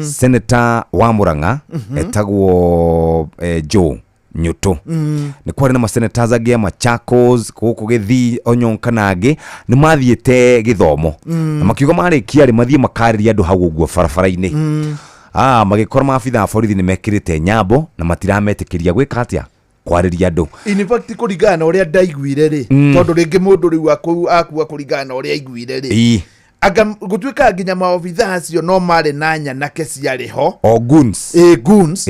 Senator wa Murang'a etagwo Joe Nyutu. Nĩ kwarĩ na masenators angĩ a Machakos gũkũ Gĩthii Onyonka na angĩ nĩ mathiĩte gĩthomo na makiuga marĩkia rĩ mathiĩ makarĩrie andũ hau ũguo barabara-inĩ. Magĩkora maabitha a borithi nĩ mekĩrĩte nyambo na matirametĩkĩria gwĩka atĩa kwarĩria andũ. In fact kũringana na ũrĩa ndaiguire rĩ tondũ rĩngĩ mũndũ rĩu akua kũringana na ũrĩa aiguire rĩ anga gũtuĩka nginya maobitha acio no marĩ na nyanake ciarĩ ho o goons goons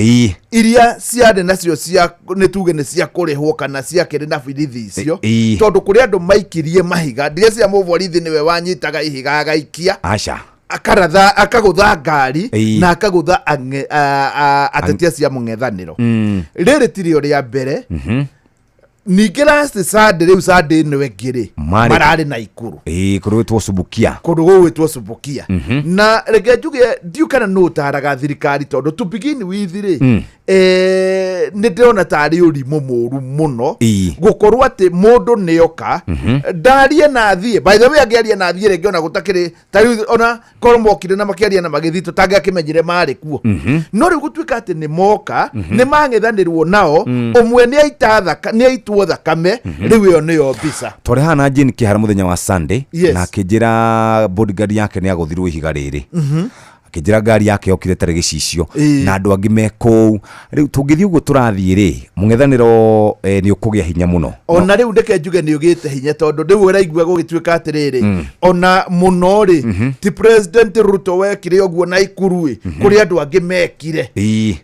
iria ciarĩ nacio cia nĩ tuge nĩ cia kũrĩhwo kana ciakĩrĩ na birithi icio tondũ kũrĩ andũ maikirie mahiga ndirecia mũborithi nĩwe wanyitaga ihiga agaikia aca akaratha akagũtha ngari na akagũtha atetia cia mũng'ethanĩro. Rĩrĩ tirĩo rĩa mbere. Ningĩ last Sunday rĩu Sunday ĩno ĩngĩ rĩ mararĩ na Ikuru kũndũ gwĩtwo Subukia kũndũ gũgwĩtwo Subukia. Na reke njuge ndiũ kana nũ ũtaraga thirikari tondũ to begin with rĩ Nĩ ndĩrona tarĩ ũrimũ mũru mũno Ii. gũkorwo atĩ mũndũ nĩoka ndarie na athiĩ. By the way, angĩaria na athiĩ rĩngĩ ona gũtakĩrĩ ta rĩu, ona korwo mokire na makĩaria na magĩthiĩ, tũtangĩakĩmenyire marĩ kuo. No rĩu gũtuĩka atĩ nĩ moka, nĩ mang'ethanĩrwo nao, ũmwe nĩ aita thaka, nĩ aitwo thakame, rĩu ĩyo nĩyo mbica. Twarĩ haha na Jane Kĩhara mũthenya wa Sunday, na akĩnjĩra bodyguard yake nĩ agũthirwo ihiga rĩrĩ, akĩnjĩra ngari yake yokire tarĩ gĩcicio na andũ angĩ me kũu. Rĩu tũngĩthiĩ ũguo tũrathiĩ rĩ, mũng'ethanĩro nĩ ũkũgĩa hinya mũno. Ona rĩu ndeke njuge nĩ ũgĩte hinya, tondũ rĩu ũraigua gũgĩtuĩka atĩrĩrĩ, ona mũno rĩ, ti President Ruto wekire ũguo na Ikuru ĩ, kũrĩ andũ angĩ mekire.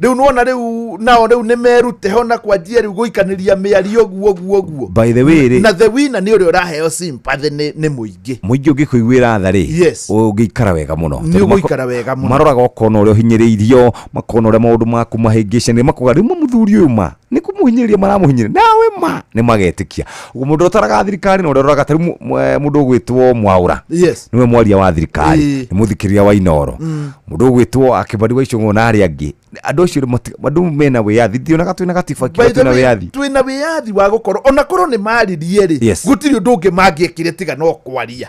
Rĩu nĩwona rĩu nao rĩu nĩ merute ho na kwanjia rĩu gũikanĩria mĩario ũguo ũguo ũguo. By the way rĩ, Na the winner nĩ ũrĩa ũraheo sympathy nĩ mũingĩ. Mũingĩ ũngĩkũiguĩra tha rĩ, ũngĩikara wega mũno. Nĩ Tondũ ũgũikara wega mũno. Maroraga ũkona ũrĩa ũhinyĩrĩirio, makona ũrĩa maũndũ maku mahĩngĩcanire, makoga rĩu mũthuri ũyũ ma nĩ kũmũhinyĩrĩria maramũhinyĩrĩria, nawe ma nĩ magetĩkia ũguo. Mũndũ ũtaraga thirikari na ũrĩa ũroraga ta rĩu mũndũ ũgwĩtwo Mwaũra, nĩwe mwaria wa thirikari, nĩ mũthikĩrĩria wa Inoro, mũndũ ũgwĩtwo Akĩbari wa Icũng'ũ na arĩa angĩ, andũ acio andũ mena wĩyathi, ndionaga twĩna gatiba By kiuga the twĩna way, wĩyathi. Twĩna wĩyathi wa gũkorwo ona korwo nĩ maririe rĩ, gũtirĩ ũndũ ũngĩ mangĩekire tiga no kwaria.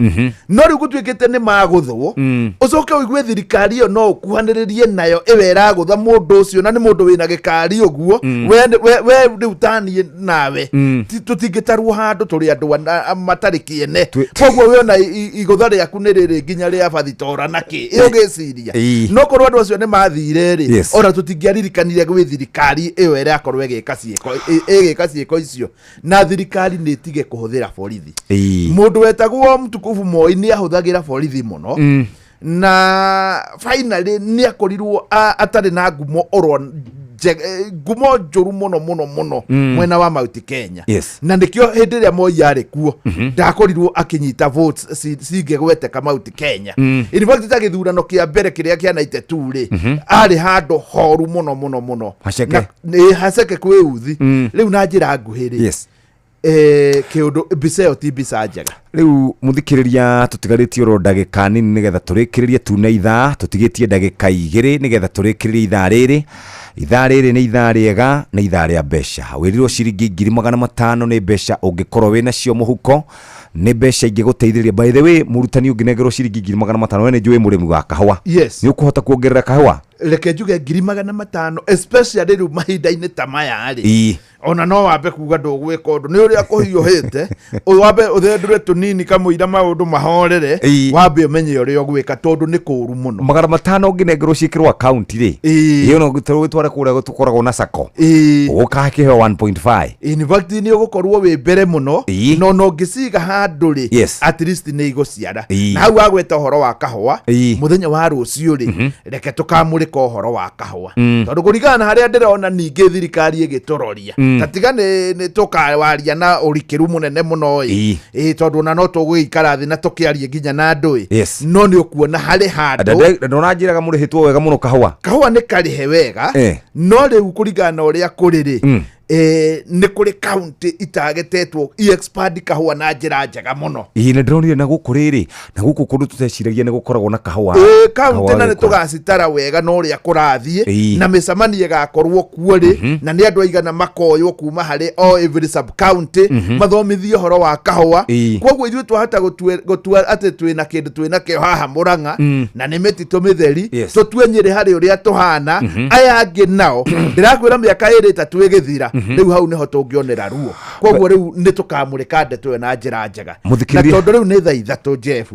No rĩu gũtuĩkĩte nĩ magũthwo, ũcoke ũigue thirikari ĩyo no ũkuhanĩrĩrie nayo ĩwe ĩragũtha mũndũ ũcio, na nĩ mũndũ wĩna gĩkari ũguo. We rĩu taniĩ nawe, tũtingĩtarwo handũ, tũrĩ andũ matarĩ kĩene. Koguo we ona igũtha rĩaku nĩ rĩrĩ nginya rĩa bathitora na kĩ ĩ ũgĩciria, no korwo andũ acio nĩ mathire rĩ, ona tũtingĩaririkanire gwĩ thirikari ĩyo ĩrakorwo ĩgĩka ciĩko ĩgĩka ciĩko icio. Na thirikari nĩ ĩtige kũhũthĩra borithi. Mũndũ wetagwo Mtukufu Moi nĩ ahũthagĩra borithi mũno, na finally nĩ akorirwo atarĩ na ngumo oro ngumo njũru mũno mũno mũno mwena wa Mount Kenya. Na nĩkĩo hĩndĩ ĩrĩa Moi arĩ kuo, ndakorirwo akĩnyita votes cingĩgweteka Mount Kenya. In fact, ta gĩthurano kĩa mbere kĩrĩa kĩa 92 rĩ, arĩ handũ horu mũno mũno mũno. Haceke. Nĩ haceke kwĩ uthi. Rĩu na njĩra nguhĩ rĩ, kĩũndũ mbica ĩyo ti mbica njega. Rĩu mũthikĩrĩria, tũtigarĩtie oro ndagĩka nini nĩgetha tũrĩkĩrĩrie tune ithaa. Tũtigĩtie ndagĩka 2 nĩgetha tũrĩkĩrĩrie ithaa rĩrĩ. Ithaa rĩrĩ nĩ ithaa rĩega, nĩ ithaa rĩa mbeca. Wĩrirwo ciringi 500,000 nĩ mbeca ũngĩkorwo wĩ nacio mũhuko, nĩ mbeca ingĩgũteithĩrĩria. By the way, mũrutani, ũngĩnengerwo ciringi 500,000, we nĩ njũĩ mũrĩmi wa kahũa, nĩ ũkũhota kuongerera kahũa. Reke njuge 500,000, especially rĩu mahinda-inĩ ta maya rĩ, ona no wambe kuga ndũgwĩka ũndũ nĩ ũrĩa kũhiũhĩte, wambe ũthendũre tũnini kamũira maũndũ mahorere, wambe ũmenye ũrĩa ũgwĩka, tondũ nĩ kũũru mũno. 500 ũngĩnengerwo ciĩkĩrwo akaunti rĩ, ĩyo no wĩtware kũrĩa tũkoragwo na sako, ũgakĩheo 1.5. In fact, nĩ ũgũkorwo wĩ mbere mũno, no no ngĩciga handũ rĩ, at least nĩ igũciara. Na hau wagweta ũhoro wa kahũa, mũthenya wa rũciũ rĩ, reke tũkamũrĩka ũhoro wa kahũa, tondũ kũringana na harĩa ndĩrona ningĩ thirikari ĩgĩtũroria, ta tiga nĩ tũkawaria na ũrikĩru mũnene mũno ĩ. Ĩ tondũ ona no tũgũgĩikara thĩ na tũkĩarie nginya na andũ ĩ, no nĩ ũkuona harĩ handũ. Ndonanjĩraga mũrĩhĩtwo wega mũno kahũa. Kahũa nĩ karĩhe wega, no rĩu kũringana na ũrĩa kũrĩ rĩ, nĩ kũrĩ kaunti itagetetwo i-expand kahũa na njĩra njega mũno. Ĩĩ, nĩ ndĩronire na gũkũ rĩrĩ, na gũkũ kũndũ tũteciragia nĩ gũkoragwo na kahũa. Ĩĩ, kaunti Kahũa na nĩ gĩkũra. tũgacitara wega na ũrĩa kũrathiĩ, na mĩcemanio ĩgakorwo kuo rĩ, na nĩ andũ aigana makoywo kuma harĩ o every sub county, mathomithie ũhoro wa kahũa. Koguo ithuĩ twahota gũtua atĩ twĩna kĩndũ twĩna kĩo haha Mũrang'a, na nĩ mĩtitũ mĩtheri, tũtue Nyĩrĩ harĩ ũrĩa tũhana. Aya angĩ nao ndĩrakwĩra mĩaka 2 3 ĩgĩthira, rĩu hau nĩho tũngĩonera ruo. Koguo rĩu nĩ tũkamũrĩka ndeto ĩyo na njĩra njega. Na tondũ rĩu nĩ thaa 3, Jeff,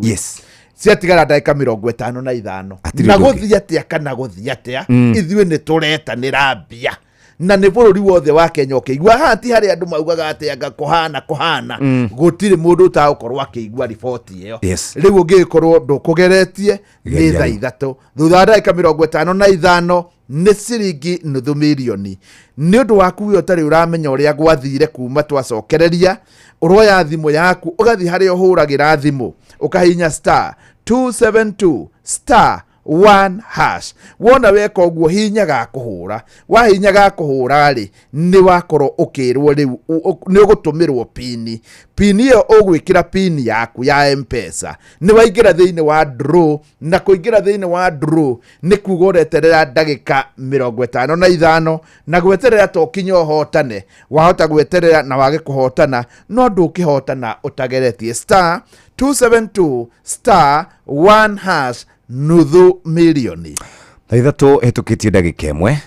ciatigara ndagĩka 55, Hatirĩ na ũndũ ũngĩ. gũthiĩ atĩa kana gũthiĩ atĩa, ithuĩ nĩ tũretanĩra mbia na nĩ bũrũri wothe wa Kenya ũkĩigua. Haha ti harĩa andũ maugaga atĩ anga kũhana kũhana, gũtirĩ mũndũ ũtagũkorwo akĩigua riboti ĩyo. Rĩu ũngĩgĩkorwo ndũkũgeretie, nĩ Geria thaa rĩu. 3 thutha wa ndagĩka 55 nĩ ciringi nuthu mirioni nĩ ũndũ waku we ũtarĩ ũramenya ũrĩa gwathire kuma twacokereria. Ũroya thimũ yaku, ũgathiĩ harĩa ũhũragĩra thimũ, ũkahihinya star 272 star 1 hash. Wona weka ũguo hinya ga kũhũra, wahinya ga kũhũra rĩ, nĩ wakorwo ũkĩrwo rĩu nĩ ũgũtũmĩrwo pini. Pini ĩyo ũgwĩkĩra pini yaku ya M-Pesa, nĩ waingĩra thĩinĩ wa draw, na kũingĩra thĩinĩ wa draw nĩ kuga ũreterera ndagĩka 55, na gweterera to kinya ũhotane. Wahota gweterera na wage kũhotana, no ndũkĩhotana ũtageretie. Star 272 star 1 hash, nuthu milioni. Thaa ithatũ ĩhĩtũkĩtie ndagĩka 1,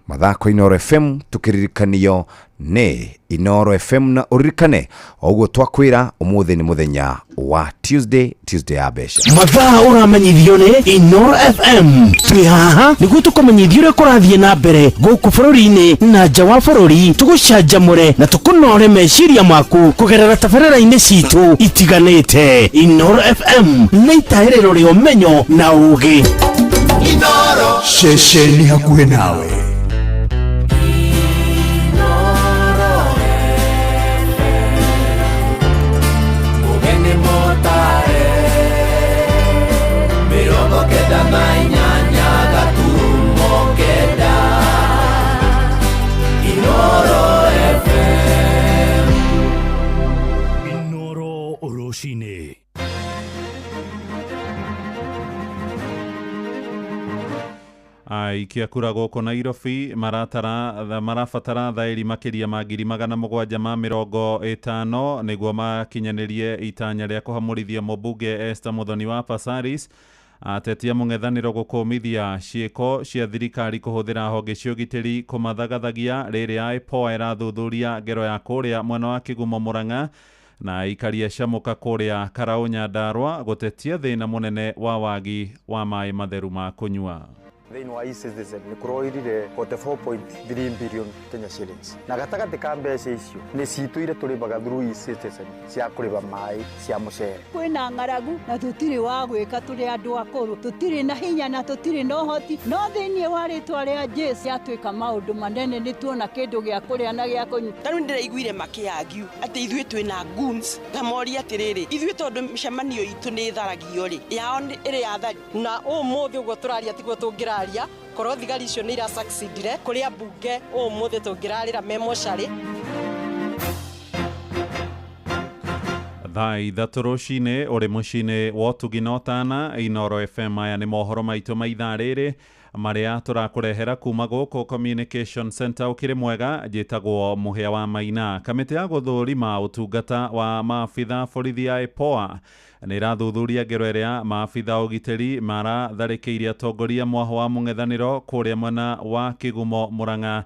mathako Inooro FM tũkĩririkanio nĩ Inooro FM, na ũririkane o ũguo twakwĩra ũmũthĩ nĩ mũthenya wa Tuesday, Tuesday ya mbeca. Mathaa ũramenyithio nĩ Inooro FM. Twĩ haha nĩguo tũkũmenyithie ũrĩa kũrathiĩ na mbere gũkũ bũrũri-inĩ na nja wa bũrũri, tũgũcanjamũre na tũkũnore meciria maku kũgerera tabarĩra-inĩ citũ itiganĩte. Inooro FM nĩ itaĩrĩro rĩa ũmenyo na ũgĩ. Inooro. Ceceni hakuhĩ nawe. Mugeni motare 98 gaturumo 9 Inooro FM. Inooro rũcinĩ. Aikia kura gũkũ Nairobi marabatara thaĩri makĩria ma 750,000 nĩguo makinyanĩrie itanya rĩa kũhamũrithia mũmbunge Esther Muthoni wa Passaris. Atetia mũng'ethanĩro gũkũmithia ciĩko cia thirikari kũhũthĩra honge cia ũgitĩri kũmathagathagia rĩrĩa IPOA ĩrathuthuria ngero ya kũrĩa mwena wa Kĩgumo Mũrang'a, na aikaria Camuka kũrĩa Karaũ Nyandarua gũtetia thĩna mũnene wa wagi wa maĩ matheru ma kũnyua. Thĩinĩ wa eCitizen nĩ kũroirire 44.3 billion Kenya shillings, na gatagatĩ ka mbeca icio nĩ citũ iria tũrĩhaga through eCitizen cia kũrĩha maĩ cia mũcere. Kwĩna ng'aragu na tũtirĩ wa gwĩka, tũrĩ andũ akũrũ, tũtirĩ na hinya na tũtirĩ na ũhoti, no thĩinĩ wa rĩtwa rĩa Jesũ yatuĩka maũndũ manene, nĩ tuona kĩndũ gĩa kũrĩa na gĩa kũnyua. Ta rĩu ndĩraiguire makĩargue atĩ ithuĩ twĩna goons, ngamoria atĩrĩrĩ, ithuĩ tondũ mĩcemanio itũ nĩ ĩtharagio rĩ, yao ĩrĩ ya thari. Na ũmũthĩ ũguo tũraria tiguo tũngĩraria, korwo thigari icio nĩ irasucceedire kũrĩa mbunge ũmũthĩ tũngĩrarĩra me mocarĩ. Thaa ithatũ rũcinĩ ũrĩ mũciĩ-inĩ wa ũtugi na ũtana Inooro FM. Aya nĩ mohoro maitũ ma ithaa rĩrĩ marĩa tũrakũrehera kuma gũkũ Communication Center. Ũkĩrĩ mwega, njĩtagwo Mũhĩa wa Maina. Kamĩtĩ ya gũthũrima ũtungata wa maabitha borithi ya IPOA nĩ ĩrathuthuria ngero ĩrĩa maabitha ũgitĩri maratharĩkĩire atongoria mwaho wa mũng'ethanĩro kũrĩa mwena wa Kĩgumo Mũrang'a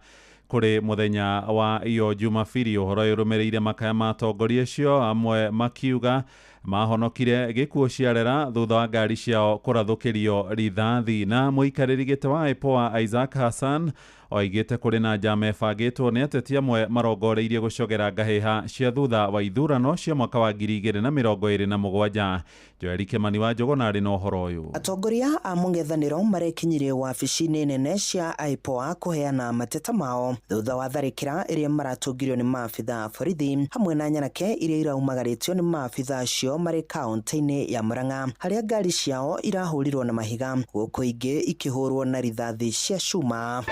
kũrĩ mũthenya wa iyo Jumapili. Ũhoro ũyũ ũrũmĩrĩire makaya ma atongoria acio, amwe makiuga mahonokire gĩkuũ ciarera thutha wa ngari ciao kũrathũkĩrio rithathi. Na mũikarĩri gĩtĩ wa IPOA Isaac Hassan oigĩte kũrĩ na njama ĩbangĩtwo nĩ ateti amwe marongoreirie gũcogera ngahĩha cia thutha wa ithurano cia mwaka wa 2027. Joeli Kimani wa Njũgũna arĩ na ũhoro ũyũ. Atongoria a mũng'ethanĩro marekinyirie wabici-inĩ nene cia IPOA kũheana mateta mao thutha wa tharĩkĩra ĩrĩa maratũngirio nĩ maabitha a borithi hamwe na nyanake iria iraumagarĩtio nĩ maabitha acio marĩ kaunti-inĩ ya Murang'a, harĩa ngari ciao irahũrirwo na mahiga gũkũ ingĩ ikĩhũrwo na rithathi cia cuma.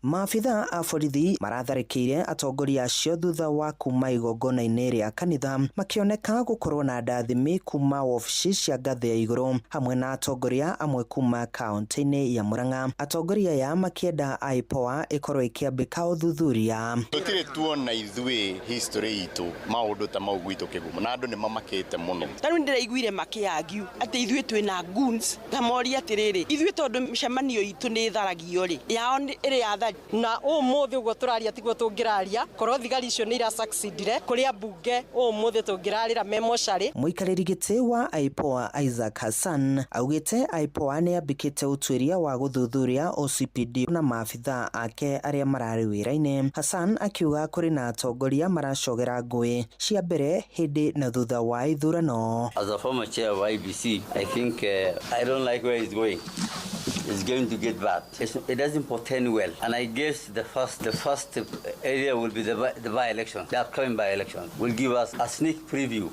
Maabitha a borithi maratharĩkĩire atongoria acio thutha wa kuma igongona-inĩ rĩa kanitha, makĩoneka gũkorwo na ndathimi kuma wabici cia ngathĩ ya igũrũ hamwe na atongoria amwe kuma kaunti-inĩ ya Murang'a. Atongoria aya makĩenda IPOA ĩkorwo ĩkĩambĩka ũthuthuria. Tũtirĩ tuona ithuĩ history itũ maũndũ ta mau gwitũ Kĩgumo, na andũ nĩ mamakĩte mũno. Ta rĩu ndĩraiguire makĩargue atĩ ithuĩ twĩna goons, ngamoria atĩrĩrĩ, ithuĩ tondũ mĩcemanio itũ nĩ ĩtharagio rĩ, yao ĩrĩ ya thari. Na ũmũthĩ ũguo tũraria tiguo tũngĩraria, korwo thigari icio nĩ irasucceedire kũrĩa mbunge ũmũthĩ tũngĩrarĩra me mocarĩ. Mũikarĩri gĩtĩ wa IPOA Isaac Hassan augĩte IPOA nĩ yambĩkĩte ũtuĩria wa gũthuthuria OCPD na maabitha ake arĩa mararĩ wĩra-inĩ. Hassan akiuga kũrĩ na atongoria maracogera ngũĩ cia mbere hĩndĩ na thutha wa ithurano. As a former chair of IBC, I think I don't like where he's going. It's going to get bad. It doesn't portend well. And I guess the first area will be the by-election, the upcoming by-election, will give us a sneak preview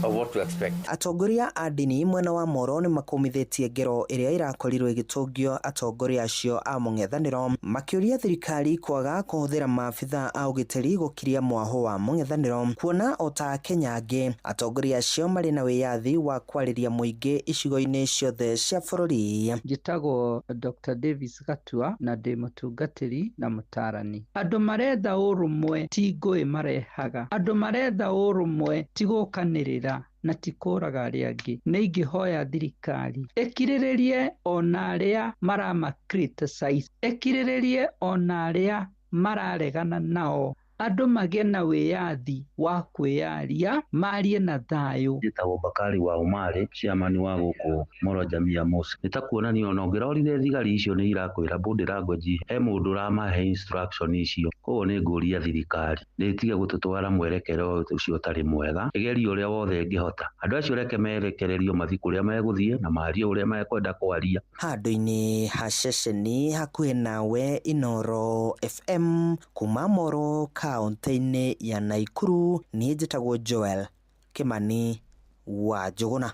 of what to expect. Atongoria a ndini mwena wa Moro nĩ makomithitie ngero ĩrĩa ĩrakorirwo ĩgĩtũngio atongoria acio a mũng'ethanĩro makĩũria thirikari kwaga kũhũthĩra maabitha a ũgitĩri gũkiria mwaho wa mũng'ethanĩro kuona o ta Kenya angĩ atongoria acio marĩ na wĩyathi wa kwarĩria mũingĩ icigo-inĩ ciothe cia bũrũri. Njĩtagwo Dr. Davis Gatua na ndĩ mũtungatĩri na mũtarani. Andũ maretha ũrũmwe ti ngũĩ marehaga, andũ maretha ũrũmwe ti gũkanĩrĩra na ti kũraga arĩa angĩ. Nĩ ingĩhoya thirikari ĩkirĩrĩrie ona arĩa marama criticize, ĩkirĩrĩrie ona arĩa mararegana nao, andũ magĩe na wĩyathi wa kwĩyaria, marie na thayũ. Njĩtagwo Bakari wa Umari, chairman wa gũkũ Moro Jamii ya Mosque. Nĩ ta kuonania ona ũngĩrorire thigari icio nĩ irakwĩra body language he mũndũ ũramahe instruction icio. Koguo nĩ ngũria thirikari nĩ ĩtige gũtũtwara mwerekero ũcio ũtarĩ mwega, ĩgerie ũrĩa wothe ĩngĩhota. Andũ acio reke merekererio mathiĩ kũrĩa megũthiĩ na marie ũrĩa mekwenda kwaria. Handũ-inĩ ha ceceni hakuhĩ nawe Inoro FM kuma Moro kaunti-inĩ ya Naikuru, niĩ njĩtagwo Joel Kimani wa Njũgũna.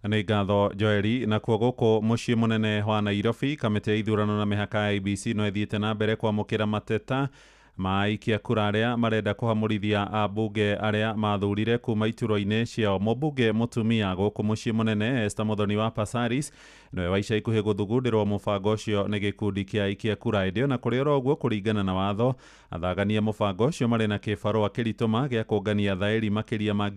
Nĩ ngatho Joeli. Nakuo gũkũ mũciĩ mũnene wa Nairobi, kamĩtĩ ya ithurano na mĩhaka ya IEBC no ĩthiĩte na mbere kwamũkĩra mateta ma aikia kura arĩa marenda kũhamũrithia ambunge arĩa mathurire kuma iturwa-inĩ ciao. Mũmbunge mũtumia gũkũ mũciĩ mũnene Esther Muthoni wa Passaris nĩwe wa ica ikuhĩ gũthugundĩrwo mũbango ũcio nĩ gĩkundi kĩa aikia kura. Ĩndĩ ona kũrĩ oro ũguo, kũringana na watho, athagania mũbango ũcio marĩ na kĩbarũa kĩritũma gĩa kũngania thaĩri makĩria ma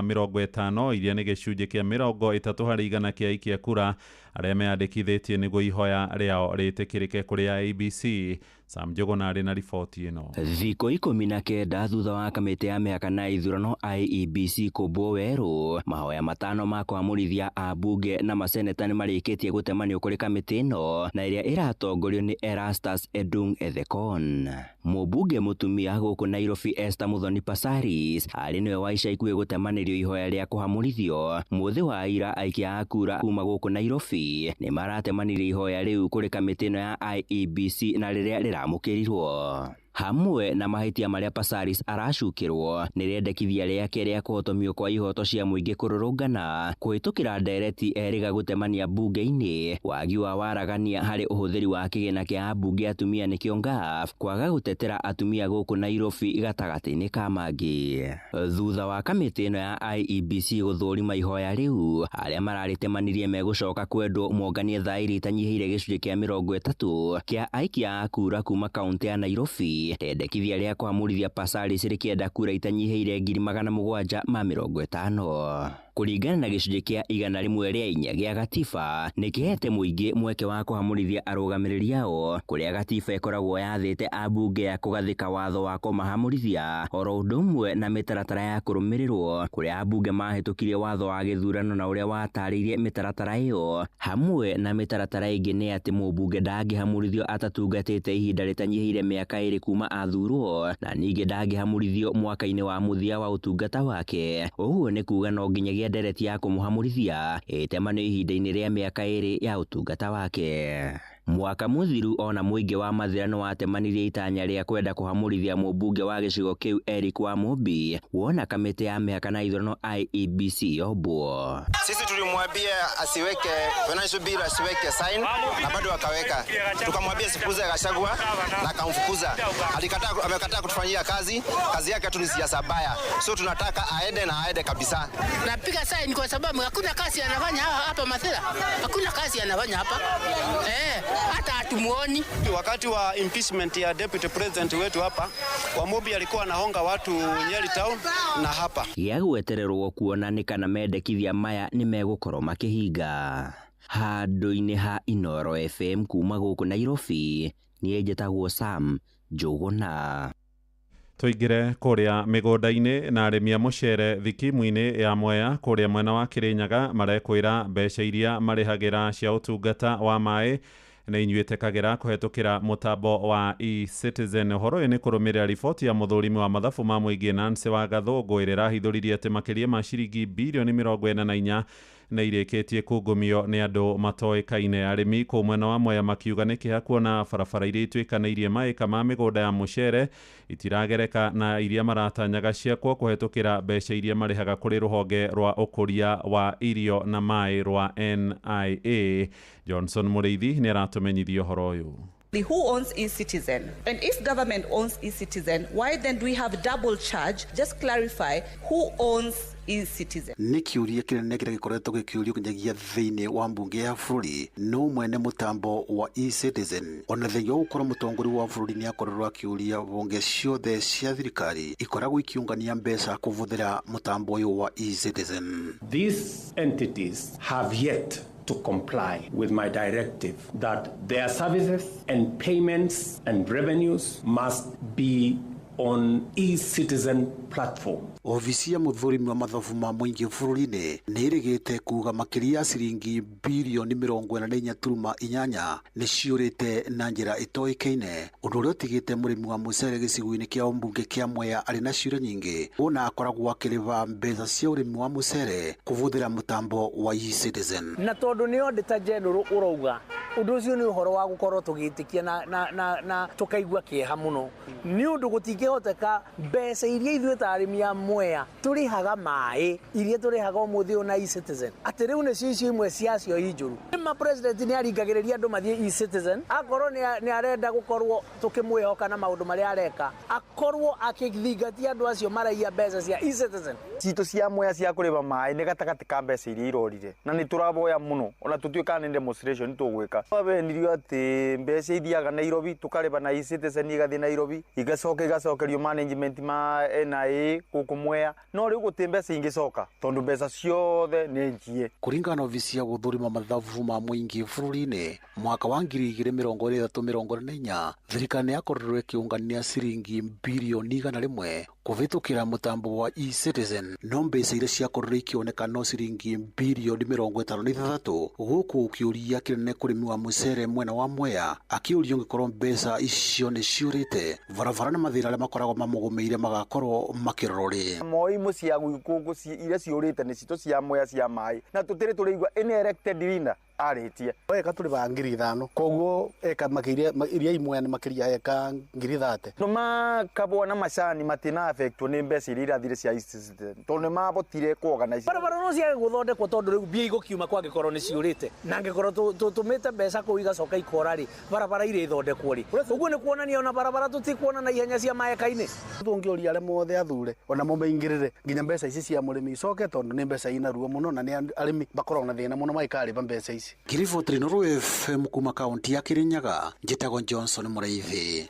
750,000 iria nĩ gĩcunjĩ kĩa 30% kĩa aikia kura arĩa meyandĩkithĩtie nĩguo ihoya rĩao rĩtĩkĩrĩke kũrĩ IEBC. Sam Njũgũna arĩ na riboti ĩno. Thikũ 19 thutha wa kamĩtĩ ya mĩhaka na ithurano IEBC kũmbwo werũ, mahoya 5 ma kũhamũrithia ambunge na maseneta nĩ marĩkĩtie gũtemanio kũrĩ kamĩtĩ ĩno na ĩrĩa ĩratongorio nĩ Erastus Edung Ethekon. Mũmbunge mũtumia gũkũ Nairobi Esther Muthoni Passaris arĩ nĩwe wa ica ikuhĩ gũtemanĩrio ihoya rĩa kũhamũrithio. Mũthĩ wa ira aikia a kura kuma gũkũ Nairobi nĩ maratemanirie ihoya rĩu kũrĩ kamĩtĩ ĩno ya IEBC na rĩrĩa rĩramũkĩrirwo. Hamwe na mahĩtia marĩa Passaris aracukĩrwo nĩ rĩendekithia rĩake rĩa kũhotomio kwa ihoto cia mũingĩ kũrũrũngana kũhĩtũkĩra ndereti erĩga gũtemania mbunge-inĩ, wagi wa waragania harĩ ũhũthĩri wa kĩgĩna kĩa ambunge atumia nĩkĩo NGAAF, kwaga gũtetera atumia gũkũ Nairobi gatagatĩ-inĩ ka mangĩ. Thutha wa kamĩtĩ ĩno ya IEBC gũthũrima ihoya rĩu, arĩa mararĩtemanirie megũcoka kwendwo monganie thaĩri itanyihĩire gĩcunjĩ kĩa 30 kĩa aikia a kura kuma kaũntĩ ya Nairobi. Rĩendekithia rĩa kũhamũrithia Passaris rĩkĩenda kura itanyihĩire 750,000. Kũringana na gĩcunjĩ kĩa 104 gĩa gatiba nĩ kĩhete mũingĩ mweke wa kũhamũrithia arũgamĩrĩri ao, kũrĩa gatiba ĩkoragwo yathĩte ambunge ya kũgathĩka watho wa kũmahamũrithia oro ũndũ ũmwe na mĩtaratara ya kũrũmĩrĩrwo, kũrĩa ambunge mahĩtũkirie watho wa gĩthurano na ũrĩa watarĩirie mĩtaratara ĩyo. Hamwe na mĩtaratara ĩngĩ nĩ atĩ mũmbunge ndangĩhamũrithio atatungatĩte ihinda rĩtanyihĩire mĩaka 2 kuma athurwo, na ningĩ ndangĩhamũrithio mwaka-inĩ wa mũthia wa ũtungata wake. Ũguo nĩ kuga no nginyagia ndereti ya kũmũhamũrithia ĩtemanio ihinda-inĩ rĩa mĩaka 2 ya ũtungata wake. Mwaka mũthiru ona mũingĩ wa Mathĩra nĩ watemanirie itanya rĩa kwenda kũhamũrithia mũmbunge wa gĩcigo kĩu Eric Wamũmbi wona kamĩtĩ ya mĩhaka na ithurano IEBC yombwo. Sisi tulimwambia asiweke financial bill, asiweke sign na bado akaweka. Tukamwambia asifukuze Gachagua na akamfukuza. Alikataa, amekataa kutufanyia kazi. Kazi yake tu ni siasa baya. So tunataka aende na aende kabisa. Napiga sign kwa sababu hakuna kazi anafanya hapa Mathira. Hakuna kazi anafanya hapa. Hata hatumuoni. Wakati wa impeachment ya deputy president wetu hapa, Wamobi alikuwa anahonga watu Nyeri town na hapa. Gĩa gwetererwo kuona nĩ kana mendekithia maya nĩ megũkorwo makĩhinga. Handũ-inĩ ha Inoro FM kuma gũkũ Nairobi, niĩ njĩtagwo Sam Njũgũna. Tũingĩre kũrĩa mĩgũnda-inĩ na arĩmi a mũcere thikimu-inĩ ya Mwea kũrĩa mwena wa Kĩrĩnyaga marekwĩra mbeca iria marĩhagĩra cia ũtungata wa maĩ nĩ inyuĩ tekagĩra kũhetũkĩra mũtambo wa eCitizen. Ũhoro ũyũ nĩ kũrũmĩrĩra riboti ya mũthũrimi wa mathabu ma mũingĩ Nancy wa Gathũngũ ĩrĩa ĩrahithũririe atĩ makĩria ma ciringi birioni 44 Nĩ irĩkĩtie kungumio nĩ andũ matoĩkaine. Arĩmi kũu mwena wa Mwea makiuga nĩ kĩeha kuona barabara iria ituĩkanĩirie maĩka ma mĩgũnda ya mũcere itiragereka na iria maratanyaga ciakwo kũhetũkĩra mbeca iria marĩhaga kũrĩ rũhonge rwa ũkũria wa irio na maĩ rwa NIA. Johnson Mũrĩithi nĩ aratũmenyithia ũhoro ũyũ. Who owns eCitizen? And if government owns eCitizen, why then do we have double charge? Just clarify who owns eCitizen. Nĩ kĩũria kĩnene kĩrĩa gĩkoretwo gĩkĩũrio nginyagia thĩinĩ wa mbunge ya bũrũri no mwene mũtambo wa eCitizen. Ona thengia wa gũkorwo mũtongoria wa bũrũri nĩ akorirwo akĩũria mbunge ciothe cia thirikari ikoragwo ikiũngania mbeca kũbũthĩra mũtambo ũyũ wa eCitizen. These entities have yet to comply with my directive that their services and payments and revenues must be on e-citizen platform. Obici ya mũthũrimi wa mathabu ma mũingĩ bũrũri-inĩ nĩ ĩrĩgĩte kuga makĩria ya ciringi birioni 44.8 nĩ ciũrĩte na njĩra ĩtoĩkaine, ũndũ ũrĩa ũtigĩte mũrĩmi wa mũcere gĩcigo-inĩ kĩa mbunge kĩa Mwea arĩ na ciũria nyingĩ wona akoragwo akĩrĩba mbeca cia ũrĩmi wa mũcere kũbũthĩra mũtambo wa eCitizen. Na tondũ nĩ Auditor General ũrauga ũndũ ũcio nĩ ũhoro wa gũkorwo tũgĩtĩkia na tũkaigua kĩeha mũno nĩ ũndũ gũtingĩhoteka mbeca iria ithuĩ ta arĩmi a Mwea tũrĩhaga maĩ iria tũrĩhaga ũmũthĩ ũyũ na eCitizen atĩ rĩu nĩcio icio imwe ciacio i njũru. Nĩma president nĩ aringagĩrĩria andũ mathiĩ eCitizen akorwo nĩ arenda gũkorwo tũkĩmwĩhoka na maũndũ marĩa areka akorwo akĩthingatia andũ acio maraiya mbeca cia eCitizen. Citũ cia Mwea cia kũrĩba maĩ nĩ gatagatĩ ka mbeca iria irorire na nĩ tũraboya mũno ona tũtuĩka nĩ demonstration tũgwĩka. Twabenirio atĩ mbeca ithiaga Nairobi tũkarĩba na eCitizen igathiĩ Nairobi igacoka igacokerio management ma NIA gũkũ Mwea no rĩu gũtĩ mbeca ingĩcoka tondũ mbeca ciothe nĩ njie. Kũringana na obici ya gũthũrima mathabu ma mũingĩ bũrũri-inĩ mwaka wa 2023-24 thirikari nĩ yakorirwo ĩkĩũngania ciringi birioni 100 kũvĩtũkĩra mũtambo wa eCitizen no mbeca iria ciakorirwo ikĩoneka no ciringi birioni 56 gũkũ kĩũria kĩnene kũrĩmi wa mũcere mwena wa Mwea akĩũrio ũngĩkorwo mbeca icio nĩ ciũrĩte barabara na mathĩna arĩa makoragwo mamũgũmĩire magakorwo makĩrorwo rĩ. Moi mũciĩ gũkũ iria ciũrĩte nĩ citũ cia Mwea cia maĩ na tũtirĩ tũrĩigua any elected leader arĩtie. Eka tũrĩbaga 5,000 koguo eka makĩria iria imwe nĩ makĩria eka 30,000. No makabwa na macani matina affectwo nĩ mbeca iria irathire cia eCitizen tondũ nĩ mabotire kuorganize. Barabara no ciage gũthondekwo tondũ rĩu mbia igũkiuma kwangĩkorwo nĩ ciũrĩte na angĩkorwo tũtũmĩte mbeca kũu igacoka ikora rĩ barabara iria ithondekwo rĩ ũguo nĩ kuonania ona barabara tũtikuona na ihenya cia maeka-inĩ. Tũngĩũria arĩa mothe athure ona mũmaingĩrĩre nginya mbeca ici cia mũrĩmi icoke tondũ nĩ mbeca ina ruo mũno na nĩ arĩmi makoragwo na thĩna mũno magĩkarĩba mbeca ici. Ngiriboti Inooro FM kuma kaunti ya Kirinyaga njĩtagwo Johnson Mũrĩithi.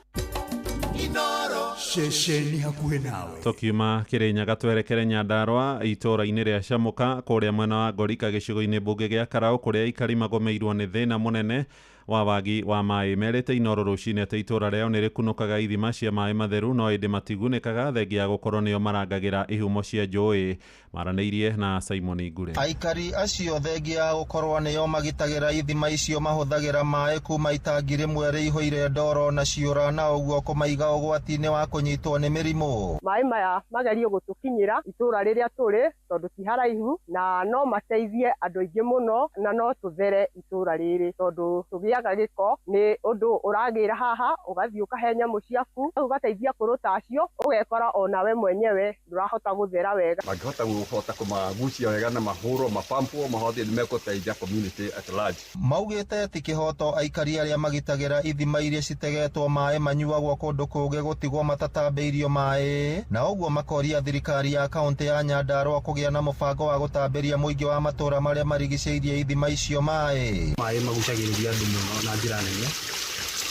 Ceceni hakuhĩ nawe. Tukiuma Kirinyaga twerekere Nyandarua itũũra-inĩ rĩa Camuka kũrĩa mwena wa Ngorika gĩcigo-inĩ mbunge gĩa Karau kũrĩa aikari magomeirwo nĩ thĩna mũnene wa wagi wa maĩ. Merĩte Inooro rũcinĩ atĩ itũũra rĩao nĩ rĩkunũkaga ithima cia maĩ matheru no ĩndĩ matigunĩkaga thengia ya gũkorwo nĩo marangagĩra ihumo cia njũĩ. Maranĩirie na Simon Ngure. Aikari acio thengia ya gũkorwo nĩo magitagĩra ithima icio mahũthagĩra maĩ kuma itangi rĩmwe rĩihũire ndoro na ciũra na ũguo kũmaiga ũgwati-inĩ wa kũnyitwo nĩ mĩrimũ. Maĩ maya magerio gũtũkinyĩra itũũra rĩrĩa tũrĩ tondũ ti haraihu na no mateithie andũ aingĩ mũno na no tũthere itũũra rĩrĩ tondũ tũgĩaga gĩko nĩ ũndũ ũragĩra haha ũgathiĩ ũkahe nyamũ ciaku ũgateithia kũrũta acio ũgekora onawe mwenyewe ndũrahota gũthera wega. Mangĩhota kũhota kũmagucia wega na mahũrwo mapampwo mahote nĩ megũteithia community at large. Maugĩte ti kĩhoto aikari arĩa magitagĩra ithima iria citegetwo maĩ manyuagwo kũndũ kũngĩ gũtigwo matatambĩirio maĩ na ũguo makoria thirikari ya kaunti ya Nyandarua kũgĩa na mũbango wa gũtambĩria mũingĩ wa matũũra marĩa marigicĩirie ithima icio maĩ. Maĩ magucagĩrĩria andũ mũno na njĩra nene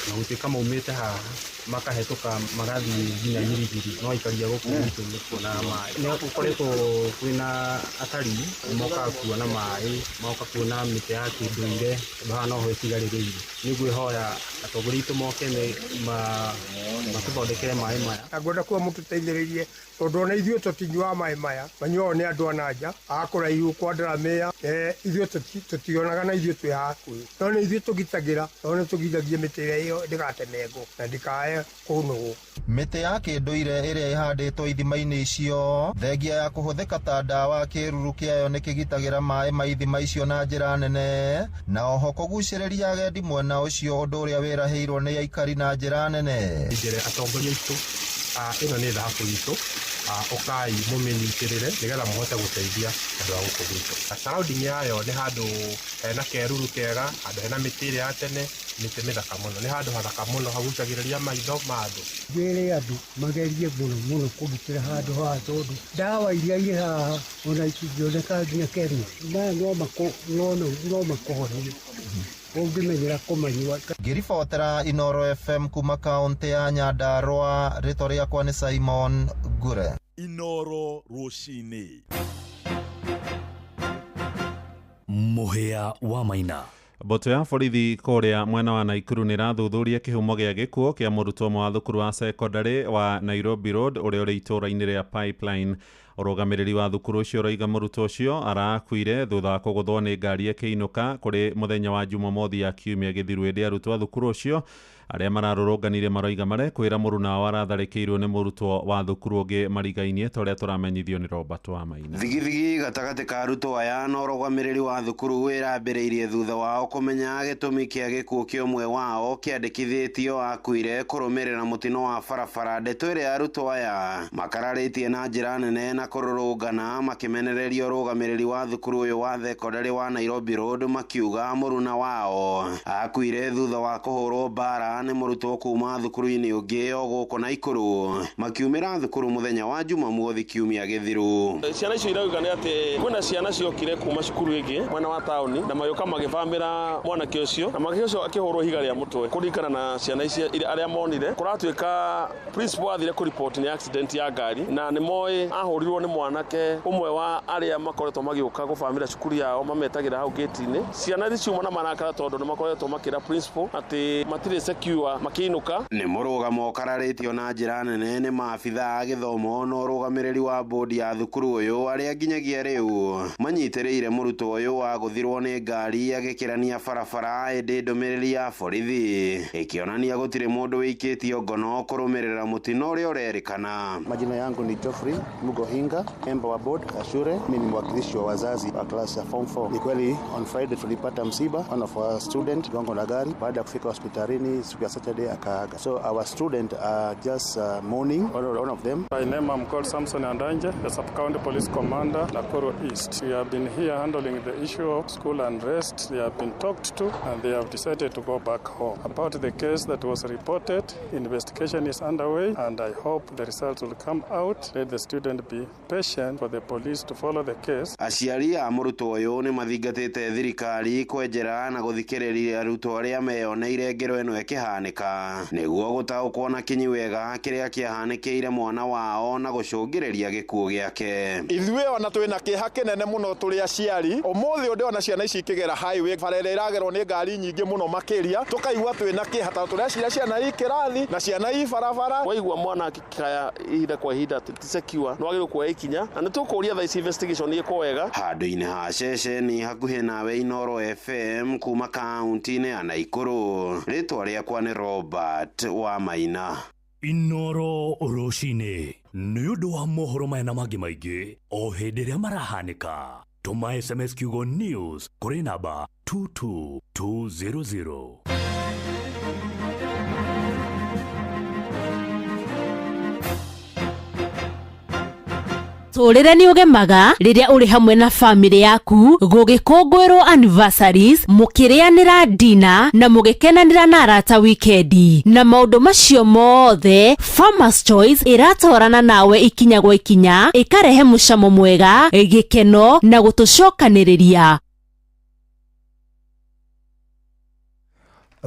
na gũtuĩka maumĩte haha makahetũka magathiĩ nginya Nyirigiri no aikaria gũkũ gwitũ nĩ kuona maĩ. Nĩ gũkoretwo kwĩna atarii mokaga kuona maĩ moka kuona mĩtĩ ya kĩndũire tondũ haha noho ĩtigarĩrĩire. Nĩ ngwĩhoya atongoria aitũ moke matũthondekere maĩ maya. Na ngwenda kuo mũtũteithĩrĩrie tondũ ona ithuĩ tũtinyuaga maĩ maya manyuagwo nĩ andũ a nanja a kũraihu kwa Ndaramĩa. Ithuĩ tũtionaga na ithuĩ twĩ hakuhĩ no nĩ ithuĩ tũgitagĩra tondũ nĩ tũgithagia mĩtĩ ĩrĩa ĩyo ndĩgatemengwo na ndĩkae mekũnũgwo. Mĩtĩ ya kĩndũire ĩrĩa ĩhandĩtwo ithima-inĩ icio thengia ya kũhũthĩka ta ndawa, kĩruru kĩayo nĩ kĩgitagĩra maĩ ma ithima icio na njĩra nene, na oho kũgucĩrĩria agendi mwena ũcio, ũndũ ũrĩa wĩrahĩirwo nĩ aikari na njĩra nene. Njere atongoria aitũ, ĩno nĩ thahabu itũ, ũkai mũmĩnyitĩrĩre nĩgetha mũhote gũteithia andũ a gũkũ gwitũ. Surrounding yayo nĩ handũ hena keruru kega, handũ hena mĩtĩ ĩrĩa ya tene, mĩtĩ mĩthaka mũno, nĩ handũ hathaka mũno hagucagĩrĩria maitho ma andũ. Njĩre andũ magerie mũno mũno kũgitĩra handũ haha, tondũ ndawa iria irĩ haha ona itingĩoneka nginya Kenya. Maya no makũhonie ũngĩmenyera kũmanyua. Ngĩribotera Inoro FM kuma kaũntĩ ya Nyandarua, rĩtwa rĩakwa nĩ Simon Ngure. Inoro rũcinĩ. Mũhĩa wa Maina. Mbũtũ ya borithi kũrĩa mwena wa Naikuru nĩ ĩrathuthuria kĩhumo gĩa gĩkuũ kĩa mũrutwo ũmwe wa thukuru wa sekondarĩ wa Nairobi Road ũrĩa ũrĩ itũũra-inĩ rĩa Pipeline. Ũrũgamĩrĩri wa thukuru ũcio ũroiga mũrutwo ũcio arakuire thutha wa kũgũthwo nĩ ngari ĩkĩinũka kũrĩ mũthenya wa Jumamothi ya kiumia gĩthiru. Ĩndĩ arutwo a thukuru ũcio arĩa mararũrũnganire maroiga marekwĩra mũruna wao aratharĩkĩirwo nĩ mũrutwo wa thukuru ũngĩ marigainie, ta ũrĩa tũramenyithio nĩ Robert Wamaina. Thigithigi gatagatĩ ka arutwo aya na ũrũgamĩrĩri wa thukuru ĩrambĩrĩirie thutha wao kũmenya gĩtũmi kĩa gĩkuũ kĩa ũmwe wao kĩandĩkithĩtio akuire kũrũmĩrĩra mũtino wa barabara. Ndeto ĩrĩa arutwo aya makararĩtie na njĩra nene na kũrũrũngana makĩmenereria ũrũgamĩrĩri wa thukuru ũyũ wa thekondarĩ wa Nairobi Road, makiuga mũruna wao akuire thutha wa kũhũrwo mbara nĩ mũrutwo kuma thukuru-inĩ ũngĩ o gũkũ Naikuru, makiumĩra thukuru mũthenya wa Jumamothi kiumia gĩthiru. Ciana icio irauga nĩ atĩ kwĩna ciana ciokire kuma cukuru ĩngĩ mwena wa taũni na magĩũka magĩbamĩra mwanake ũcio, na mwanake ũcio akĩhũrwo ihiga rĩa mũtwe. Kũringana na ciana ici arĩa monire, kũratuĩka principal athire kũripoti nĩ accident ya ngari, na nĩ moĩ ahũrirwo nĩ mwanake ũmwe wa arĩa makoretwo magĩũka gũbamĩra cukuru yao, mametagĩra hau gate-inĩ. Ciana ici ciuma na marakara tondũ nĩ makoretwo makĩra principal atĩ matirĩ secure makĩinũka. Nĩ mũrũgamo ũkararĩtio na njĩra nene nĩ maabitha a gĩthomo na ũrũgamĩrĩri wa bodi ya thukuru ũyũ arĩa nginyagia rĩu manyitĩrĩire mũrutwo ũyũ wa gũthirwo nĩ ngari agĩkĩrania barabara, ĩndĩ ndũmĩrĩri ya borithi ĩkĩonania gũtirĩ mũndũ wĩikĩtio ngono kũrũmĩrĩra mũtino ũrĩa ũrerĩkana. Majina yangu ni Geoffrey Mugohinga, member wa board ya shule. Mimi ni mwakilishi wa wazazi wa class ya form 4. Ni kweli on Friday tulipata msiba, one of our student gongo la gari. Baada ya kufika hospitalini siku ya Saturday akaaga. So our student are just mourning one of them. By name I'm called Samson Andanje, the sub-county police commander, Nakuru East. We have been here handling the issue of school unrest. They have been talked to and they have decided to go back home. About the case that was reported, investigation is underway and I hope the results will come out. Let the student be patient for the police to follow the case. Aciari a mũrutwo ũyũ nĩ mathingatĩte thirikari kwenjera na gũthikĩrĩria arutwo arĩa meyoneire ngero ĩno ĩkĩhanĩka nĩguo gũtaũkwo na kinyi wega kĩrĩa kĩahanĩkĩire mwana wao na gũcũngĩrĩria gĩkuũ gĩake. Ithuĩ ona twĩna kĩeha kĩnene mũno tũrĩ aciari. Ũmũthĩ ndĩrona ciana ici ikĩgera highway, bara ĩrĩa ĩragerwo nĩ ngari nyingĩ mũno makĩria, tũkaigua twĩna kĩeha tondũ tũreciria ciana i kĩrathi na ciana i barabara. Waigua mwana akĩkaya ihinda kwa ihinda ti secure, nĩ wagĩrĩirwo kuoya ikinya na nĩ tũkũria thaa ici investigation ĩkwo wega. Handũ-inĩ ha ceceni hakuhĩ nawe Inoro FM kuma kaunti-inĩ ya Naikuru, rĩtwa rĩakwa nĩ Robert Wamaina. Inoro rũcinĩ nĩ ũndũ wa mohoro maya na mangĩ maingĩ o hĩndĩ ĩrĩa marahanĩka. Tũma SMS kiugo news kũrĩ namba 22200. Tũrĩre nĩ ũgemaga rĩrĩa ũrĩ hamwe na famĩlĩ yaku gũgĩkũngũĩrwo anniversaries, mũkĩrĩanĩra dina na mũgĩkenanĩra na arata wikendi. Na maũndũ macio mothe Farmers Choice ĩratwarana nawe ikinya gwa ikinya, ĩkarehe mũcamo mwega, gĩkeno na gũtũcokanĩrĩria.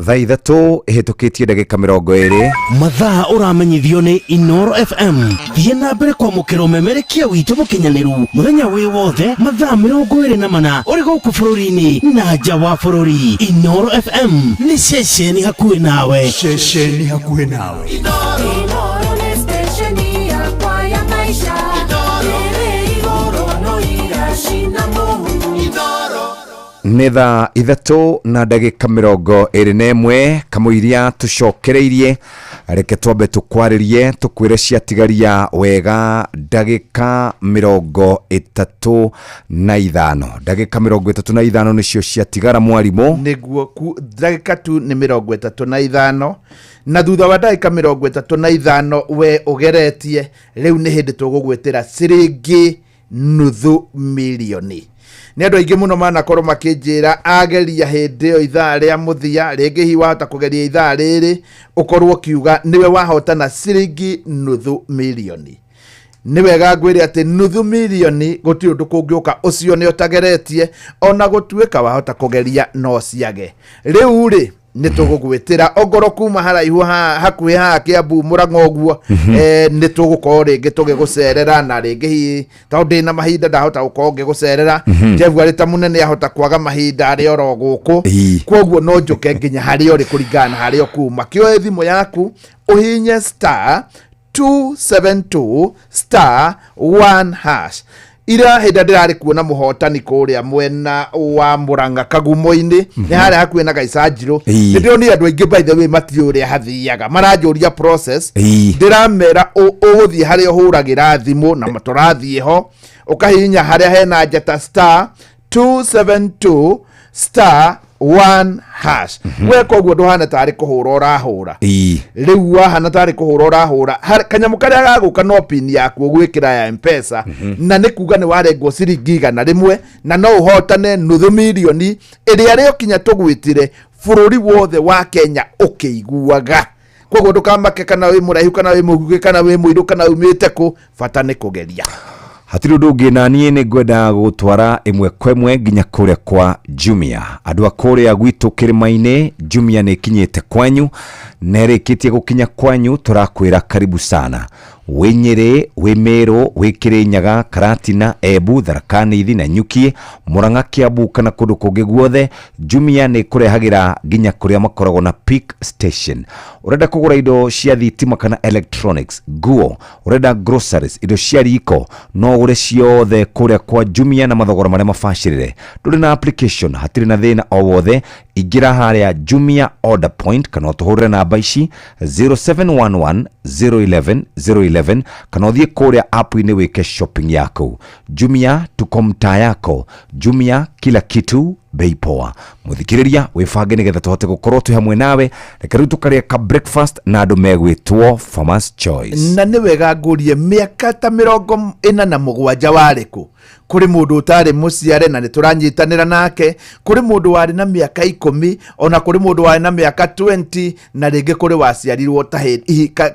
Thaa ithatũ ĩhĩtũkĩtie ndagĩka 20. Mathaa ũramenyithio nĩ Inoro FM. Thiĩ na mbere kwamũkĩra ũmemerekia witũ mũkinyanĩru mũthenya wĩ wothe mathaa 24 ũrĩ gũkũ bũrũri-inĩ na nja wa bũrũri. Inoro FM nĩ ceceni hakuhĩ nawe. Ceceni hakuhĩ nawe. Inoro nĩ stesheni yakwa ya maisha. Ĩrĩ igũrũ no iracina mũhu. Inoro. Nĩ thaa 3 na ndagĩka 21 kamũiria tũcokereirie. Reke twambe tũkwarĩrie tũkwĩre ciatigaria wega ndagĩka 35, ndagĩka 35 nĩcio ciatigara mwarimũ. Nĩguo ndagĩka tu nĩ 35, na thutha wa ndagĩka 35 we ũgeretie rĩu nĩ hĩndĩ tũgũgwĩtĩra ciringi nuthu mirioni. Nĩ andũ aingĩ mũno manakorwo makĩnjĩra ageria hĩndĩ ĩyo ithaa rĩa mũthia, rĩngĩ hihi wahota kũgeria ithaa rĩrĩ ũkorwo ũkiuga nĩwe wahotana ciringi nuthu mirioni. Nĩ wega ngwĩre atĩ nuthu mirioni gũtirĩ ũndũ kũngĩũka ũcio nĩ ũtageretie, ona gũtuĩka wahota kũgeria no ciage. Rĩu rĩ nĩ tũgũgwĩtĩra ongorwo kuma haraihu hakuhĩ haha Kĩambu Mũrang'a ũguo, nĩ tũgũkorwo rĩngĩ tũgĩgũcerera, na rĩngĩ hihi tondũ ndĩna mahinda ndahota gũkorwo ngĩgũcerera. Jeff arĩ ta mũnene ahota kwaga mahinda arĩ oro gũkũ, koguo no njũke nginya harĩa ũrĩ kũringana na harĩa ũkuma. Kĩoe thimũ yaku ũhinye star 272 star 1 hash. Ira hĩndĩ ndĩrarĩ kuona mũhotani kũrĩa mwena wa Mũrang'a Kagumo-inĩ, nĩ harĩa hakuhĩ na Gaicanjirũ. Nĩ ndĩronire andũ aingĩ by the way matiũĩ ũrĩa hathiaga, maranjũria process. Ndĩramera ũgũthiĩ harĩa ũhũragĩra thimũ na tũrathiĩ ho, ũkahihinya harĩa hena njata star 272 star 1 hash. Weka ũguo ndũhana tarĩ kũhũra ũrahũra. Rĩu wahana tarĩ kũhũra ũrahũra, kanyamũ karĩa gagũka no pin yaku ũgwĩkĩra ya Mpesa, na nĩ kuga nĩ warengwo ciringi 100, na no ũhotane nuthu mirioni ĩrĩa rĩo kinya tũgwĩtire bũrũri wothe wa Kenya ũkĩiguaga. Koguo ndũkamake kana wĩ mũraihu kana wĩ mũguhĩ kana wĩ mũirũ kana umĩte kũ, bata nĩ kũgeria. Hatirĩ ũndũ ũngĩ, na niĩ nĩ ngwenda gũtwara ĩmwe kwa ĩmwe nginya kũrĩa kwa Jumia. Andũ a kũrĩa gwitũ kĩrĩma-inĩ, Jumia nĩ ĩkinyĩte kwanyu na ĩrĩkĩtie gũkinya kwanyu, tũrakwĩra karibu sana. Wĩ Nyĩrĩ, wĩ Mĩrũ, wĩ Kĩrĩnyaga, Karatina, Embu, Tharaka Nithi na Nyuki, Mũrang'a, Kĩambu kana kũndũ kũngĩ guothe, Jumia nĩ ĩkũrehagĩra nginya kũrĩa makoragwo na peak station. Ũrenda kũgũra indo cia thitima kana electronics, nguo, ũrenda groceries, indo cia riko, no ũgũre ciothe kũrĩa kwa Jumia na mathogora marĩa mabacĩrĩre. Ndũrĩ na application, hatirĩ na thĩna o wothe, ingĩra harĩa Jumia order point kana ũtũhũrĩre namba ici 0711 011 011 kana ũthiĩ kũrĩa app-inĩ wĩke shopping yaku. Jumia tuko mtaa yako, Jumia kila kitu bei poa. Mũthikĩrĩria wĩbange nĩgetha tũhote gũkorwo twĩ hamwe nawe. Reke rĩu tũkarĩe ka breakfast na andũ megwĩtwo Farmers Choice. Na nĩ wega ngũrie, mĩaka ta 47 warĩ kũ? Kũrĩ mũndũ ũtarĩ mũciare na nĩ tũranyitanĩra nake, kũrĩ mũndũ warĩ na mĩaka 10, ona kũrĩ mũndũ warĩ na mĩaka 20, na rĩngĩ kũrĩ waciarirwo ta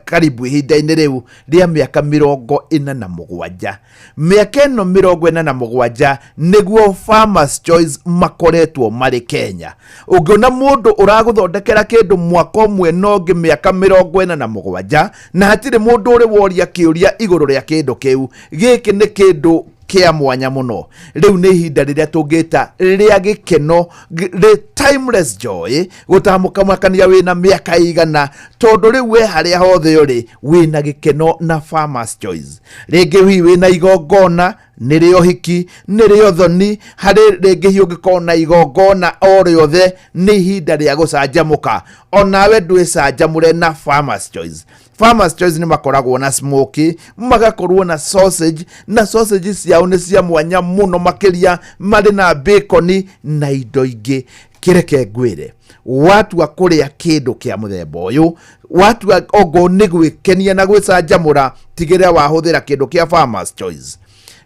karibu ihinda-inĩ rĩu rĩa mĩaka 47. Mĩaka ĩno 47 nĩguo Farmers Choice makoretwo marĩ Kenya. Ũngĩona mũndũ ũragũthondekera kĩndũ mwaka ũmwe na ũngĩ mĩaka 47 na hatirĩ mũndũ ũrĩ woria kĩũria igũrũ rĩa kĩndũ kĩu, gĩkĩ nĩ kĩndũ kĩa mwanya mũno. Rĩu nĩ ihinda rĩrĩa tũngĩta rĩa gĩkeno, rĩ timeless joy, gũtamũkamakania wĩna mĩaka igana, tondũ rĩu we harĩa hothe ũrĩ wĩna gĩkeno na Farmers Choice. Rĩngĩ hihi wĩna igongona, nĩ rĩa ũhiki, nĩ rĩa ũthoni, harĩ rĩngĩ hihi ũngĩkorwo na igongona o rĩothe, nĩ ihinda rĩa gũcanjamũka. Onawe ndwĩcanjamũre na Farmers Choice. Farmers Choice nĩ makoragwo na smoky, magakorwo na sausage, na sausage ciao nĩ cia mwanya mũno makĩria, marĩ na bacon na indo ingĩ. Kĩreke ngwĩre, watua kũrĩa kĩndũ kĩa mũthemba ũyũ, watua ongo nĩ gwĩkenia na gwĩcanjamũra, tigĩrĩra wahũthĩra kĩndũ kĩa Farmers Choice.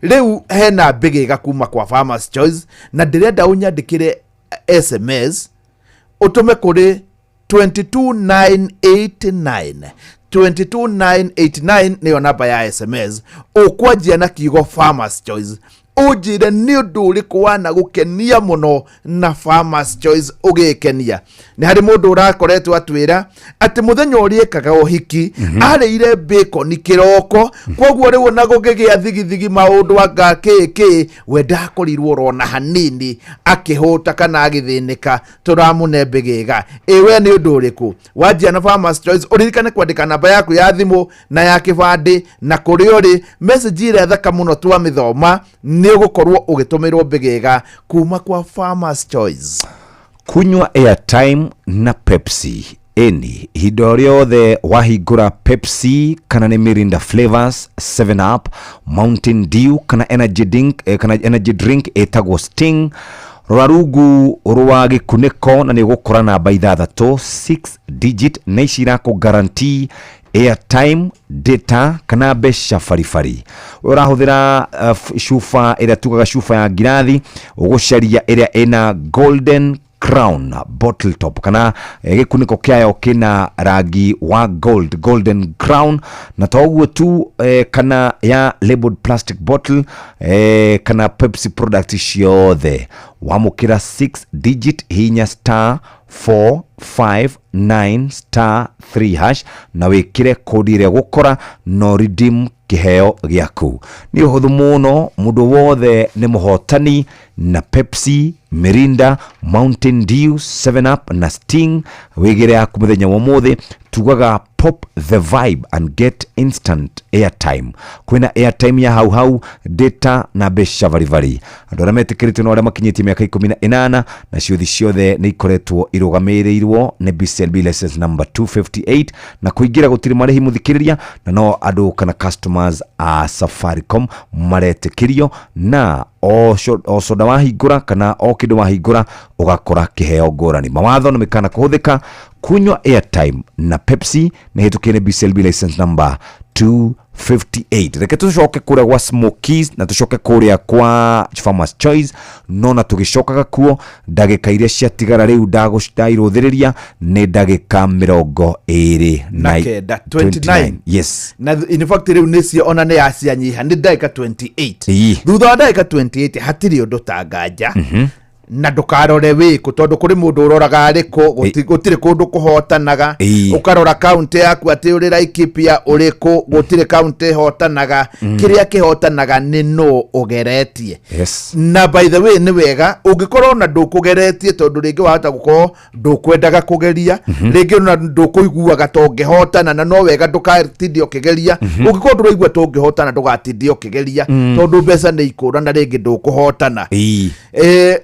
Rĩu hena mbĩgĩga kuma kwa Farmers Choice, na ndĩrenda ũnyandĩkĩre SMS ũtũme kũrĩ 22989. 22989 nĩyo namba ya SMS. Ũkwanjia na kiugo Farmers Choice, ũnjĩre nĩ ũndũ ũrĩkũ wanagũkenia mũno na Farmers Choice ũgĩkenia. Nĩ harĩ mũndũ ũrakoretwo atwĩra atĩ mũthenya ũrĩa ekaga ũhiki, arĩire bacon kĩroko, koguo rĩu ona gũkĩgĩa thigithigi maũndũ anga kĩ we ndakorirwo orona hanini akĩhũta kana agĩthĩnĩka. Tũramũne mbĩgĩga. Ĩ we nĩ ũndũ ũrĩkũ wanjia na Farmers Choice? Ũririkane kwandĩka namba yaku ya thimũ na ya kĩbandĩ na kũrĩa ũrĩ. Message ĩrĩa thaka mũno twamĩthoma nĩ Nĩ ũgũkorwo ũgĩtũmĩrwo mbĩgĩga kuma kwa Farmers Choice. Kunywa airtime na Pepsi. Ĩni, ihinda o rĩothe wahingũra Pepsi kana nĩ Mirinda Flavors, 7 Up, Mountain Dew kana energy drink, kana energy drink ĩtagwo Sting, rora rungu rwa gĩkunĩko na nĩ ũgũkora namba ithathatũ, 6 digit, na ici irakũ guarantee airtime, data kana mbeca baribari. We ũrahũthĩra cuba ĩrĩa tugaga cuba ya ngirathi, ũgũcaria ĩrĩa ĩna golden crown bottle top kana gĩkunĩko kĩayo kĩna rangi wa gold, golden crown, na to ũguo tu, kana ya labeled plastic bottle, kana Pepsi product ciothe. Wamũkĩra 6 digit, hinya star 459 star 3 hash na wĩkĩre kodi ĩrĩa gũkora no redeem kĩheo gĩaku. Nĩ ũhũthũ mũno, mũndũ wothe nĩ mũhotani na Pepsi, Mirinda, Mountain Dew, 7 Up na Sting. Wĩgĩre yaku mũthenya wa ũmũthĩ. Tugaga pop the vibe and get instant airtime. Kwĩna airtime ya hau hau, data na mbeca baribari. Andũ arĩa metĩkĩrĩtio no arĩa makinyĩtie mĩaka 18, na ciũthi ciothe nĩ ikoretwo irũgamĩrĩirwo nĩ BCLB license number 258, na kũingĩra gũtirĩ marĩhi, mũthikĩrĩria, na no andũ kana customers a Safaricom maretĩkĩrio, na o soda wahingũra kana o kĩndũ wahingũra ũgakora kĩheo ngũrani. Mawatho na mĩkana kũhũthĩka. Kunywa airtime na Pepsi nĩ hĩtũkĩre nĩ BCLB license number 258. Reke tũcoke kũrĩa gwa Smokies na tũcoke kũrĩa kwa Farmers Choice, no na tũgĩcokaga kuo ndagĩka iria ciatigara rĩu ndairũthĩrĩria nĩ ndagĩka 29. Na kenda, 29. Yes. Na in fact rĩu nĩcio ona nĩ yacianyiha, nĩ ndagĩka 28. Thutha wa ndagĩka 28 hatirĩ ũndũ ta nganja, na ndũkarore wĩkũ, tondũ kũrĩ mũndũ ũroraga arĩkũ. Gũtirĩ kũndũ kũhotanaga. Ũkarora kaunti yaku atĩ ũrĩ Laikipia ũrĩkũ, gũtirĩ kaunti ĩhotanaga. Kĩrĩa kĩhotanaga nĩ nũ ũgeretie. Na by the way, nĩ wega ũngĩkorwo na ndũkũgeretie, tondũ rĩngĩ wahota gũkorwo ndũkwendaga kũgeria, rĩngĩ ona ndũkũiguaga ta ũngĩhotana, na no wega ndũgatinde ũkĩgeria. Ũngĩkorwo ndũraigua ta ũngĩhotana, ndũgatinde ũkĩgeria, tondũ mbeca nĩ ikũra na rĩngĩ ndũkũhotana.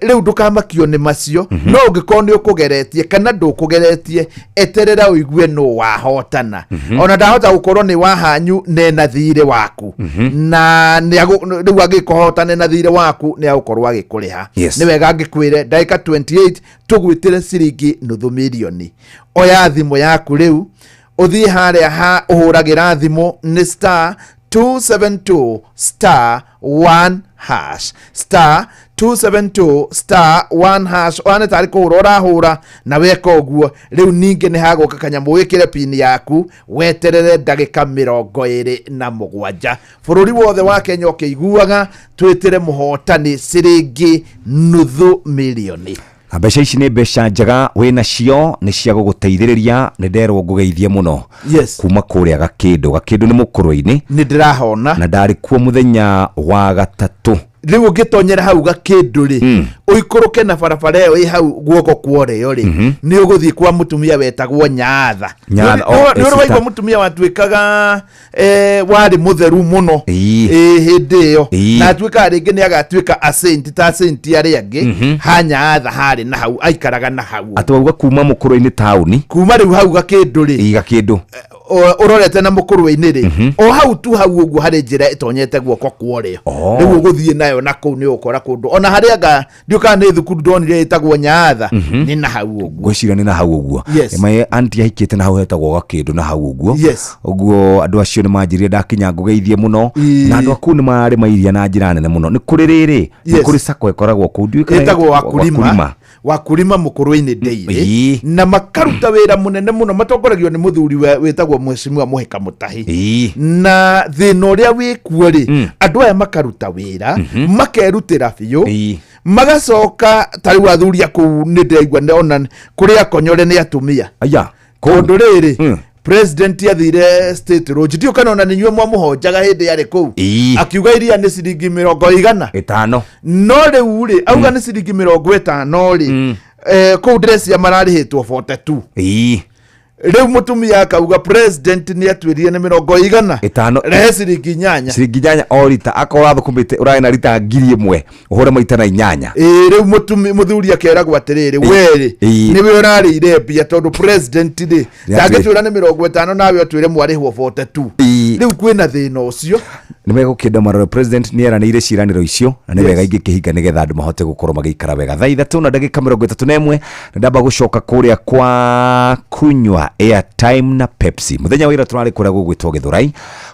Rĩu ndũkamakio nĩ macio. No ũngĩkorwo nĩ ũkũgeretie kana ndũkũgeretie, eterera ũigue nũ wahotana. Ona ndahota gũkorwo nĩ wahanyu nena thirĩ waku, na rĩu angĩkũhotana na thirĩ waku nĩ agũkorwo agĩkũrĩha. Nĩ wega ngĩkwĩre ndagĩka 28 tũgwĩtĩre ciringi nuthu mirioni. Oya thimũ yaku rĩu, ũthiĩ harĩa ha ũhũragĩra thimũ, nĩ star 272 star 1 hash, star 272 star 1 hash. Wane tarĩ kũhũra ũrahũra, na weka ũguo rĩu ningĩ nĩ hagũka kanyamũ wĩkĩre pini yaku, weterere ndagĩka 27, bũrũri wothe wa Kenya ũkĩiguaga twĩtĩre mũhotani ciringi nuthu mirioni. Na mbeca ici nĩ mbeca njega wĩnacio, nĩ cia gũgũteithĩrĩria. Nĩ nderwo ngũgeithie mũno kuma kũrĩa Gakĩndũ. Gakĩndũ nĩ mũkũrũ-inĩ. Nĩ ndĩrahona. Na ndarĩ kuo mũthenya wa gatatũ. Rĩu ũngĩtonyera hau Gakĩndũ rĩ, ũikũrũke na barabara ĩyo ĩ hau guoko kwa ũrĩo rĩ, nĩ ũgũthiĩ kwa mũtumia wetagwo Nyaatha. Nyaatha, oh, Nĩ ũrĩ waigua sister. mũtumia watuĩkaga, warĩ mũtheru mũno hĩndĩ ĩyo, na atuĩkaga rĩngĩ nĩ agatuĩka a saint ta saint arĩa angĩ. Ha Nyaatha harĩ na hau aikaraga na hau. Atĩ wauga kuma mũkũrũ-inĩ taũni? Kuma rĩu hau Gakĩndũ rĩ. Ĩ, Gakĩndũ. Ũrorete na mũkũrũ-inĩ rĩ, o hau tu hau ũguo harĩ njĩra ĩtonyete guoko kwa ũrĩo. Rĩu ũgũthiĩ nayo na kũu nĩ ũgũkora kũndũ ona harĩa anga ndiũ kana nĩ thukuru ndonire ĩtagwo Nyaatha, nĩ na hau ũguo. Ngwĩciria nĩ na hau ũguo. My auntie ahikĩte na hau hetagwo Gakĩndũ na hau ũguo. Ũguo andũ acio nĩ manjĩrire ndakinya ngũgeithie mũno. Na andũ a kũu nĩ mararĩma iria na njĩra nene mũno. Nĩ kũrĩ rĩrĩ, nĩ kũrĩ sacco ĩkoragwo kũu, ndiũĩ kana ĩtagwo Wakulima. Wakulima mũkũrũ-inĩ Daily. Na makaruta wĩra mũnene mũno, matongoragio nĩ mũthuri wĩtagwo Mheshimiwa Mũhĩka Mũtahi. Na thĩna ũrĩa wĩkuo rĩ, andũ aya makaruta wĩra, makerutĩra biũ, magacoka ta rĩu athuri a kũu nĩ ndĩraigua ona kũrĩ akonyore nĩ atumia. Aya, tondũ rĩrĩ, president athire State Lodge, ndiũ kana ona nĩ inyuĩ mwamũhonjaga hĩndĩ yarĩ kũu, akiuga iria nĩ ciringi mĩrongo igana ĩtano. No rĩu rĩ, auga nĩ ciringi 50 rĩ, kũu ndĩrecia mararĩhĩtwo 42. Rĩu mũtumia akauga president nĩ atwĩrire nĩ mĩrongo igana ĩtano. Rehe ciringi 8. Ciringi 8 o rita, akorwo ũrathũkũmĩte ũrarĩ na rita 1000, ũhũre maita na 8. Ĩĩ, rĩu mũthuri akeragwo atĩrĩrĩ, werĩ nĩwe ũrarĩire mbia tondũ president rĩ ndangĩtwĩra nĩ 50 nawe ũtwĩre mwarĩhwo 42. Rĩu kwĩna thĩna ũcio. Nĩ megũkĩenda marore president nĩ eranĩire ciĩranĩro icio na nĩ wega ingĩkĩhinga nĩgetha andũ mahote gũkorwo magĩikara wega. Thaa 3 na ndagĩka 31, na ndamba gũcoka kũrĩa kwa kunywa airtime na Pepsi. Mũthenya wa ira tũrarĩ kũrĩa gũgwĩtwo Gĩthũrai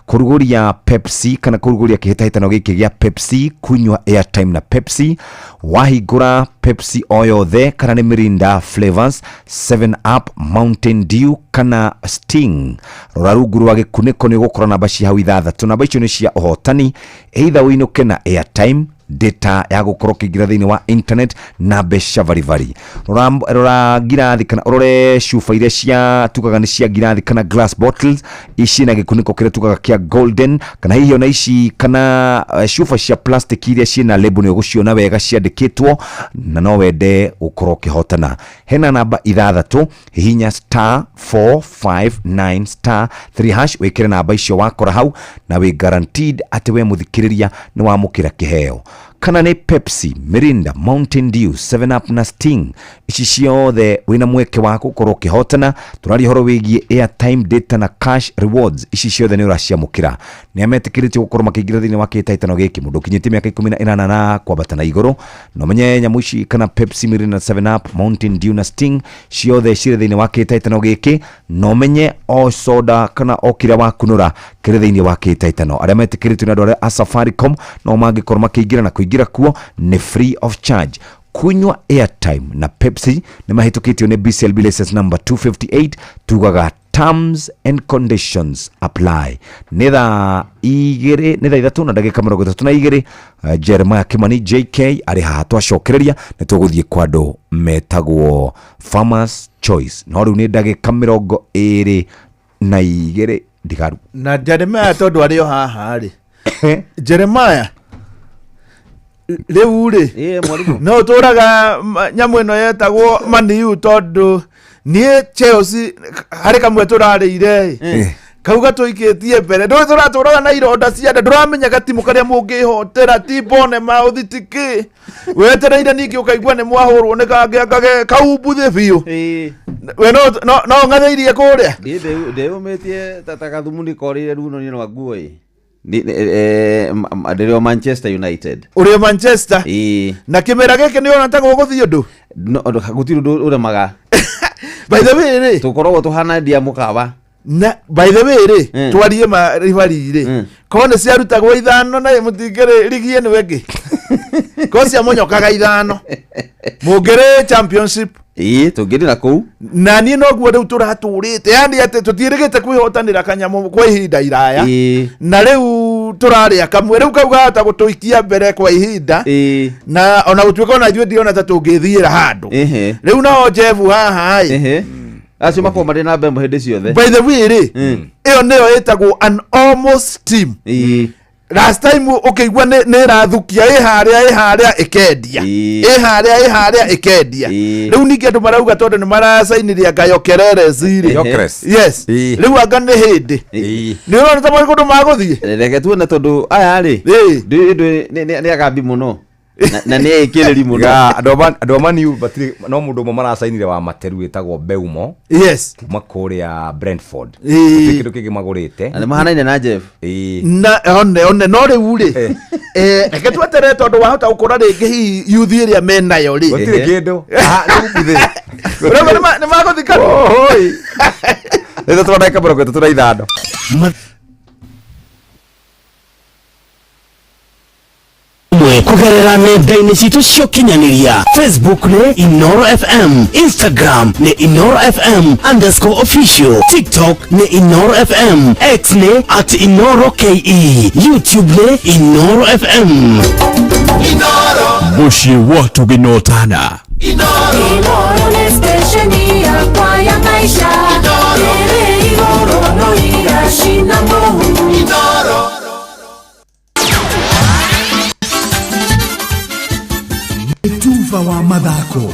kũrugũria Pepsi kana kũrugũria kĩhĩtahĩtano gĩkĩ gĩa Pepsi kunywa airtime na Pepsi. Wahingũra Pepsi o yothe, kana nĩ Mirinda flavors, 7 Up, Mountain Dew kana Sting, rora rungu rwa gĩkunĩko nĩ ũgũkora namba cia hau 6. Namba icio nĩ cia ũhotani, either ũinũke na airtime, data ya gũkorwo ũkĩingĩra thĩinĩ wa internet na mbeca baribari. Rora, rora ngirathi kana ũrore cuba iria cia tugaga nĩ cia ngirathi kana glass bottles ici na gĩkunĩko kĩrĩa tugaga kĩa golden, kana hihi ona ici kana cuba cia plastic iria ciĩna label nĩ ũgũciona wega ciandĩkĩtwo, na no wende gũkorwo ũkĩhotana. Hena namba 6, hihinya star 459 star 3 hash, wĩkĩre namba icio wakora hau na wĩ guaranteed atĩ we mũthikĩrĩria nĩ wamũkĩra kĩheo. Kana nĩ Pepsi, Mirinda, Mountain Dew, 7 Up na Sting, ici ciothe wĩna mweke wa gũkorwo ũkĩhotana. Tũraria ũhoro wĩgiĩ airtime, data na cash rewards, ici ciothe nĩ ũraciamũkĩra. Nĩ ametĩkĩrĩtio gũkorwo makĩingĩra thĩinĩ wa kĩhĩtahĩtano gĩkĩ? Mũndũ ũkinyĩtie mĩaka 18 na kwambata na igũrũ. Na ũmenye nyamũ ici kana Pepsi, Mirinda, 7 Up, Mountain Dew na Sting ciothe cirĩ thĩinĩ wa kĩhĩtahĩtano gĩkĩ, na ũmenye o soda kana o kĩrĩa wakunũra kĩrĩ thĩinĩ wa kĩhĩtahĩtano. Arĩa metĩkĩrĩtio nĩ andũ arĩa a Safaricom, no mangĩkorwo makĩingĩra, na kũingĩra kuo nĩ free of charge. Kunywa airtime na Pepsi nĩ mahĩtũkĩtio nĩ BCLB license number 258, tugaga terms and conditions apply. Nĩ thaa 2, nĩ thaa 3 na ndagĩka 32. Jeremiah Kimani JK arĩ haha, twacokereria nĩ tũgũthiĩ kwa andũ metagwo Farmers Choice, no rĩu nĩ ndagĩka 22 ndigaru. Na Jeremiah tondũ arĩ o haha rĩ, Jeremiah, rĩu rĩ no ũtũraga nyamũ ĩno yetagwo maniu, tondũ niĩ Chelsea harĩ kamwe tũrarĩire ĩ kau gatũikĩtie mbere, ndũĩ tũratũraga na ironda cia nda, ndũramenya gatimũ karĩa mũngĩhotera ti bone maũthi tikĩ wetereire, ningĩ ũkaigua nĩ mwahũrwo nĩ kangĩ akage kaumbuthĩ biũ. We no ũng'athĩirie kũrĩa. Ndĩyũmĩtie ta gathumuni korĩire runo-inĩ rwa nguo ĩ. Ndĩrĩ o Manchester United. Ũrĩ o Manchester? Ĩĩ. Na kĩmera gĩkĩ nĩ ũrona ta gũgũthiĩ ũndũ? No, gũtirĩ ũndũ ũremaga. By the way rĩ, tũkoragwo tũhana ndia mũkawa. Na by the way rĩ, twarie ma ribari rĩ, korwo nĩ ciarutagwo 5 na mũtingĩrĩ rigi ĩno ĩngĩ, korwo ciamonyokaga 5 mũngĩrĩ championship. Ĩĩ, tũngĩrĩ na kũu. Na niĩ noguo rĩu tũratũrĩte, yani atĩ tũtiĩrĩgĩte kwĩhotanĩra kanyamũ kwa ihinda iraya, na rĩu tũrarĩa kamwe, rĩu kau gahota gũtũikia mbere kwa ihinda, na ona gũtuĩka ona ithuĩ ndirona ta tũngĩthiĩra handũ. Rĩu nao Jeff haha ĩ, acio makoragwo marĩ na mbembo hĩndĩ ciothe. By the way rĩ, ĩyo nĩyo ĩtagwo an almost team. Last time ũkĩigua nĩ ĩrathukia ĩ harĩa ĩ harĩa ĩkendia ĩ harĩa ĩ harĩa ĩkendia. Rĩu ningĩ andũ marauga tondũ nĩ maracainirie anga Gyökeres rĩ. Gyökeres. Yes. Rĩu anga nĩ hĩndĩ nĩ ũrona ta marĩ kũndũ magũthiĩ. Reke tuone tondũ aya rĩ nĩ agambi mũno na nĩ ekĩrĩri mũno. Ya, andũ a Man U matirĩ, no mũndũ ũmwe maracainire wa materu wĩtagwo Mbeumo. Yes. Kuma kũrĩa Brentford. Gũtirĩ kĩndũ kĩngĩ magũrĩte. Na nĩ mahanaine na Jeff. Na one no rĩu rĩ, reke tweterere tondũ wahota gũkora rĩngĩ hihi yuthi ĩrĩa menayo rĩ. Gũtirĩ kĩndũ. Ah, rĩu mbuthĩ. Ũrauga nĩ magũthika? Ohoi. Nĩ 3 ndagĩka 35. Kũgerera nenda-inĩ citũ cia ũkinyanĩria, Facebook nĩ Inoro FM, Instagram nĩ Inoro FM underscore official, TikTok nĩ Inoro FM, X nĩ at Inoro KE, YouTube nĩ Inoro FM. Mũciĩ wa Tũgĩnotana. Inoro nĩ stesheni yakwa ya maisha. Ĩrĩ igũrũ no iracina mũhu. Inoro. Tuva wa mathako.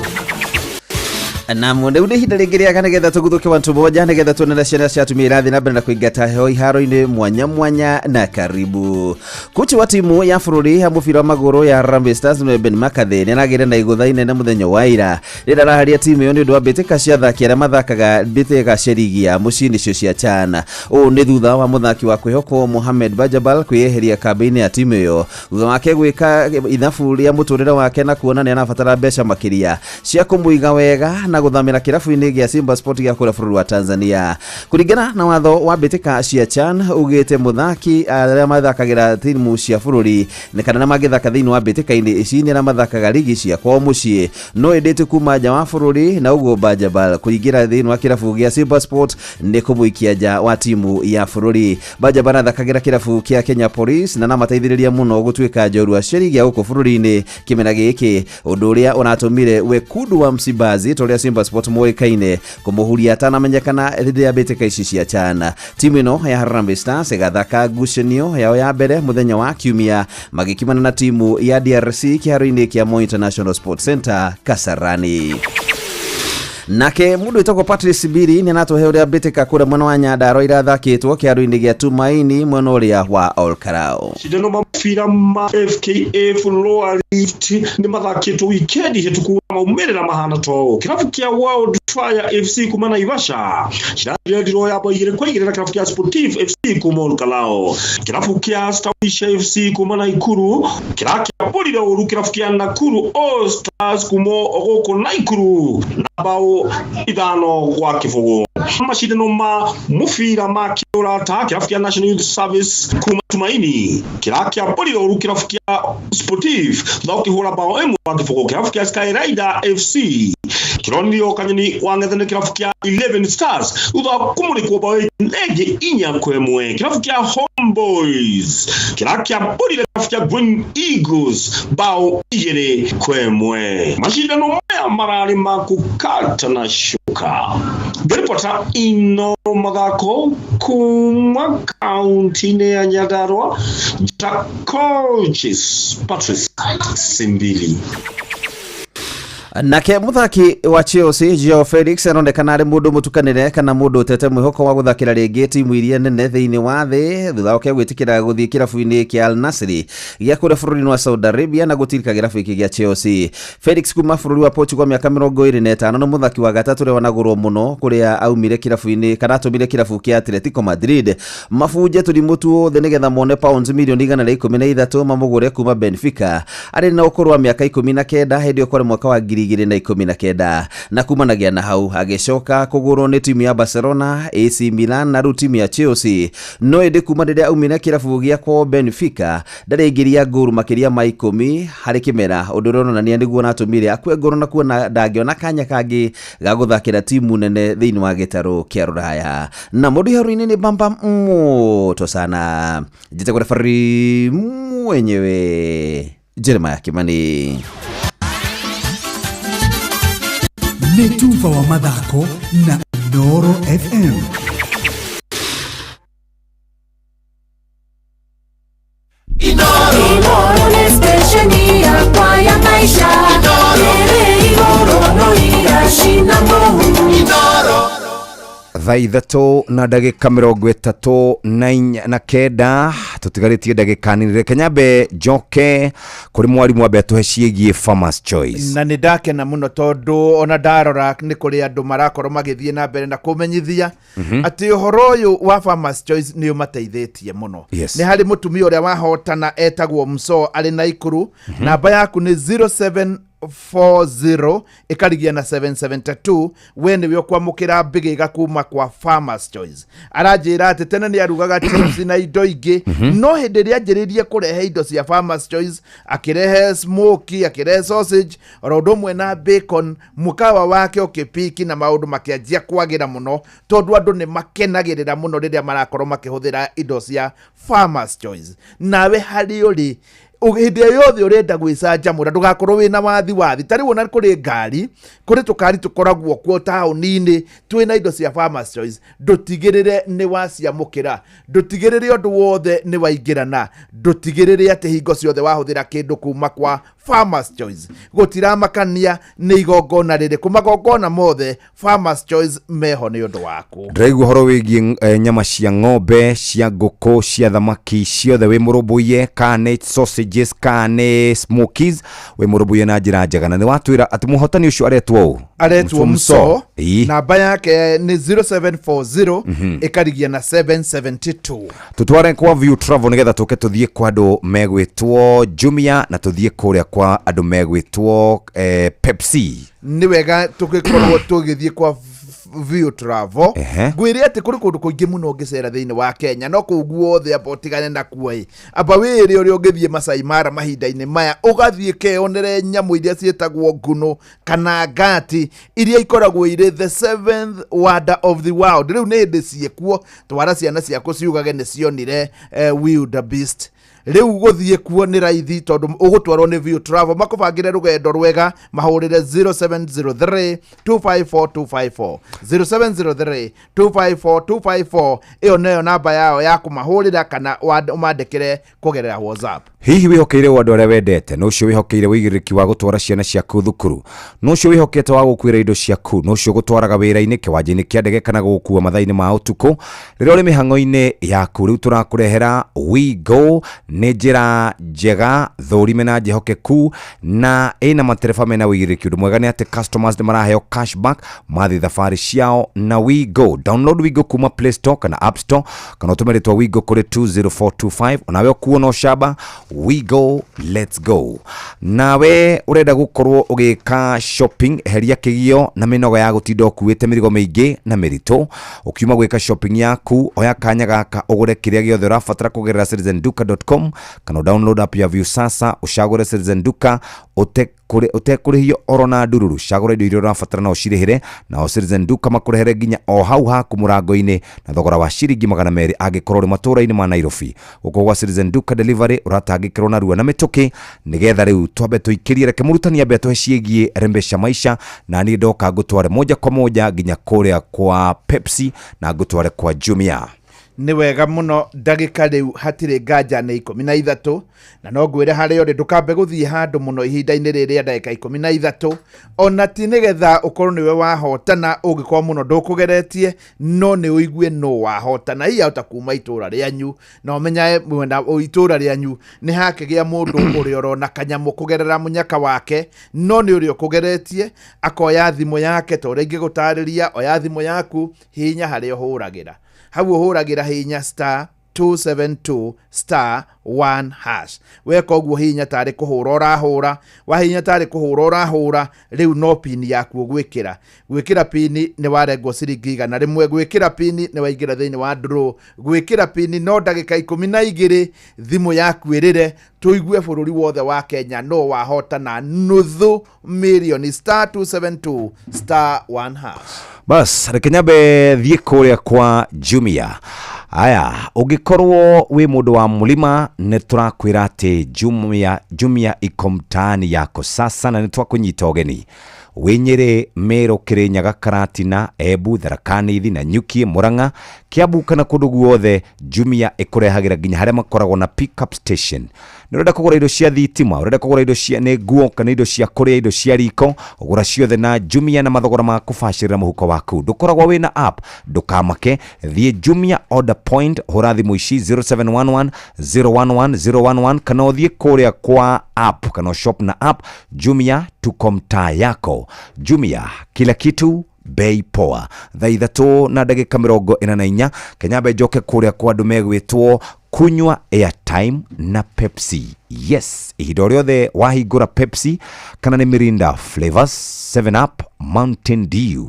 Naam, rĩu nĩ ihinda rĩngĩ rĩega nĩgetha tũguthũke wantu moja nĩgetha tuone na ciana cia atumia irathiĩ na mbere na kũingata heho iharo-inĩ mwanya mwanya. Na karibu kochi wa timu ya bũrũri ya mũbira wa magũrũ ya Harambee Stars nĩwe Ben McCarthy nĩ aragĩire na igũtha inene mũthenya wa ira rĩrĩa araharia timu ĩyo nĩ ũndũ wa mbĩtĩka cia athaki arĩa mathakaga mbĩtĩka cia ligi ya mũciĩ nĩcio cia CHAN. Ũũ nĩ thutha wa mũthaki wa kwĩhokwo Mohamed Bajabal kwĩyeheria kambĩ-inĩ ya timu ĩyo thutha wake gwĩka ithabu rĩa mũtũrĩre wake na kuona nĩ arabatara mbeca makĩria cia kũmũiga wega na gũthamĩra kĩrabu-inĩ gĩa Simba Sport gĩa kũrĩa bũrũri wa Tanzania. Kũringana na watho wa mbĩtĩka cia CHAN ugĩte mũthaki arĩa mathakagĩra timu cia bũrũri nĩ kana na mangĩthaka thĩinĩ wa mbĩtĩka-inĩ ici nĩ arĩa mathakaga ligi cia kwao mũciĩ no ĩndĩte kuma nja wa bũrũri, na ũguo Bajabal kũingĩra thĩinĩ wa kĩrabu gĩa Simba Sport nĩ kũmũikia nja wa timu ya bũrũri. Bajabal athakagĩra kĩrabu kĩa Kenya Police na namateithĩrĩria mũno gũtuĩka njorua cia ligi ya gũkũ bũrũri-inĩ kĩmera gĩkĩ, ũndũ ũrĩa ũratũmire wekundu wa Msimbazi ta ũrĩa Simba Sport moĩkaine kũmũhuria atanamenyekana hĩndĩ ya mbĩtĩka ici cia CHAN. Timu ĩno ya Harambee Stars ĩgathaka ngucanio yao ya mbere mũthenya wa Kiumia magĩkimana na timu ya DRC kĩharo-inĩ kĩa Moi International Sports Center Kasarani. Nake mũndũ wĩtagwo Patrice Biri nĩ aratũhe ũrĩa mbĩtĩka kũrĩa mwena wa Nyandarua irathakĩtwo kĩharo-inĩ gĩa Tumaini mwena ũrĩa wa Olkarau. Macindano ma mũbira ma FKF Lower Rift nĩ mathakĩtwo wikendi hĩtũku na maumĩrĩra mahana ta ũũ. Kĩrabu kĩa World Fire FC kuma Naivasha kĩrathire ndiro ya bao 2-2 na kĩrabu kĩa Sportive FC kuma Olkalou. Kĩrabu kĩa Stawisha FC kuma Naikuru kĩrakĩambũrire ũru kĩrabu kĩa Nakuru All Stars kuma gũkũ Naikuru na bao 5-0. Macindano ma mũbira ma kĩũrata kĩrabu kĩa National Youth Service kuma Tumaini kĩrakĩambũrire ũru kĩrabu kĩa Sportive thutha ũkĩhũra bao 1-0. Kĩrabu kĩa Sky Rider FC kĩronirio kanyoni wa ng'ethe nĩ kĩrabu kĩa 11 Stars thutha wa kũmũrĩkwo bao ĩngĩ 4-1. Kĩrabu kĩa Homeboys kĩrakĩambũrire kĩrabu kĩa Green Eagles bao 2-1. Macindano maya mararĩ ma kũkata na shuka. Ngĩribota Inooro mathako kuma kaunti-inĩ ya Nyandarua, njĩta Coaches Patrice Simbili. Nake mũthaki wa Chelsea Joao Felix aronekana arĩ mũndũ mũtukanĩre kana mũndũ ũtete mwĩhoko wa gũthakĩra rĩngĩ timu iria nene thĩinĩ wa thĩ thutha wake gwĩtĩkĩra gũthiĩ kĩrabu-inĩ kĩa Al Nassr gĩa kũrĩa bũrũri-inĩ wa Saudi Arabia na gũtirika kĩrabu gĩkĩ gĩa Chelsea. Felix kuma bũrũri wa Portugal mĩaka 25 nĩ mũthaki wa gatatũ ũrĩa wanagũrwo mũno kũrĩa aumire kĩrabu-inĩ kana atũmire kĩrabu kĩa Atletico Madrid mabunje tũrimũ tuothe nĩgetha mone pounds mirioni 113 mamũgũre kuma Benfica arĩ na ũkũrũ wa mĩaka 19 hĩndĩ ĩyo kwarĩ mwaka wa 2019 na kumanagia na hau agĩcoka kũgũrwo nĩ timu ya Barcelona, AC Milan na rĩu timu ya Chelsea. No ĩndĩ kuma rĩrĩa aumire kĩrabu gĩa kwao Benfica ndarĩingĩria ngũru makĩria ma 10 harĩ kĩmera, ũndũ ũrĩa ũronania nĩguo ũratũmire akue ngoro na kuona ndangĩona kanya kangĩ ga gũthakĩra timu nene thĩinĩ wa gĩtarũ kĩa Rũraya. Na mũndũ iharo-inĩ nĩ bamba moto sana, njĩtagwo referee mwenyewe Jeremiah Kimani. Nĩ tuba wa mathako na Inooro FM. Inooro nĩ stesheni yakwa ya maisha. Ĩrĩ igũrũ no iracina mũhu. Thaa 3:39 tũtigarĩtie ndagĩka nini. Reke nyambe njoke kũrĩ mwarimũ ambe atũhe ciĩgiĩ Farmers Choice. Na nĩ ndakena mũno tondũ ona ndarora nĩ kũrĩ andũ marakorwo magĩthiĩ na mbere na kũmenyithia atĩ ũhoro ũyũ wa Farmers Choice nĩ ũmateithĩtie mũno. Nĩ harĩ mũtumia ũrĩa wahotana etagwo Mso arĩ Naikuru. Namba yaku nĩ 0740 ĩkarigia na 772. We nĩwe ũkwamũkĩra mbĩgĩga kuma kwa Farmers Choice. Aranjĩra atĩ tene nĩ arugaga chips na indo ingĩ, no hĩndĩ ĩrĩa anjĩrĩirie kũrehe indo cia Farmers Choice, akĩrehe smoky, akĩrehe sausage oro ũndũ ũmwe na bacon, mũkawa wake ũkĩpiki na maũndũ makĩanjia kwagĩra mũno tondũ andũ nĩ makenagĩrĩra mũno rĩrĩa marakorwo makĩhũthĩra indo cia Farmers Choice. Nawe harĩ ũrĩ hĩndĩ ĩyo yothe ũrenda gwĩcanjamũra ndũgakorwo wĩna wathi wathi. Ta rĩu ona kũrĩ ngari, kũrĩ tũkari tũkoragwo kuo taũni-inĩ twĩna indo cia Farmers Choice, ndũtigĩrĩre nĩ waciamũkĩra, ndũtigĩrĩre ũndũ wothe nĩ waingĩrana, ndũtigĩrĩre atĩ hingo ciothe wahũthĩra kĩndũ kuma kwa Farmers Choice gũtiramakania nĩ igongona rĩrĩkũ, magongona mothe Farmers Choice meho nĩ ũndũ waku. Ndĩraigua ũhoro wĩgiĩ nyama cia ng'ombe, cia ngũkũ, cia thamaki, ciothe wĩ mũrũmbũiye, kana nĩ sausages, kana nĩ smokies, wĩ mũrũmbũiye na njĩra njega. Na nĩ watwĩra atĩ mũhotani ũcio aretwo ũ? Aretwo Mso. Ĩĩ. Namba yake nĩ 0740 ĩkarigia na 772. Tutware kwa View Travel nigetha tuke tuthie kwa andu megwitwo Jumia na tuthie kuria kwa andu megwitwo Pepsi. Nĩ wega tũgĩkorwo tũgĩthiĩ kwa View Travel. Ngwĩre atĩ kũrĩ kũndũ kũingĩ mũno ũngĩcera thĩinĩ wa Kenya, no kũu guothe amba ũtigane nakuo ĩ, amba wĩre ũrĩa ũngĩthiĩ Masai Mara mahinda-inĩ maya, ũgathiĩ keyonere nyamũ iria ciĩtagwo ngunũ kana ngati iria ikoragwo irĩ the seventh wonder of the world. Rĩu nĩ hĩndĩ ciĩkuo, twara ciana ciaku ciugage nĩ cionire wildebeest. Rĩu gũthiĩ kuo nĩ raithi tondũ ũgũtwarwo nĩ View Travel, makũbangĩre rũgendo rwega, mahũrĩre 0703 254 254, 0703 254 254. Ĩyo nĩyo namba yao ya kũmahũrĩra kana ũmandĩkĩre kũgerera WhatsApp. Hihi wĩhokeire andũ arĩa wendete, no ũcio wĩhokeire wĩigĩrĩrĩki wa gũtwara ciana ciaku thukuru, no ũcio wĩhokete wa gũkuĩra indo ciaku, no ũcio gũtwaraga wĩra-inĩ, kĩwanja-inĩ kĩa ndege kana gũgũkua mathaa-inĩ ma ũtukũ rĩrĩa ũrĩ mĩhang'o-inĩ yaku. Rĩu tũrakũrehera WeGo, nĩ njĩra njega thũrime na njĩhokeku na ĩna matereba mena wĩigĩrĩrĩki. Ũndũ mwega nĩ atĩ customers nĩ maraheo cashback mathiĩ thabarĩ ciao na WeGo. Download WeGo kuma Play Store kana App Store kana ũtũme rĩtwa WeGo kũrĩ 20425, onawe ũkuo na ũcamba. WeGo, let's go. Nawe ũrenda gũkorwo ũgĩka shopping, eheria kĩgio na mĩnoga ya gũtinda ũkuĩte mĩrigo mĩingĩ na mĩritũ. Ũkiuma gwĩka shopping yaku, oya kanya gaka ũgũre kĩrĩa gĩothe ũrabatara kũgerera citizenduka.com kana download app ya Viusasa, ũcagũre Citizen Duka ũtekũrĩhio oro na ndururu. Cagũra indo iria ũrabatara na ũcirĩhĩre, nao Citizen Duka makũrehere nginya o hau haku mũrango-inĩ na thogora wa ciringi 200 angĩkorwo ũrĩ matũũra-inĩ ma Nairobi. Gũkũ gwa Citizen Duka Delivery ũratangĩkĩrwo narua na mĩtũkĩ, nĩgetha rĩu twambe tũikĩrie. Reke mũrutani ambe atũhe ciĩgiĩ Rembesha Maisha, na niĩ ndoka ngũtware moja kwa moja nginya kũrĩa kwa Pepsi na ngũtware kwa Jumia. Nĩ wega mũno, ndagĩka rĩu hatirĩ nganja nĩ 13, na no ngwĩre harĩa ũrĩ ndũkambe gũthiĩ handũ mũno ihinda-inĩ rĩrĩ rĩa ndagĩka 13, ona ti nĩgetha ũkorwo nĩwe wahotana, ũngĩkorwo mũno ndũkũgeretie, no nĩ ũigue no wahotana. Hihi ahota kuma itũra rĩanyu na ũmenyae mwena itũra rĩanyu nĩ hakĩgĩa mũndũ ũrĩa ũrona kanyamũ kũgerera mũnyaka wake, no nĩ ũrĩa ũkũgeretie akoya thimũ yake, ta ũrĩa ingĩgũtarĩria, oya thimũ yaku, hihinya harĩa ũhũragĩra, hau ũhũragĩra hihinya star 272 star 1 hash. Weka ũguo hihinya tarĩ kũhũra ũrahũra, wahihinya tarĩ kũhũra ũrahũra, rĩu no pini yaku ũgwĩkĩra. Gwĩkĩra pini nĩ warengwo ciringi 100, gwĩkĩra pini nĩ waingĩra thĩinĩ wa draw, gwĩkĩra pini no ndagĩka 12 thimũ yaku ĩrĩre, tũigue bũrũri wothe wa Kenya no wahotana 500,000 star 272 star 1 hash. Bas, reke nyambe thiĩ kũrĩa kwa Jumia. Aya, ũngĩkorwo wĩ mũndũ wa mũlima, nĩ tũrakwĩra atĩ Jumia iko mtaani yako sasa, na nĩ twakũnyita ũgeni. Wĩ Nyĩrĩ, Meru, Kĩrĩnyaga, Karatina, Embu, Tharaka Nithi, Nanyuki, Murang'a, Kiambu kana kũndũ guothe, Jumia ĩkũrehagĩra nginya harĩa makoragwo na pick up station. Nĩ ũrenda kũgũra indo cia thitima, ũrenda kũgũra indo cia nĩ nguo kana indo cia kũrĩa, indo cia riko, ũgũra ciothe na Jumia na mathogora ma kũbacĩrĩra mũhuko waku. Ndũkoragwo wĩna app, ndũkamake, thiĩ Jumia order point, hũra thimũ ici 0711 011 011 kana ũthiĩ kũrĩa kwa app kana shop na app. Jumia, tuko mtaa yako. Jumia, kila kitu bei poa. Thaa 3 na ndagĩka 44, Kenyambe njoke kũrĩa kwa andũ megwĩtwo kunywa airtime na Pepsi. Yes, ihinda o rĩothe wahingũra Pepsi kana nĩ Mirinda Flavors, 7 Up, Mountain Dew,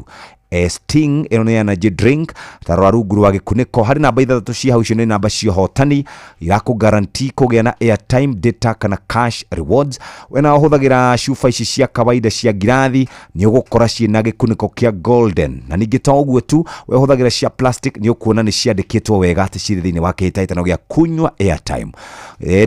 Sting ĩno nĩ energy drink, tarora rungu rwa gĩkunĩko harĩ namba 6 cia hau, icio nĩ namba cia ũhotani irakũ guarantee kũgĩa na airtime, data kana cash rewards. We na ũhũthagĩra cuba ici cia kawaida cia ngirathi, nĩ ũgũkora ciĩna gĩkunĩko kĩa golden, na ningĩ to ũguo tu, we ũhũthagĩra cia plastic nĩ ũkuona nĩ ciandĩkĩtwo wega atĩ cirĩ thĩinĩ wa kĩhĩtahĩtano gĩa kunywa airtime.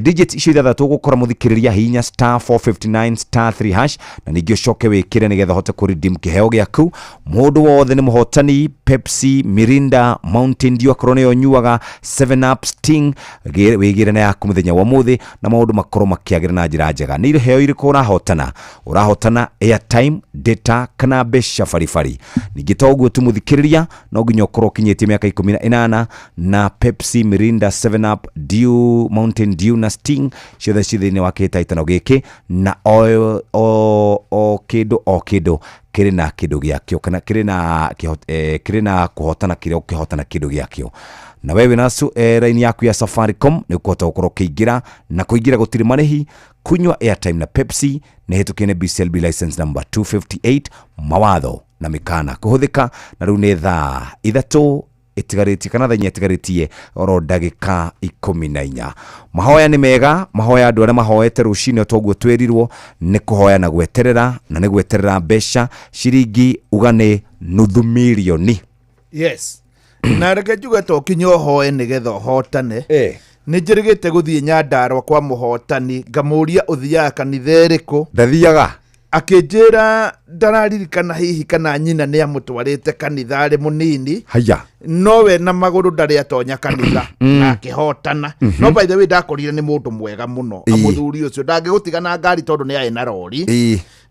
Digit icio 6 ũgũkora mũthikĩrĩria, hihinya star 459 star 3 hash, na ningĩ ũcoke wĩkĩre nĩgetha ũhote kũ redeem kĩheo gĩaku. Mũndũ Wothe nĩ mũhotani. Pepsi, Mirinda, Mountain Dew, akorwo nĩyo nyuaga, 7 Up, Sting, wĩgĩre na yaku mũthenya wa ũmũthĩ na maũndũ makorwo makĩagĩra na njĩra njega. Nĩ iheo irĩkũ ũrahotana? Ũrahotana airtime, data kana mbeca baribari. Ningĩ to ũguo tu mũthikĩrĩria, no nginya ũkorwo ũkinyĩtie mĩaka 18, na Pepsi, Mirinda, 7 Up, Dew, Mountain Dew na Sting ciothe ci thĩinĩ wa kĩhĩtahĩtano gĩkĩ, na o, o, o kĩndũ o kĩndũ kĩrĩ na kĩndũ gĩakĩo, kana kĩrĩ na kĩrĩ na kũhotana kĩrĩa ũkĩhotana kĩndũ gĩakĩo. Na we wĩna raini yaku ya Safaricom nĩ ũkũhota gũkorwo ũkĩingĩra, na kũingĩra gũtirĩ marĩhi. Kunywa airtime na Pepsi nĩ hĩtũkie nĩ BCLB license number 258, mawatho na mĩkana kũhũthĩka. Na rĩu nĩ thaa 3 ĩtigarĩtie kana thaa 4 ĩtigarĩtie oro ndagĩka 14. Mahoya nĩ mega, mahoya andũ arĩa mahoete rũcinĩ toguo twĩrirwo nĩ kũhoya na gweterera, na nĩ gweterera mbeca ciringi uga nĩ nuthu mirioni. Yes, na reke njuge to kinya ũhoe nĩgetha ũhotane. Nĩ njĩrĩgĩte gũthiĩ Nyandarua kwa mũhotani, ngamũria ũthiaga kanitha ĩrĩkũ. Ndathiaga. Akĩnjĩra ndararirikana hihi kana nyina nĩ amũtwarĩte kanitha arĩ mũnini. Haya. Nowe na magũrũ ndarĩ atonya kanitha na akĩhotana. No by the way, ndakorire nĩ mũndũ mwega mũno. Mũthuri ũcio ndangĩgũtiga na ngari tondũ nĩ arĩ na rori.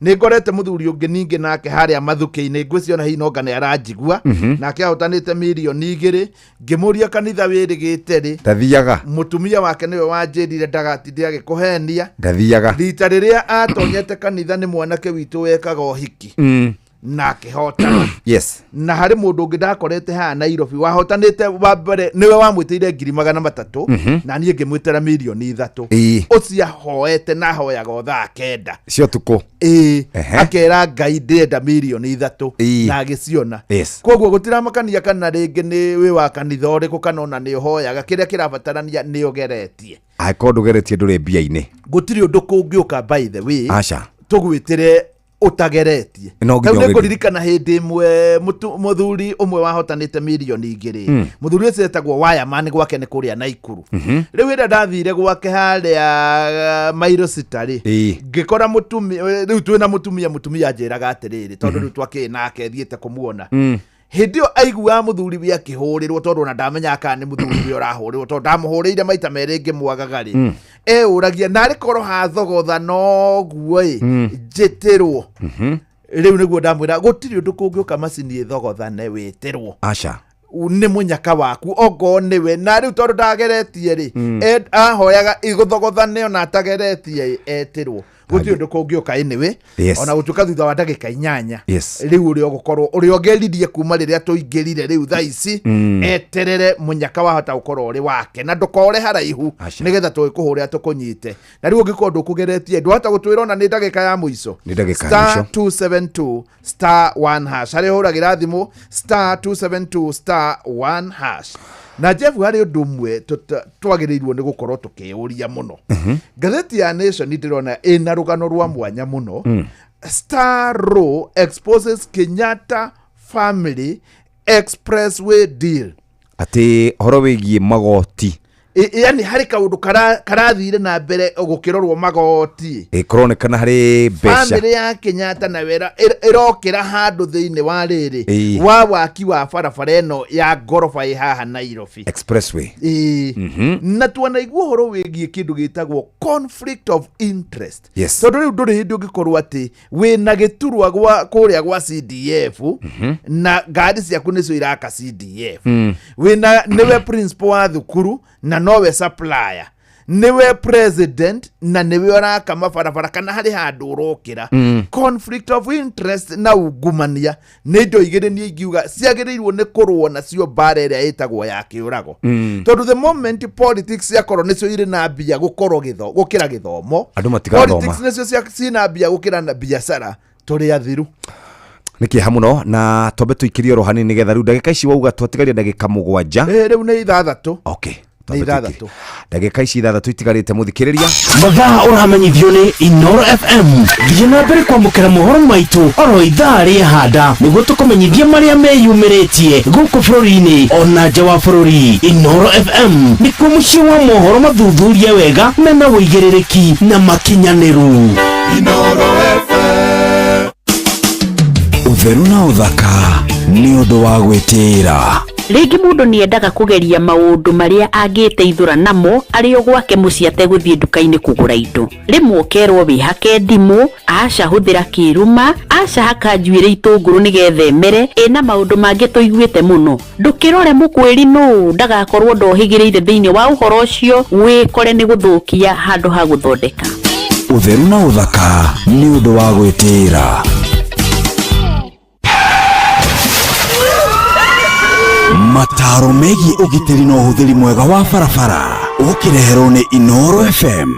Nĩ ngorete mũthuri ũngĩ ningĩ nake harĩa Mathukĩ-inĩ, ngwĩciria hihi no nga nĩ aranjigua. Nake ahotanĩte mirioni 2. Ngĩmũria kanitha wĩrĩgĩte rĩ. Ndathiaga. Mũtumia wake nĩwe wanjĩrire ndagatinde agĩkũhenia. Ndathiaga. Rita rĩrĩa atonyete kanitha nĩ mwanake witũ wekaga ũhiki na akĩhotana. Na harĩ mũndũ ũngĩ ndakorete haha Nairobi wahotanĩte wa mbere, nĩwe wamwĩtĩire 300,000, na niĩ ngĩmwĩtĩra mirioni 3. Ũcio ahoete na ahoyaga o thaa 9 cia ũtukũ. Ĩĩ. Akera Ngai ndĩrenda mirioni 3, na agĩciona. Koguo gũtiramakania kana rĩngĩ nĩ wĩ wa kanitha ũrĩkũ, kana ona nĩ ũhoyaga, kĩrĩa kĩrabatarania nĩ ũgeretie. Angĩkorwo ndũgeretie, ndũrĩ mbia-inĩ. Gũtirĩ ũndũ kũngĩũka, by the way, Aca. Tũgwĩtĩre ũtageretie. No nginya Rĩu ũgerie. Nĩngũririkana hĩndĩ ĩmwe mũthuri ũmwe wahotanĩte mirioni 2. Mũthuri ũcio etagwo Wireman, gwake nĩ kũrĩa Naikuru. Rĩu hĩndĩ ĩrĩa ndathire gwake harĩa mairo 6 rĩ, ngĩkora mũtumia, rĩu twĩna mũtumia, mũtumia anjĩraga atĩrĩrĩ, tondũ rĩu twakĩrĩ nake thiĩte kũmuona, hĩndĩ ĩyo aiguaga mũthuri we akĩhũrĩrwo, tondũ ona ndamenyaga kana nĩ mũthuri we ũrahũrĩrwo, tondũ ndamũhũrĩire maita merĩ ngĩmwagaga rĩ, eũragia narĩ korwo hathogotha noguo ĩ, njĩtĩrwo. Rĩu nĩguo ndamwĩra gũtirĩ ũndũ kũngĩũka macini ĩthogothane wĩtĩrwo. Aca. Nĩ mũnyaka waku ongorwo nĩwe, na rĩu tondũ ndageretie rĩ, ahoyaga igũthogothane ona atageretie etĩrwo. Gũtirĩ ũndũ kũngĩũka anyway. Ona gũtuĩka thutha wa ndagĩka 8, rĩu ũrĩa ũgũkorwo ũrĩa ũgeririe kuma rĩrĩa tũingĩrire rĩu thaa ici, eterere mũnyaka wahota gũkorwo ũrĩ wake, na ndũkore haraihu, nĩgetha tũgĩkũhũrĩra tũkũnyite. Na rĩu ũngĩkorwo ndũkũgeretie, ndwahota gũtwĩra ona nĩ ndagĩka ya mũico. Nĩ ndagĩka ya Star mũico. 272 star 1 hash, harĩa ũhũragĩra thimũ star 272 star 1 hash. Na Jeff, harĩ ũndũ ũmwe twagĩrĩirwo nĩ gũkorwo tũkĩũria mũno. Ngathĩti ya Nation ndĩrona ĩna rũgano rwa mwanya mũno, Star Row exposes Kenyatta family expressway deal. Atĩ ũhoro wĩgiĩ magoti. Yani harĩ kaũndũ karathire na mbere gũkĩrorwo magoti. Kũronekana harĩ mbeca. Family ya Kenyatta na wera ĩrokĩra handũ thĩinĩ wa rĩrĩ wa waki wa barabara ĩno ya ngoroba ĩ haha Nairobi. Expressway. Ĩĩ. Na twanaigua ũhoro wĩgiĩ kĩndũ gĩtagwo conflict of interest, tondũ rĩu ndũrĩ hĩndĩ ũngĩkorwo atĩ wĩna gĩturwa gwa kũrĩa gwa CDF, na ngari ciaku nĩcio iraka CDF, wĩna nĩwe principal wa thukuru na nowe supplier, nĩwe president na nĩwe ũraka mabarabara, kana harĩ handũ ũrokĩra. Conflict of interest na ungumania nĩ indo igĩrĩ niĩ ingiuga ciagĩrĩirwo nĩ kũrũo nacio mbara ĩrĩa ĩtagwo ya kĩũrago, tondũ the moment politics ciakorwo nĩcio irĩ na mbia gũkorwo gũkĩra gĩthomo, Andũ matigathoma. politics nĩcio ciĩna mbia gũkĩra na biacara, tũrĩ athiru. Nĩ kĩeha mũno, na twambe tũikĩrie oro hanini nĩgetha rĩu ndagĩka ici wauga twatigaria ndagĩka 7. Ĩ, rĩu nĩ 6. Okay. Nĩ Twambe 6. tũikĩrie. Ndagĩka ici 6 itigarĩte, mũthikĩrĩria. Mathaa ũramenyithio nĩ Inoro FM. Thiĩ na mbere kwamũkĩra mohoro maitũ oro ithaa rĩa handa nĩguo tũkũmenyithie marĩa meyumĩrĩtie gũkũ bũrũri-inĩ ona nja wa bũrũri. Inoro FM nĩkuo mũciĩ wa mohoro mathuthurie wega mena ũigĩrĩrĩki na makinyanĩru. Ũtheru na ũthaka. Nĩ ũndũ wa gwĩtĩĩra. Rĩngĩ mũndũ nĩ endaga kũgeria maũndũ marĩa angĩteithũra namo arĩ o gwake mũciĩ ategũthiĩ nduka-inĩ kũgũra indo. Rĩmwe ũkerwo wĩhake ndimũ, aca hũthĩra kĩruma, aca haka njuĩrĩ itũngũrũ nĩgetha ĩmere, ĩna maũndũ mangĩ tũiguĩte mũno. Ndũkĩrore mũkwĩri nũũ ndagakorwo ndohĩgĩrĩire thĩinĩ wa ũhoro ũcio wĩkore nĩ gũthũkia handũ ha gũthondeka. Ũtheru na ũthaka nĩ ũndũ wa gwĩtĩĩra. Mataro megiĩ ũgitĩri na ũhũthĩri mwega wa barabara ũkĩreherwo nĩ Inooro FM.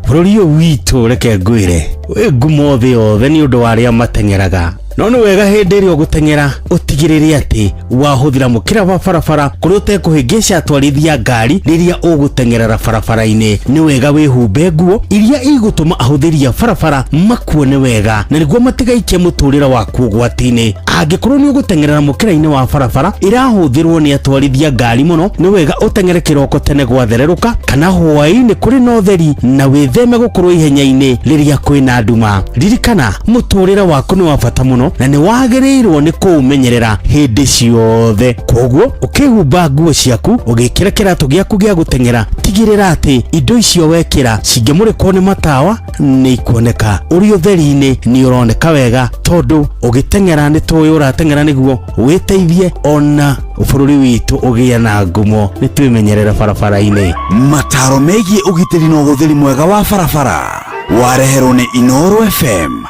Bũrũri ũyũ witũ, reke ngwĩre, wĩ ngumo thĩ yothe nĩ ũndũ wa arĩa mateng'eraga, no nĩ wega hĩndĩ ĩrĩa ũgũteng'era ũtigĩrĩre atĩ wahũthĩra mũkĩra wa barabara kũrĩa ũtekũhĩngĩca atwarithia ngari rĩrĩa ũgũteng'erera barabara-inĩ. Nĩ wega wĩhumbe nguo iria igũtũma ahũthĩri a barabara makuone wega na nĩguo matigaikie mũtũrĩre waku ũgwati-inĩ. Angĩkorwo nĩ ũgũteng'erera mũkĩra-inĩ wa barabara ĩrahũthĩrwo nĩ atwarithia ngari mũno, nĩ wega ũteng'ere kĩroko tene gwathererũka kana hwaĩ-inĩ kũrĩ na ũtheri, na wĩtheme gũkorwo ihenya-inĩ rĩrĩa kwĩna nduma. Ririkana, mũtũrĩre waku nĩ wa bata mũno na nĩ wagĩrĩirwo nĩ kũũmenyerera hĩndĩ ciothe. Koguo ũkĩhumba nguo ciaku, ũgĩkĩra kĩratũ gĩaku gĩa gũteng'era, tigĩrĩra atĩ indo icio wekĩra cingĩmũrĩkwo nĩ matawa nĩ ikuoneka. Ũrĩ ũtheri-inĩ nĩ ũroneka wega, tondũ ũgĩteng'era nĩ tũĩ ũrateng'era nĩguo wĩteithie ona bũrũri witũ ũgĩe na ngumo. Nĩ twĩmenyerere barabara-inĩ. Mataro megiĩ ũgitĩri na ũhũthĩri mwega wa barabara wareherwo nĩ Inooro FM.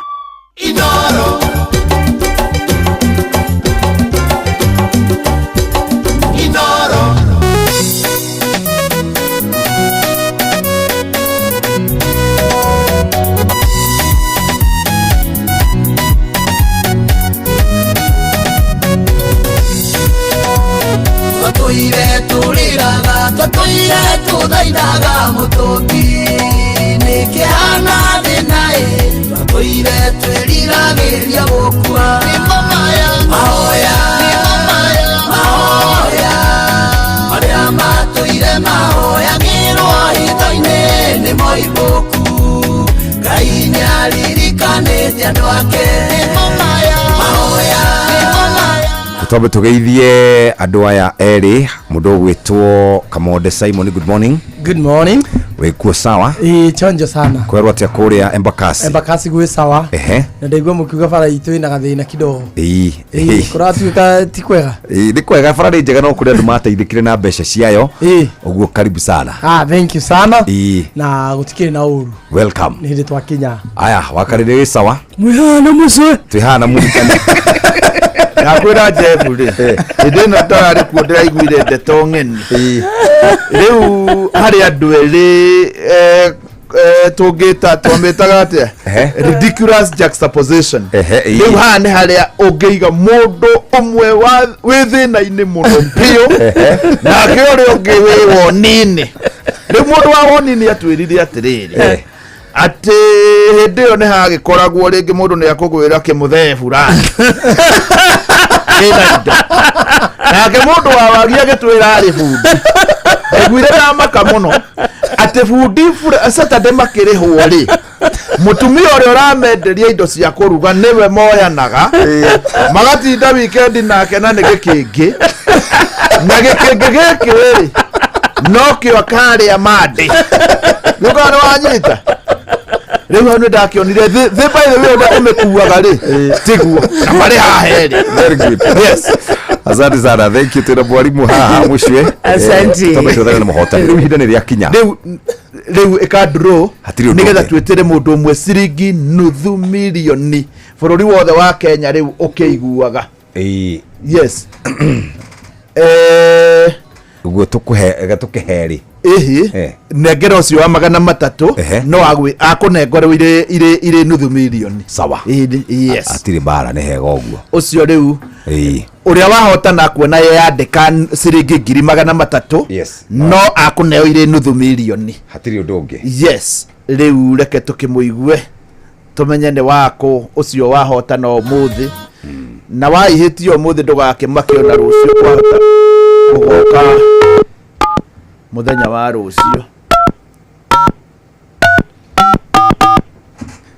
Inoro. Inoro. Twatũire tũrĩraga, twatũire tũthaithaga mũtũngi nĩkĩhana thĩna ĩ, twatũire twĩriragĩria gũkua. Nĩmo maya mahoya, nĩmo maya mahoya marĩa matũire mahoyagĩrwo hitho-inĩ nĩmo ibuku. Ngai nĩaririkanĩte andũ ake. Nĩmo maya mahoya, nĩmo maya. Twambe tugeithie andũ aya erĩ, mũndũ ũgwĩtwo Kamonde Simon, good morning. Good morning. Wĩkuo sawa? Ĩĩ, chonjo sana. Kwerwo atĩa kũrĩa Embakasi? Embakasi gwĩ sawa. Na ndaigua mũkiuga bara itũ ĩna gathĩna kidogo. Ĩĩ. Ĩĩ, kũratuĩka ti kwega. Ĩĩ, nĩ kwega, bara nĩ njega, no kũrĩ andũ mateithĩkire na mbeca ciayo. Ũguo karibu sana. Ah, thank you sana. Ĩĩ. Na gũtikĩrĩ na ũru. Welcome. Nĩ hĩndĩ twakinya. Aya, wakarĩrĩ wĩ sawa? Mwĩhana mũcwe. Twĩ haha na mũrutani. Nakwĩra Jeff rĩ, hĩndĩ ĩno ndararĩ kuo ndĩraiguire ndeto ng'eni. Rĩu harĩ andũ erĩ tũngĩta twamĩtaga atĩa, ridiculous juxtaposition. Rĩu haha nĩ harĩa ũngĩiga mũndũ ũmwe wĩ thĩna-inĩ mũno biũ, nake ũrĩa ũngĩ wĩ woni-inĩ. Rĩu mũndũ wa woni-inĩ atwĩrire atĩrĩrĩ, atĩ hĩndĩ ĩyo nĩ hagĩkoragwo rĩngĩ mũndũ nĩ akũgwĩra kĩmũthee fulani kĩna indo, nake mũndũ wa wagi agĩtwĩra arĩ bundi. Ndaiguire ndamaka mũno atĩ bundi Saturday makĩrĩhwo rĩ, mũtumia ũrĩa ũramenderia indo cia kũruga nĩwe moyanaga magatinda weekend nake, na nĩ gĩkĩngĩ na gĩkĩngĩ gĩkĩ rĩ nokĩo akarĩa mandĩ. Nĩũkona nĩ wanyita rĩu hau nĩ ndakĩonire thĩ thĩ by the way ũrĩa ũmĩkuaga rĩ tiguo na marĩ haha erĩ. Very good. Yes. Asante sana. Thank you. Twĩna mwarimu haha mũcwe. Asante. Twambe twethane na mũhotani. Rĩu ihinda nĩ rĩakinya. Rĩu ĩka draw Hatirĩ ũndũ nĩgetha ũngĩ. twĩtĩre mũndũ ũmwe ciringi nuthu mirioni bũrũri wothe wa Kenya rĩu ũkĩiguaga. Ĩĩ. Yes. Ũguo tũkũhe tũkĩhe rĩ. Ĩhĩ, nengera ũcio wa 300 no akũnengorwo irĩ nuthu mirioni. Sawa. Yes. Hatirĩ mbara, nĩ hega ũguo. Ũcio rĩu Ĩĩ. Ũrĩa wahotana kuona yeyandĩka ciringi 300,000. Yes. No akũneo irĩ nuthu mirioni. Hatirĩ ũndũ ũngĩ. Yes. Rĩu reke tũkĩmũigue tũmenye nĩ wakũ ũcio wahotana ũmũthĩ, na waihĩtio ũmũthĩ ndũgakĩmake ona rũciũ, kwahota gũgoka mũthenya wa rũciũ.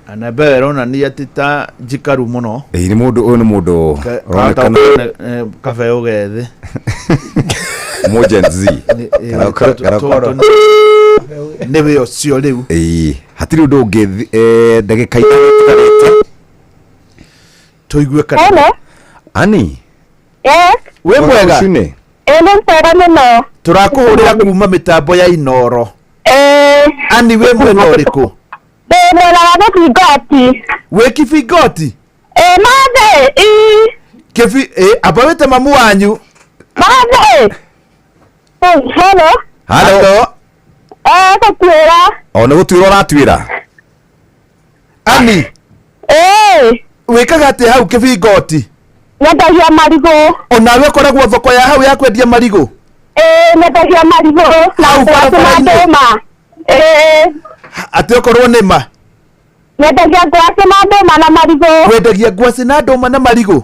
Na namba ĩyo ĩronania ti ta njikaru mũno. Ĩĩ, nĩ mũndũ ũyũ nĩ mũndũ ũronekana kabeo gethĩ. Mũ Gen Z. Kana Nĩwe ũcio rĩu. Ĩĩ, hatirĩ ũndũ ũngĩ ndagĩka ithano itigarĩte. Tũigue kana. Hello. Ani. Yes. Wĩ mwega? Rũcinĩ. Ĩ nĩ mwega mũno. Tũrakũhũrĩra kuma mĩtambo ya Inoro. Ĩĩ. Ani wĩ mwena ũrĩkũ? Ndĩ mwena wa Kĩbingoti. Wĩ Kĩbingoti? Ĩ mathĩ. Ĩ. Kĩbi ĩ amba wĩte mamu wanyu. Mathĩ. Hello. Hello. Eh, gũtuĩra. O nĩ gũtuĩra ũratuĩra. Ani. Ĩĩ. Wĩkaga atĩa hau Kĩbingoti? Nyendagia marigũ. Onawe ũkoragwo thoko ya hau ya kwendia marigũ? Ĩĩ, nyendagia marigũ na Hau ngwacĩ na barabara-inĩ? ndũma. Ĩĩ. Atĩ okorwo nĩ ma? Nyendagia ngwacĩ na ndũma na marigũ. Wendagia ngwacĩ na ndũma na marigũ?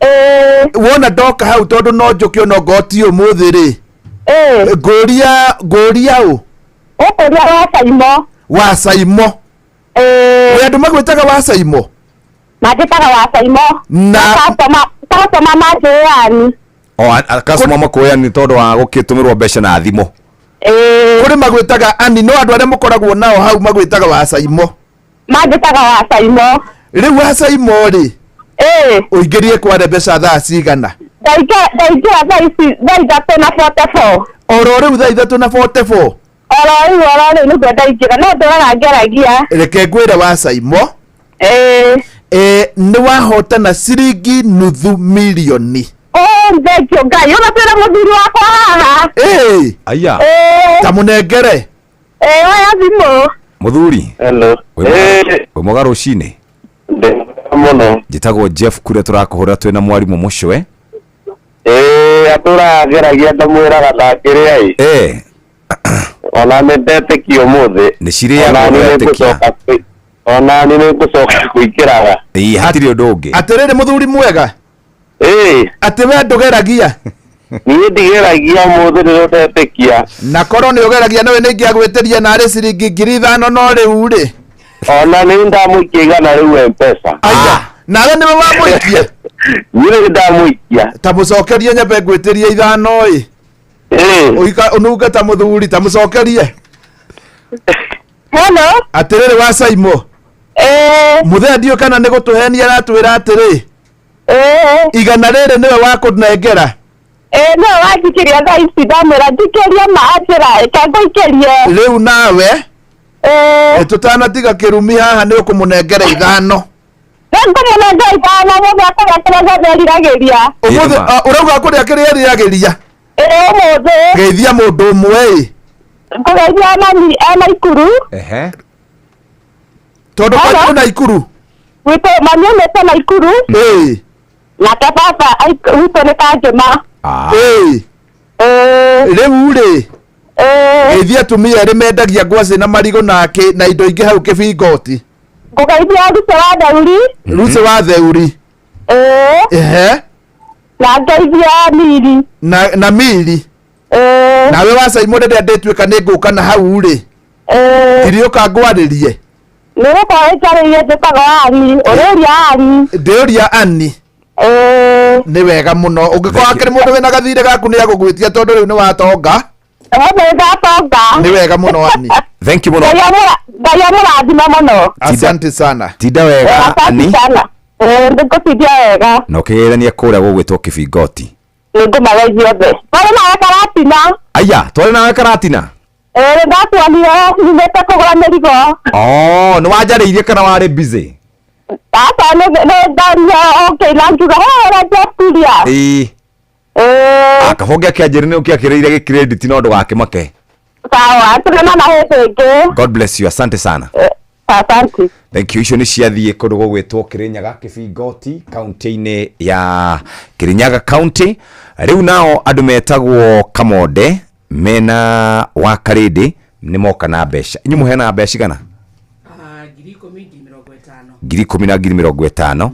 Ĩĩ. Wona ndoka hau tondũ no njũke ona ngoti ũmũthĩ rĩ. Ĩĩ. Ngũria ngũria ũ? Ũkũria wa Caimo. Wa Caimo. Ĩĩ. Wĩ andũ magwĩtaga wa Caimo? Manjĩtaga wa Caimo. Na Customer manjĩani. O customer makũya nĩ tondũ wa gũkĩtũmĩrwo mbeca na thimũ. Ĩĩ. Kũrĩ magwĩtaga Ani no andũ arĩa mũkoragwo nao hau magwĩtaga wa Caimo. Manjĩtaga wa Caimo. Rĩu wa Caimo rĩ. Ĩĩ. Ũingĩrie kware mbeca thaa cigana? Ndaingĩra thaa ici thaa 3 na 44. Oro rĩu thaa 3 na 44. Oro rĩu oro rĩu nĩguo ndaingĩra no ndũraga ngeragia. Reke ngwĩre wa Caimo. Ĩĩ. Nĩ wahotana ciringi nuthu milioni. Oh, thank you Ngai. Ona twĩna mũthuri wakwa haha. Ĩĩ. Aya. Ĩĩ. Ta mũnengere. Ĩĩ, oya thimũ. Mũthuri. Hello. Wĩ mwega rũcinĩ. Mũno. Njĩtagwo Jeff kũrĩa tũrakũhũra twĩna mwarimũ Mũcwe. Ĩĩ, atũraga ngeragia ndamwĩraga ndangĩrĩa ĩ. Ĩĩ. Ona nĩ ndetĩkia ũmũthĩ. Nĩ cirĩagwo wetĩkia. Ona niĩ nĩ ngũcoka kũingĩraga. Ĩĩ, hatirĩ ũndũ ũngĩ. Atĩrĩrĩ mũthuri mwega. Ĩĩ. Atĩ we ndũgeragia. Niĩ ndigeragia ũmũthĩ nĩrĩo ndetĩkia. Na korwo nĩ ũgeragia nawe nĩ ingĩagwĩtĩria narĩ ciringi 5,000 no rĩu rĩ. Ona nĩ ndamũikia 100 rĩu M-Pesa. Aya, nawe nĩwe wamũikia? Niĩ nĩ ndamũikia. Ta mũcokerie nyambe ngwĩtĩrie 5 ĩ. Ĩĩ. Ũika ũnunge ta mũthuri ta mũcokerie. Hello. Atĩrĩrĩ wa Caimo. Ĩĩ. Mũthee ndiũĩ kana nĩ gũtũhenia aratwĩra atĩrĩ. Ĩĩ. 100 rĩrĩ nĩwe wakũnengera. Ĩĩ, nĩwe wanjikĩria thaa ici ndamwĩra njikĩrie ma anjĩra reke ngũikĩrie. Rĩu nawe. Ĩĩ. Tũtanatiga kĩrumi haha nĩ ũkũmũnengera 5. Nĩngũmũnengera 5 ũmũthĩ akũrĩa kĩrĩa gĩothe eriragĩria. Ũmũthĩ ũrauga kũrĩa kĩrĩa eriragĩria. Ĩĩ, ũmũthĩ. Geithia mũndũ ũmwe ĩ. Ngũgeithia mami e Naikuru. Ehe. Tondũ kwanyu Naikuru. Gwitũ mami aumĩte Naikuru. Ĩĩ. Nake baba gwitũ nĩ Kanjũma. Ĩĩ. Ĩĩ. Rĩu rĩ. Ĩĩ. Geithia atumia erĩ mendagia ngwacĩ na marigũ nake na indo ingĩ hau Kĩbingoti. Ngũgeithia Ruce wa Theuri. Ruce wa Theuri. Ĩĩ. Ehe. Na ngeithia Miri. Na Miri. Ĩĩ. Nawe wa Caimo rĩrĩa ndĩtuĩka nĩ ngũka na hau rĩ. Ĩĩ. Ndiriũka ngwarĩrie. Nĩ gũkorwo ĩnjarĩirie njĩtagwo Ani. Ũrĩũria Ani. Ndĩũria Ani. Ĩĩ. Nĩ wega mũno. Ũngĩkorwo hakĩrĩ mũndũ wĩna gathirĩ gaku nĩ agũgwĩtia tondũ rĩu nĩ watonga. Ũmũthĩ nĩ ndatonga. Nĩ wega mũno Ani. Thank you mũno. Ngai amũrathime mũno. Asante sana. Tinda wega Asante Ani. sana. Ĩĩ, nĩngũtindia wega. Na ũkĩgeithania kũrĩa gũgwĩtwo Kĩbingoti. Nĩngũmageithia othe. Twarĩ nawe Karatina. Aya, twarĩ nawe Karatina. Ĩĩ, nĩndatuonire nyumĩte kũgũra mĩrigo. Oh, nĩ wanjarĩirie kana warĩ busy? Aca nĩ ndonire ũkĩina ngiuga hera Jeff Kuria. Ĩĩ. Ĩĩ. Kabonge akĩanjĩra nĩ ũkĩakĩrĩire gĩcredit no ndũgakĩmake. Sawa, tũrĩonana hĩndĩ ĩngĩ. God bless you. Asante sana. Asante. Thank you. Icio nĩ ciathiĩ kũndũ gũgwĩtwo Kĩrĩnyaga Kĩbingoti kaunti-inĩ ya Kĩrĩnyaga county. Rĩu nao andũ metagwo Kamonde mena wa Karĩndĩ nĩ moka na mbeca. Inyuĩ mũheanaga mbeca cigana? 10,000 na 50,000.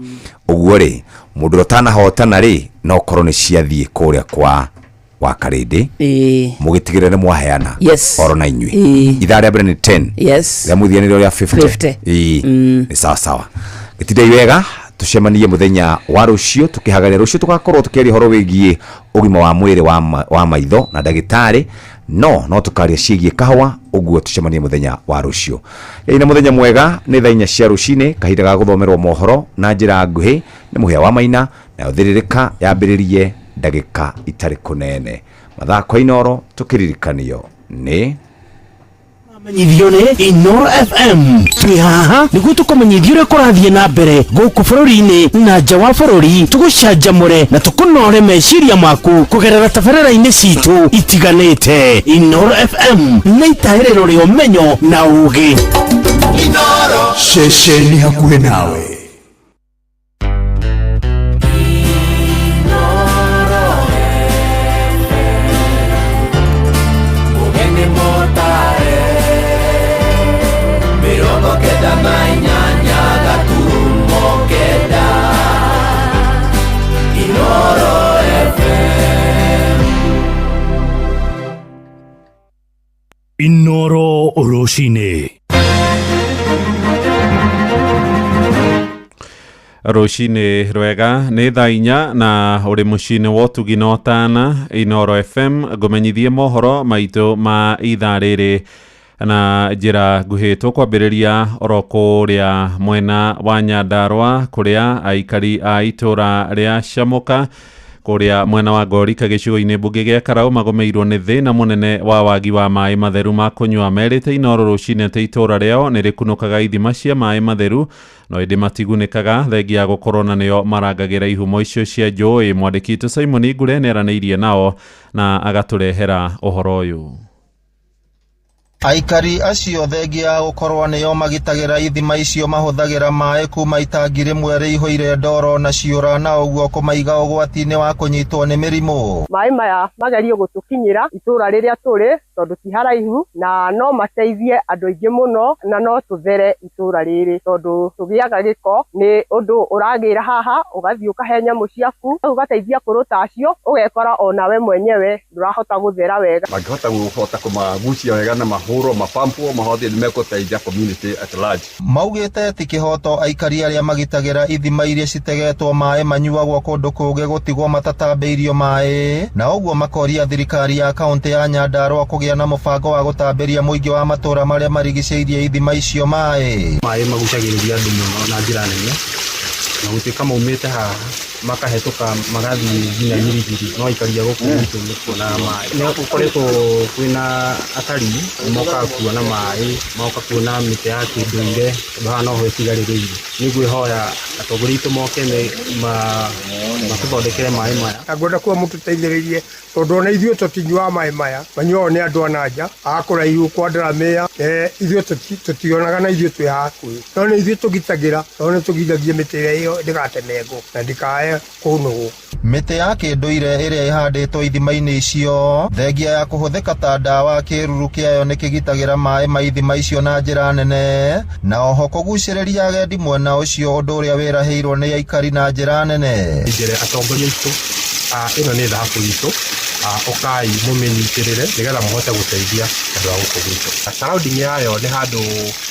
Ũguo rĩ, mũndũ ũrĩa ũtanahotana rĩ, no korwo nĩ ciathiĩ kũrĩa kwa Wa Karĩndĩ. Ĩĩ. Mũgĩtigĩrĩre nĩ mwaheana. Yes. Oro na inyuĩ. Ĩĩ. Ithaa rĩa mbere nĩ 10. Yes. Rĩa mũthia nĩrĩo rĩa 50. 50. Ĩĩ. Nĩ sawa sawa. Gĩtindei wega, tucemanie muthenya wa rucio tukihagaria rucio tugakorwo tukiaria horo wigie ugima wa mwiri wa maitho na ndagitari no tukaria ciĩgiĩ kahũa ũguo tucemanie muthenya wa rucio. Ĩna muthenya mwega, nĩ thaa 4 cia rucinĩ, kahinda ga gũthomerwo mohoro na njĩra nguhĩ nĩ Mũhĩa wa Maina, nayo thĩrĩrĩka yambĩrĩrie ndagĩka itarĩ kũnene. Mathako Inoro tũkĩririkanio nĩ Menyithio nĩ Inoro FM. Twĩ haha nĩguo tũkũmenyithie ũrĩa kũrathiĩ na mbere gũkũ bũrũri-inĩ na nja wa bũrũri, tũgũcanjamũre na tũkũnore meciria maku kũgerera tabarĩra-inĩ citũ itiganĩte. Inoro FM nĩ itaĩrĩro rĩa ũmenyo na ũgĩ. Inoro ceceni hakuhĩ nawe. Inoro Rũcinĩ. Rũcinĩ rwega, nĩ thaa 4 na ũrĩ mũciĩ-inĩ wa ũtugi na ũtana Inoro FM, ngũmenyithie mohoro maitũ ma ithaa rĩrĩ na njĩra nguhĩ. Tũkwambĩrĩria oro kũrĩa mwena wa Nyandarũa, kũrĩa aikari a itũra rĩa Camuka kũrĩa mwena wa Ngorika gĩcigo-inĩ mbunge gĩa Karau magũmĩirwo nĩ thĩna mũnene wa wagi wa maĩ matheru ma kũnyua. Merĩte Inoro rũcinĩ atĩ itũra rĩao nĩ rĩkunũkaga ithima cia maĩ matheru, no ĩndĩ matigunĩkaga thengia ya gũkorwo na nĩo marangagĩra ihumo icio cia njũĩ. Mwandĩki witũ Simon Ngure nĩ aranĩirie nao na agatũrehera ũhoro ũyũ. Aikari acio thengia ya gũkorwo nĩo magitagĩra ithima icio mahũthagĩra maĩ kuma itangi rĩmwe rĩihũire ndoro na ciũra, na ũguo kũmaiga ũgwati-inĩ wa kũnyitwo nĩ mĩrimũ. Maĩ maya magerio gũtũkinyĩra itũra rĩrĩa tũrĩ tondũ ti haraihu, na no mateithie andũ aingĩ mũno, na no tũthere itũra rĩrĩ tondũ tũgĩaga gĩko nĩ ũndũ ũragĩra haha ũgathiĩ ũkahe nyamũ ciaku, ũgateithia kũrũta acio, ũgekora onawe mwenyewe ndũrahota gũthera wega. Mangĩhota kũhota kũmagucia wega na mahũrwo mapampwo mahote nĩ megũteithia community at large. Maugĩte ti kĩhoto aikari arĩa magitagĩra ithima iria citegetwo maĩ manyuagwo kũndũ kũngĩ gũtigwo matatambĩirio maĩ, na ũguo makoria thirikari ya kaũntĩ ya Nyandarũa kũgĩa na mũbango wa gũtambĩria mũingĩ wa matũra marĩa marigicĩirie ithima icio maĩ. Maĩ magucagĩrĩria andũ mũno na njĩra nene, na gũtuĩka maumĩte haha makahetũka magathiĩ nginya Nyirigiri, no aikari a gũkũ gwitũ nĩ kuonaga maĩ. Nĩ gũkoretwo kwĩna atarii mokaga kuona maĩ, moka kuona mĩtĩ ya kĩndũire, tondũ haha noho ĩtigarĩrĩire. Nĩ ngwĩhoya atongoria aitũ moke matũthondekere maĩ maya. Na ngwenda kuga mũtũteithĩrĩrie tondũ ona ithuĩ tũtinyuaga maĩ maya, manyuagwo nĩ andũ a na nja, a kũraihu kwa Ndaramĩa, ithuĩ tũtionaga na ithuĩ twĩ hakuhĩ, no nĩ ithuĩ tũgitagĩra, no nĩ tũgithagia mĩtĩ ĩrĩa ĩyo ndĩgatemengwo na ndĩkae kũnũgwo. Mĩtĩ ya kĩndũire ĩrĩa ĩhandĩtwo ithima-inĩ icio thengia ya kũhũthĩka ta ndawa, kĩruru kĩayo nĩ kĩgitagĩra maĩ ma ithima icio na njĩra nene, na oho kũgucĩrĩria agendi mwena ũcio, ũndũ ũrĩa wĩrahĩirwo nĩ aikari na njĩra nene. Njere atongoria aitũ, ĩno nĩ thahabu itũ, ũkai mũmĩnyitĩrĩre nĩgetha mũhote gũteithia andũ a gũkũ gwitũ. Surrounding yayo nĩ handũ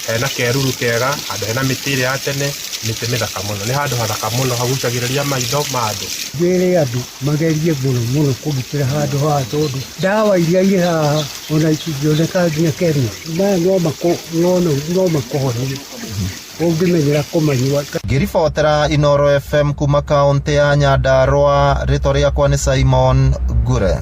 hena keruru kega, handũ hena mĩtĩ ĩrĩa ya tene, mĩtĩ mĩthaka mũno, nĩ handũ hathaka mũno hagucagĩrĩria maitho ma andũ. Njĩre andũ magerie mũno mũno kũgitĩra handũ haha tondũ ndawa iria irĩ haha ona itingĩoneka nginya Kenya. Maya no makũhonie ũngĩmenyera kũmanyua. Ngĩribotera Inoro FM kuma kaũntĩ ya Nyandarũa, rĩtwa rĩakwa nĩ Simon Ngure.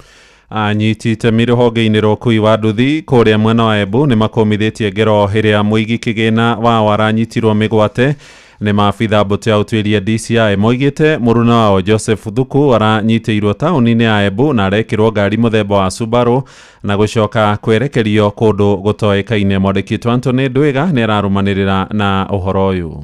Anyiti itemi rũhonge-inĩ rwa ũkui wa nduthi kũrĩa mwena wa Embu nĩ makũmithĩtie ngero ĩrĩa mũigi kĩgĩna wao aranyitirwo mĩgwate nĩ maabitha mbũtũ ya ũtuĩria DCI. Moigĩte mũruna wao Joseph Thuku aranyitĩirwo taũni-inĩ ya Embu na arekĩrwo ngari mũthemba wa Subaru na gũcoka kwerekerio kũndũ gũtoĩkaine. Mwandĩki witũ Anthony Ndwiga nĩ ararũmanĩrĩra na ũhoro ũyũ.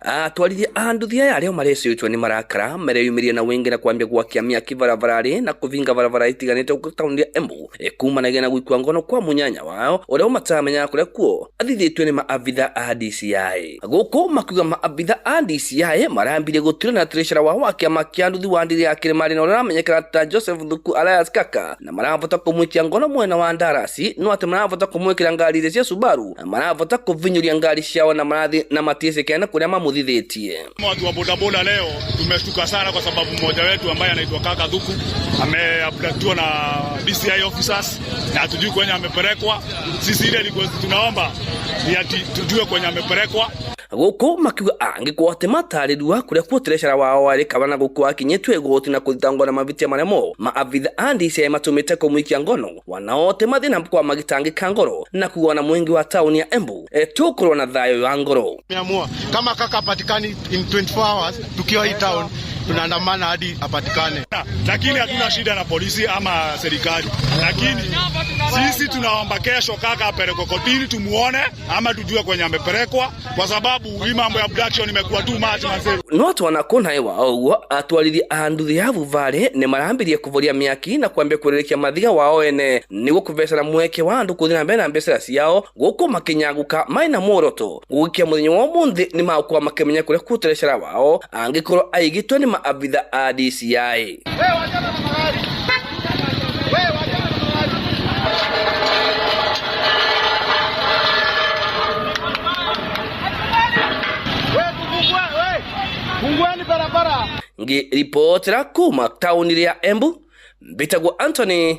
Atwarithia a nduthi aya arĩa marecũĩtwo nĩ marakara mareyumĩria na wĩngĩ na kwambia gwakia mĩaki barabararĩ na kũvinga barabara itiganĩte gũkũ taũni ya Embu kumanagia na gũikua ngono kwa munyanya wao ũrĩa ũmatamenyaga kũrĩa kuo athithĩtio nĩ maabitha a DCI. Gũkũ makiuga maabitha a DCI marambirie gũtura na treasurer wao wa kĩama kĩa nduthi wa ndiri ya kĩrĩmarĩ na ũrĩa ũramenyekana ta Joseph Thuku alias Kaka, na maravota kũmwikia ngono mwena wa Ndarasi, no atĩ maravota kũmwĩkĩra ngari iria cia Subaru na maravota kũvinyũria ngari ciao na marathi na matiĩcĩkene kũrĩa mamuthithĩtie. Watu wa bodaboda leo tumeshtuka sana kwa sababu mmoja wetu ambaye anaitwa Kaka Thuku ameabductiwa na DCI officers na hatujui kwenye amepelekwa. Sisi ile request tunaomba ni ati tujue kwenye amepelekwa. Gũkũ makiuga angĩkorwo atĩ matarĩrua kũrĩa kuo treasurer wao warĩ kabana gũkũ akinyĩtwo igoti na kũthitangwo na mavĩtia marĩa mo maabitha a DCI matũmĩte kũmũikia ngono wanaote mathĩna kwa magĩtangĩka ngoro na kugwa na mwingi wa taũni ya Embu tũkorwo na thayũ wa ngoro. Tumeamua kama kaka hapatikani in 24 hours tukiwa hii town tunaandamana hadi apatikane. Lakini hatuna shida na polisi ama serikali, lakini sisi tunaomba kesho kaka apelekwe kotini tumuone ama tujue kwenye amepelekwa, kwa sababu hii mambo ya abduction imekuwa too much manze. No twanakona ewa ũguo atwarithia a nduthi ya vuvarĩ nĩ marambirie kũvoria mĩaki na kwambia kũrĩrĩkia mathiga wao ene nĩguo kũvecana mweke wa andũ kũthiĩ na mbere na mbiacara ciao gũkũ makĩnyaguka marĩ na muoroto gũgĩkia mũthenya wa ũmũthĩ nĩ magũkorwo makĩmenya kũrĩa kuterecera wao angĩkorwo aigĩtwo nĩ maabitha a DCI. Ngiripotera kuma taũni ya Embu mbitagwo Anthony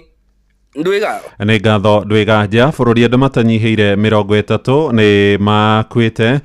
Ndwiga. Nĩ ngatho Ndwiga. Nja bũrũri andũ matanyihĩire 30 nĩ makuĩte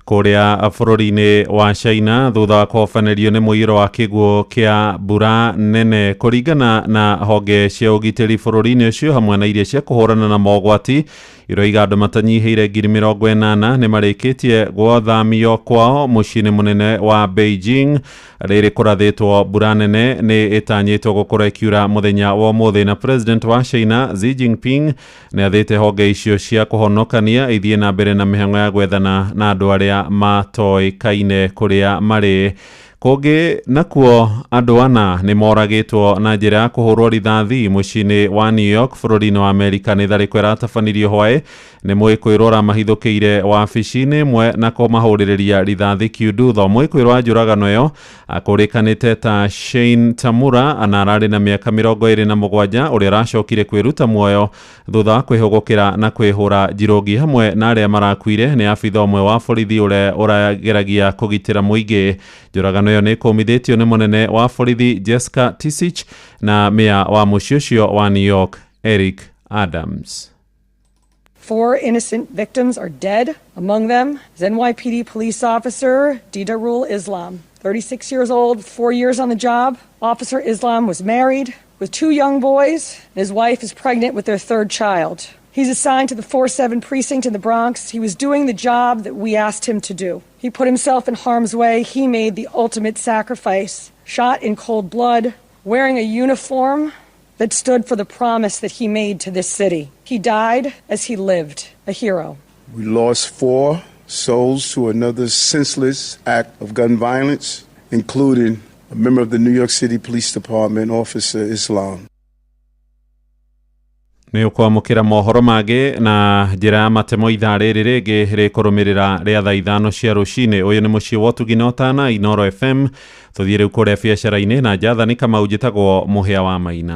kũrĩa bũrũri-inĩ wa China thutha wa kũhobanĩrio nĩ mũiyũro wa kĩguũ kĩa mbura nene. Kũringana na honge cia ũgitĩri bũrũri-inĩ ũcio hamwe na iria cia kũhũrana na mogwati iroiga andũ matanyihĩire 80,000 nĩ marĩkĩtie gwathamio kwao mũciĩ-inĩ mũnene wa Beijing. Rĩrĩ kũrathĩtwo mbura nene nĩ ĩtanyĩtwo gũkorwo ĩkiura mũthenya wa ũmũthĩ, na President wa China Xi Jinping nĩ athĩte honge icio cia kũhonokania ithiĩ na mbere na mĩhang'o ya gwethana na andũ arĩa matoĩkaine kũrĩa marĩ. Kũngĩ nakuo andũ ana nĩ moragĩtwo na njĩra ya kũhũrwo rithathi mũciĩ-inĩ wa New York bũrũri-inĩ wa Amerika nĩ tharĩko ĩratabanirio hwaĩ nĩ mwĩkũĩrwo ũramahithũkĩire wabici-inĩ ĩmwe na kũmahũrĩrĩria rithathi kiundutho. Mwĩkũĩrwo wa njũragano ĩyo akũrĩkanĩte ta Shane Tamura na ararĩ na mĩaka 27 ũrĩa aracokire kwĩruta muoyo thutha wa kwĩhũgũkĩra na kwĩhũra njirũngi hamwe na arĩa marakuire nĩ abitha ũmwe wa borithi ũrĩa ũrageragia kũgitĩra mũingĩ. Njũragano ĩyo nĩ kũmithĩtio nĩ mũnene wa borithi Jessica Tisich na meya wa mũciĩ ũcio wa New York Eric Adams. 4 innocent victims are dead. Among them is NYPD police officer Didarul Islam, 36 years old, 4 years on the job. Officer Islam was married with 2 young boys, and his wife is pregnant with their 3rd child. He's assigned to the 4-7 precinct in the Bronx. He was doing the job that we asked him to do. He put himself in harm's way. He made the ultimate sacrifice, shot in cold blood, wearing a uniform that stood for the promise that he made to this city. He died as he lived, a hero. We lost 4 souls to another senseless act of gun violence, including a member of the New York City Police Department, Officer Islam. Nĩ ũkwamũkĩra mohoro mangĩ na njĩra ya matemo ithaa rĩrĩ rĩngĩ rĩkũrũmĩrĩra rĩa thaa 5 cia rũcinĩ. Ũyũ nĩ mũciĩ wa ũtugi na ũtana Inoro FM. Tũthiĩ rĩu kũrĩa biacara-inĩ na Jathani Kamau njĩtagwo Mũhĩa wa Maina.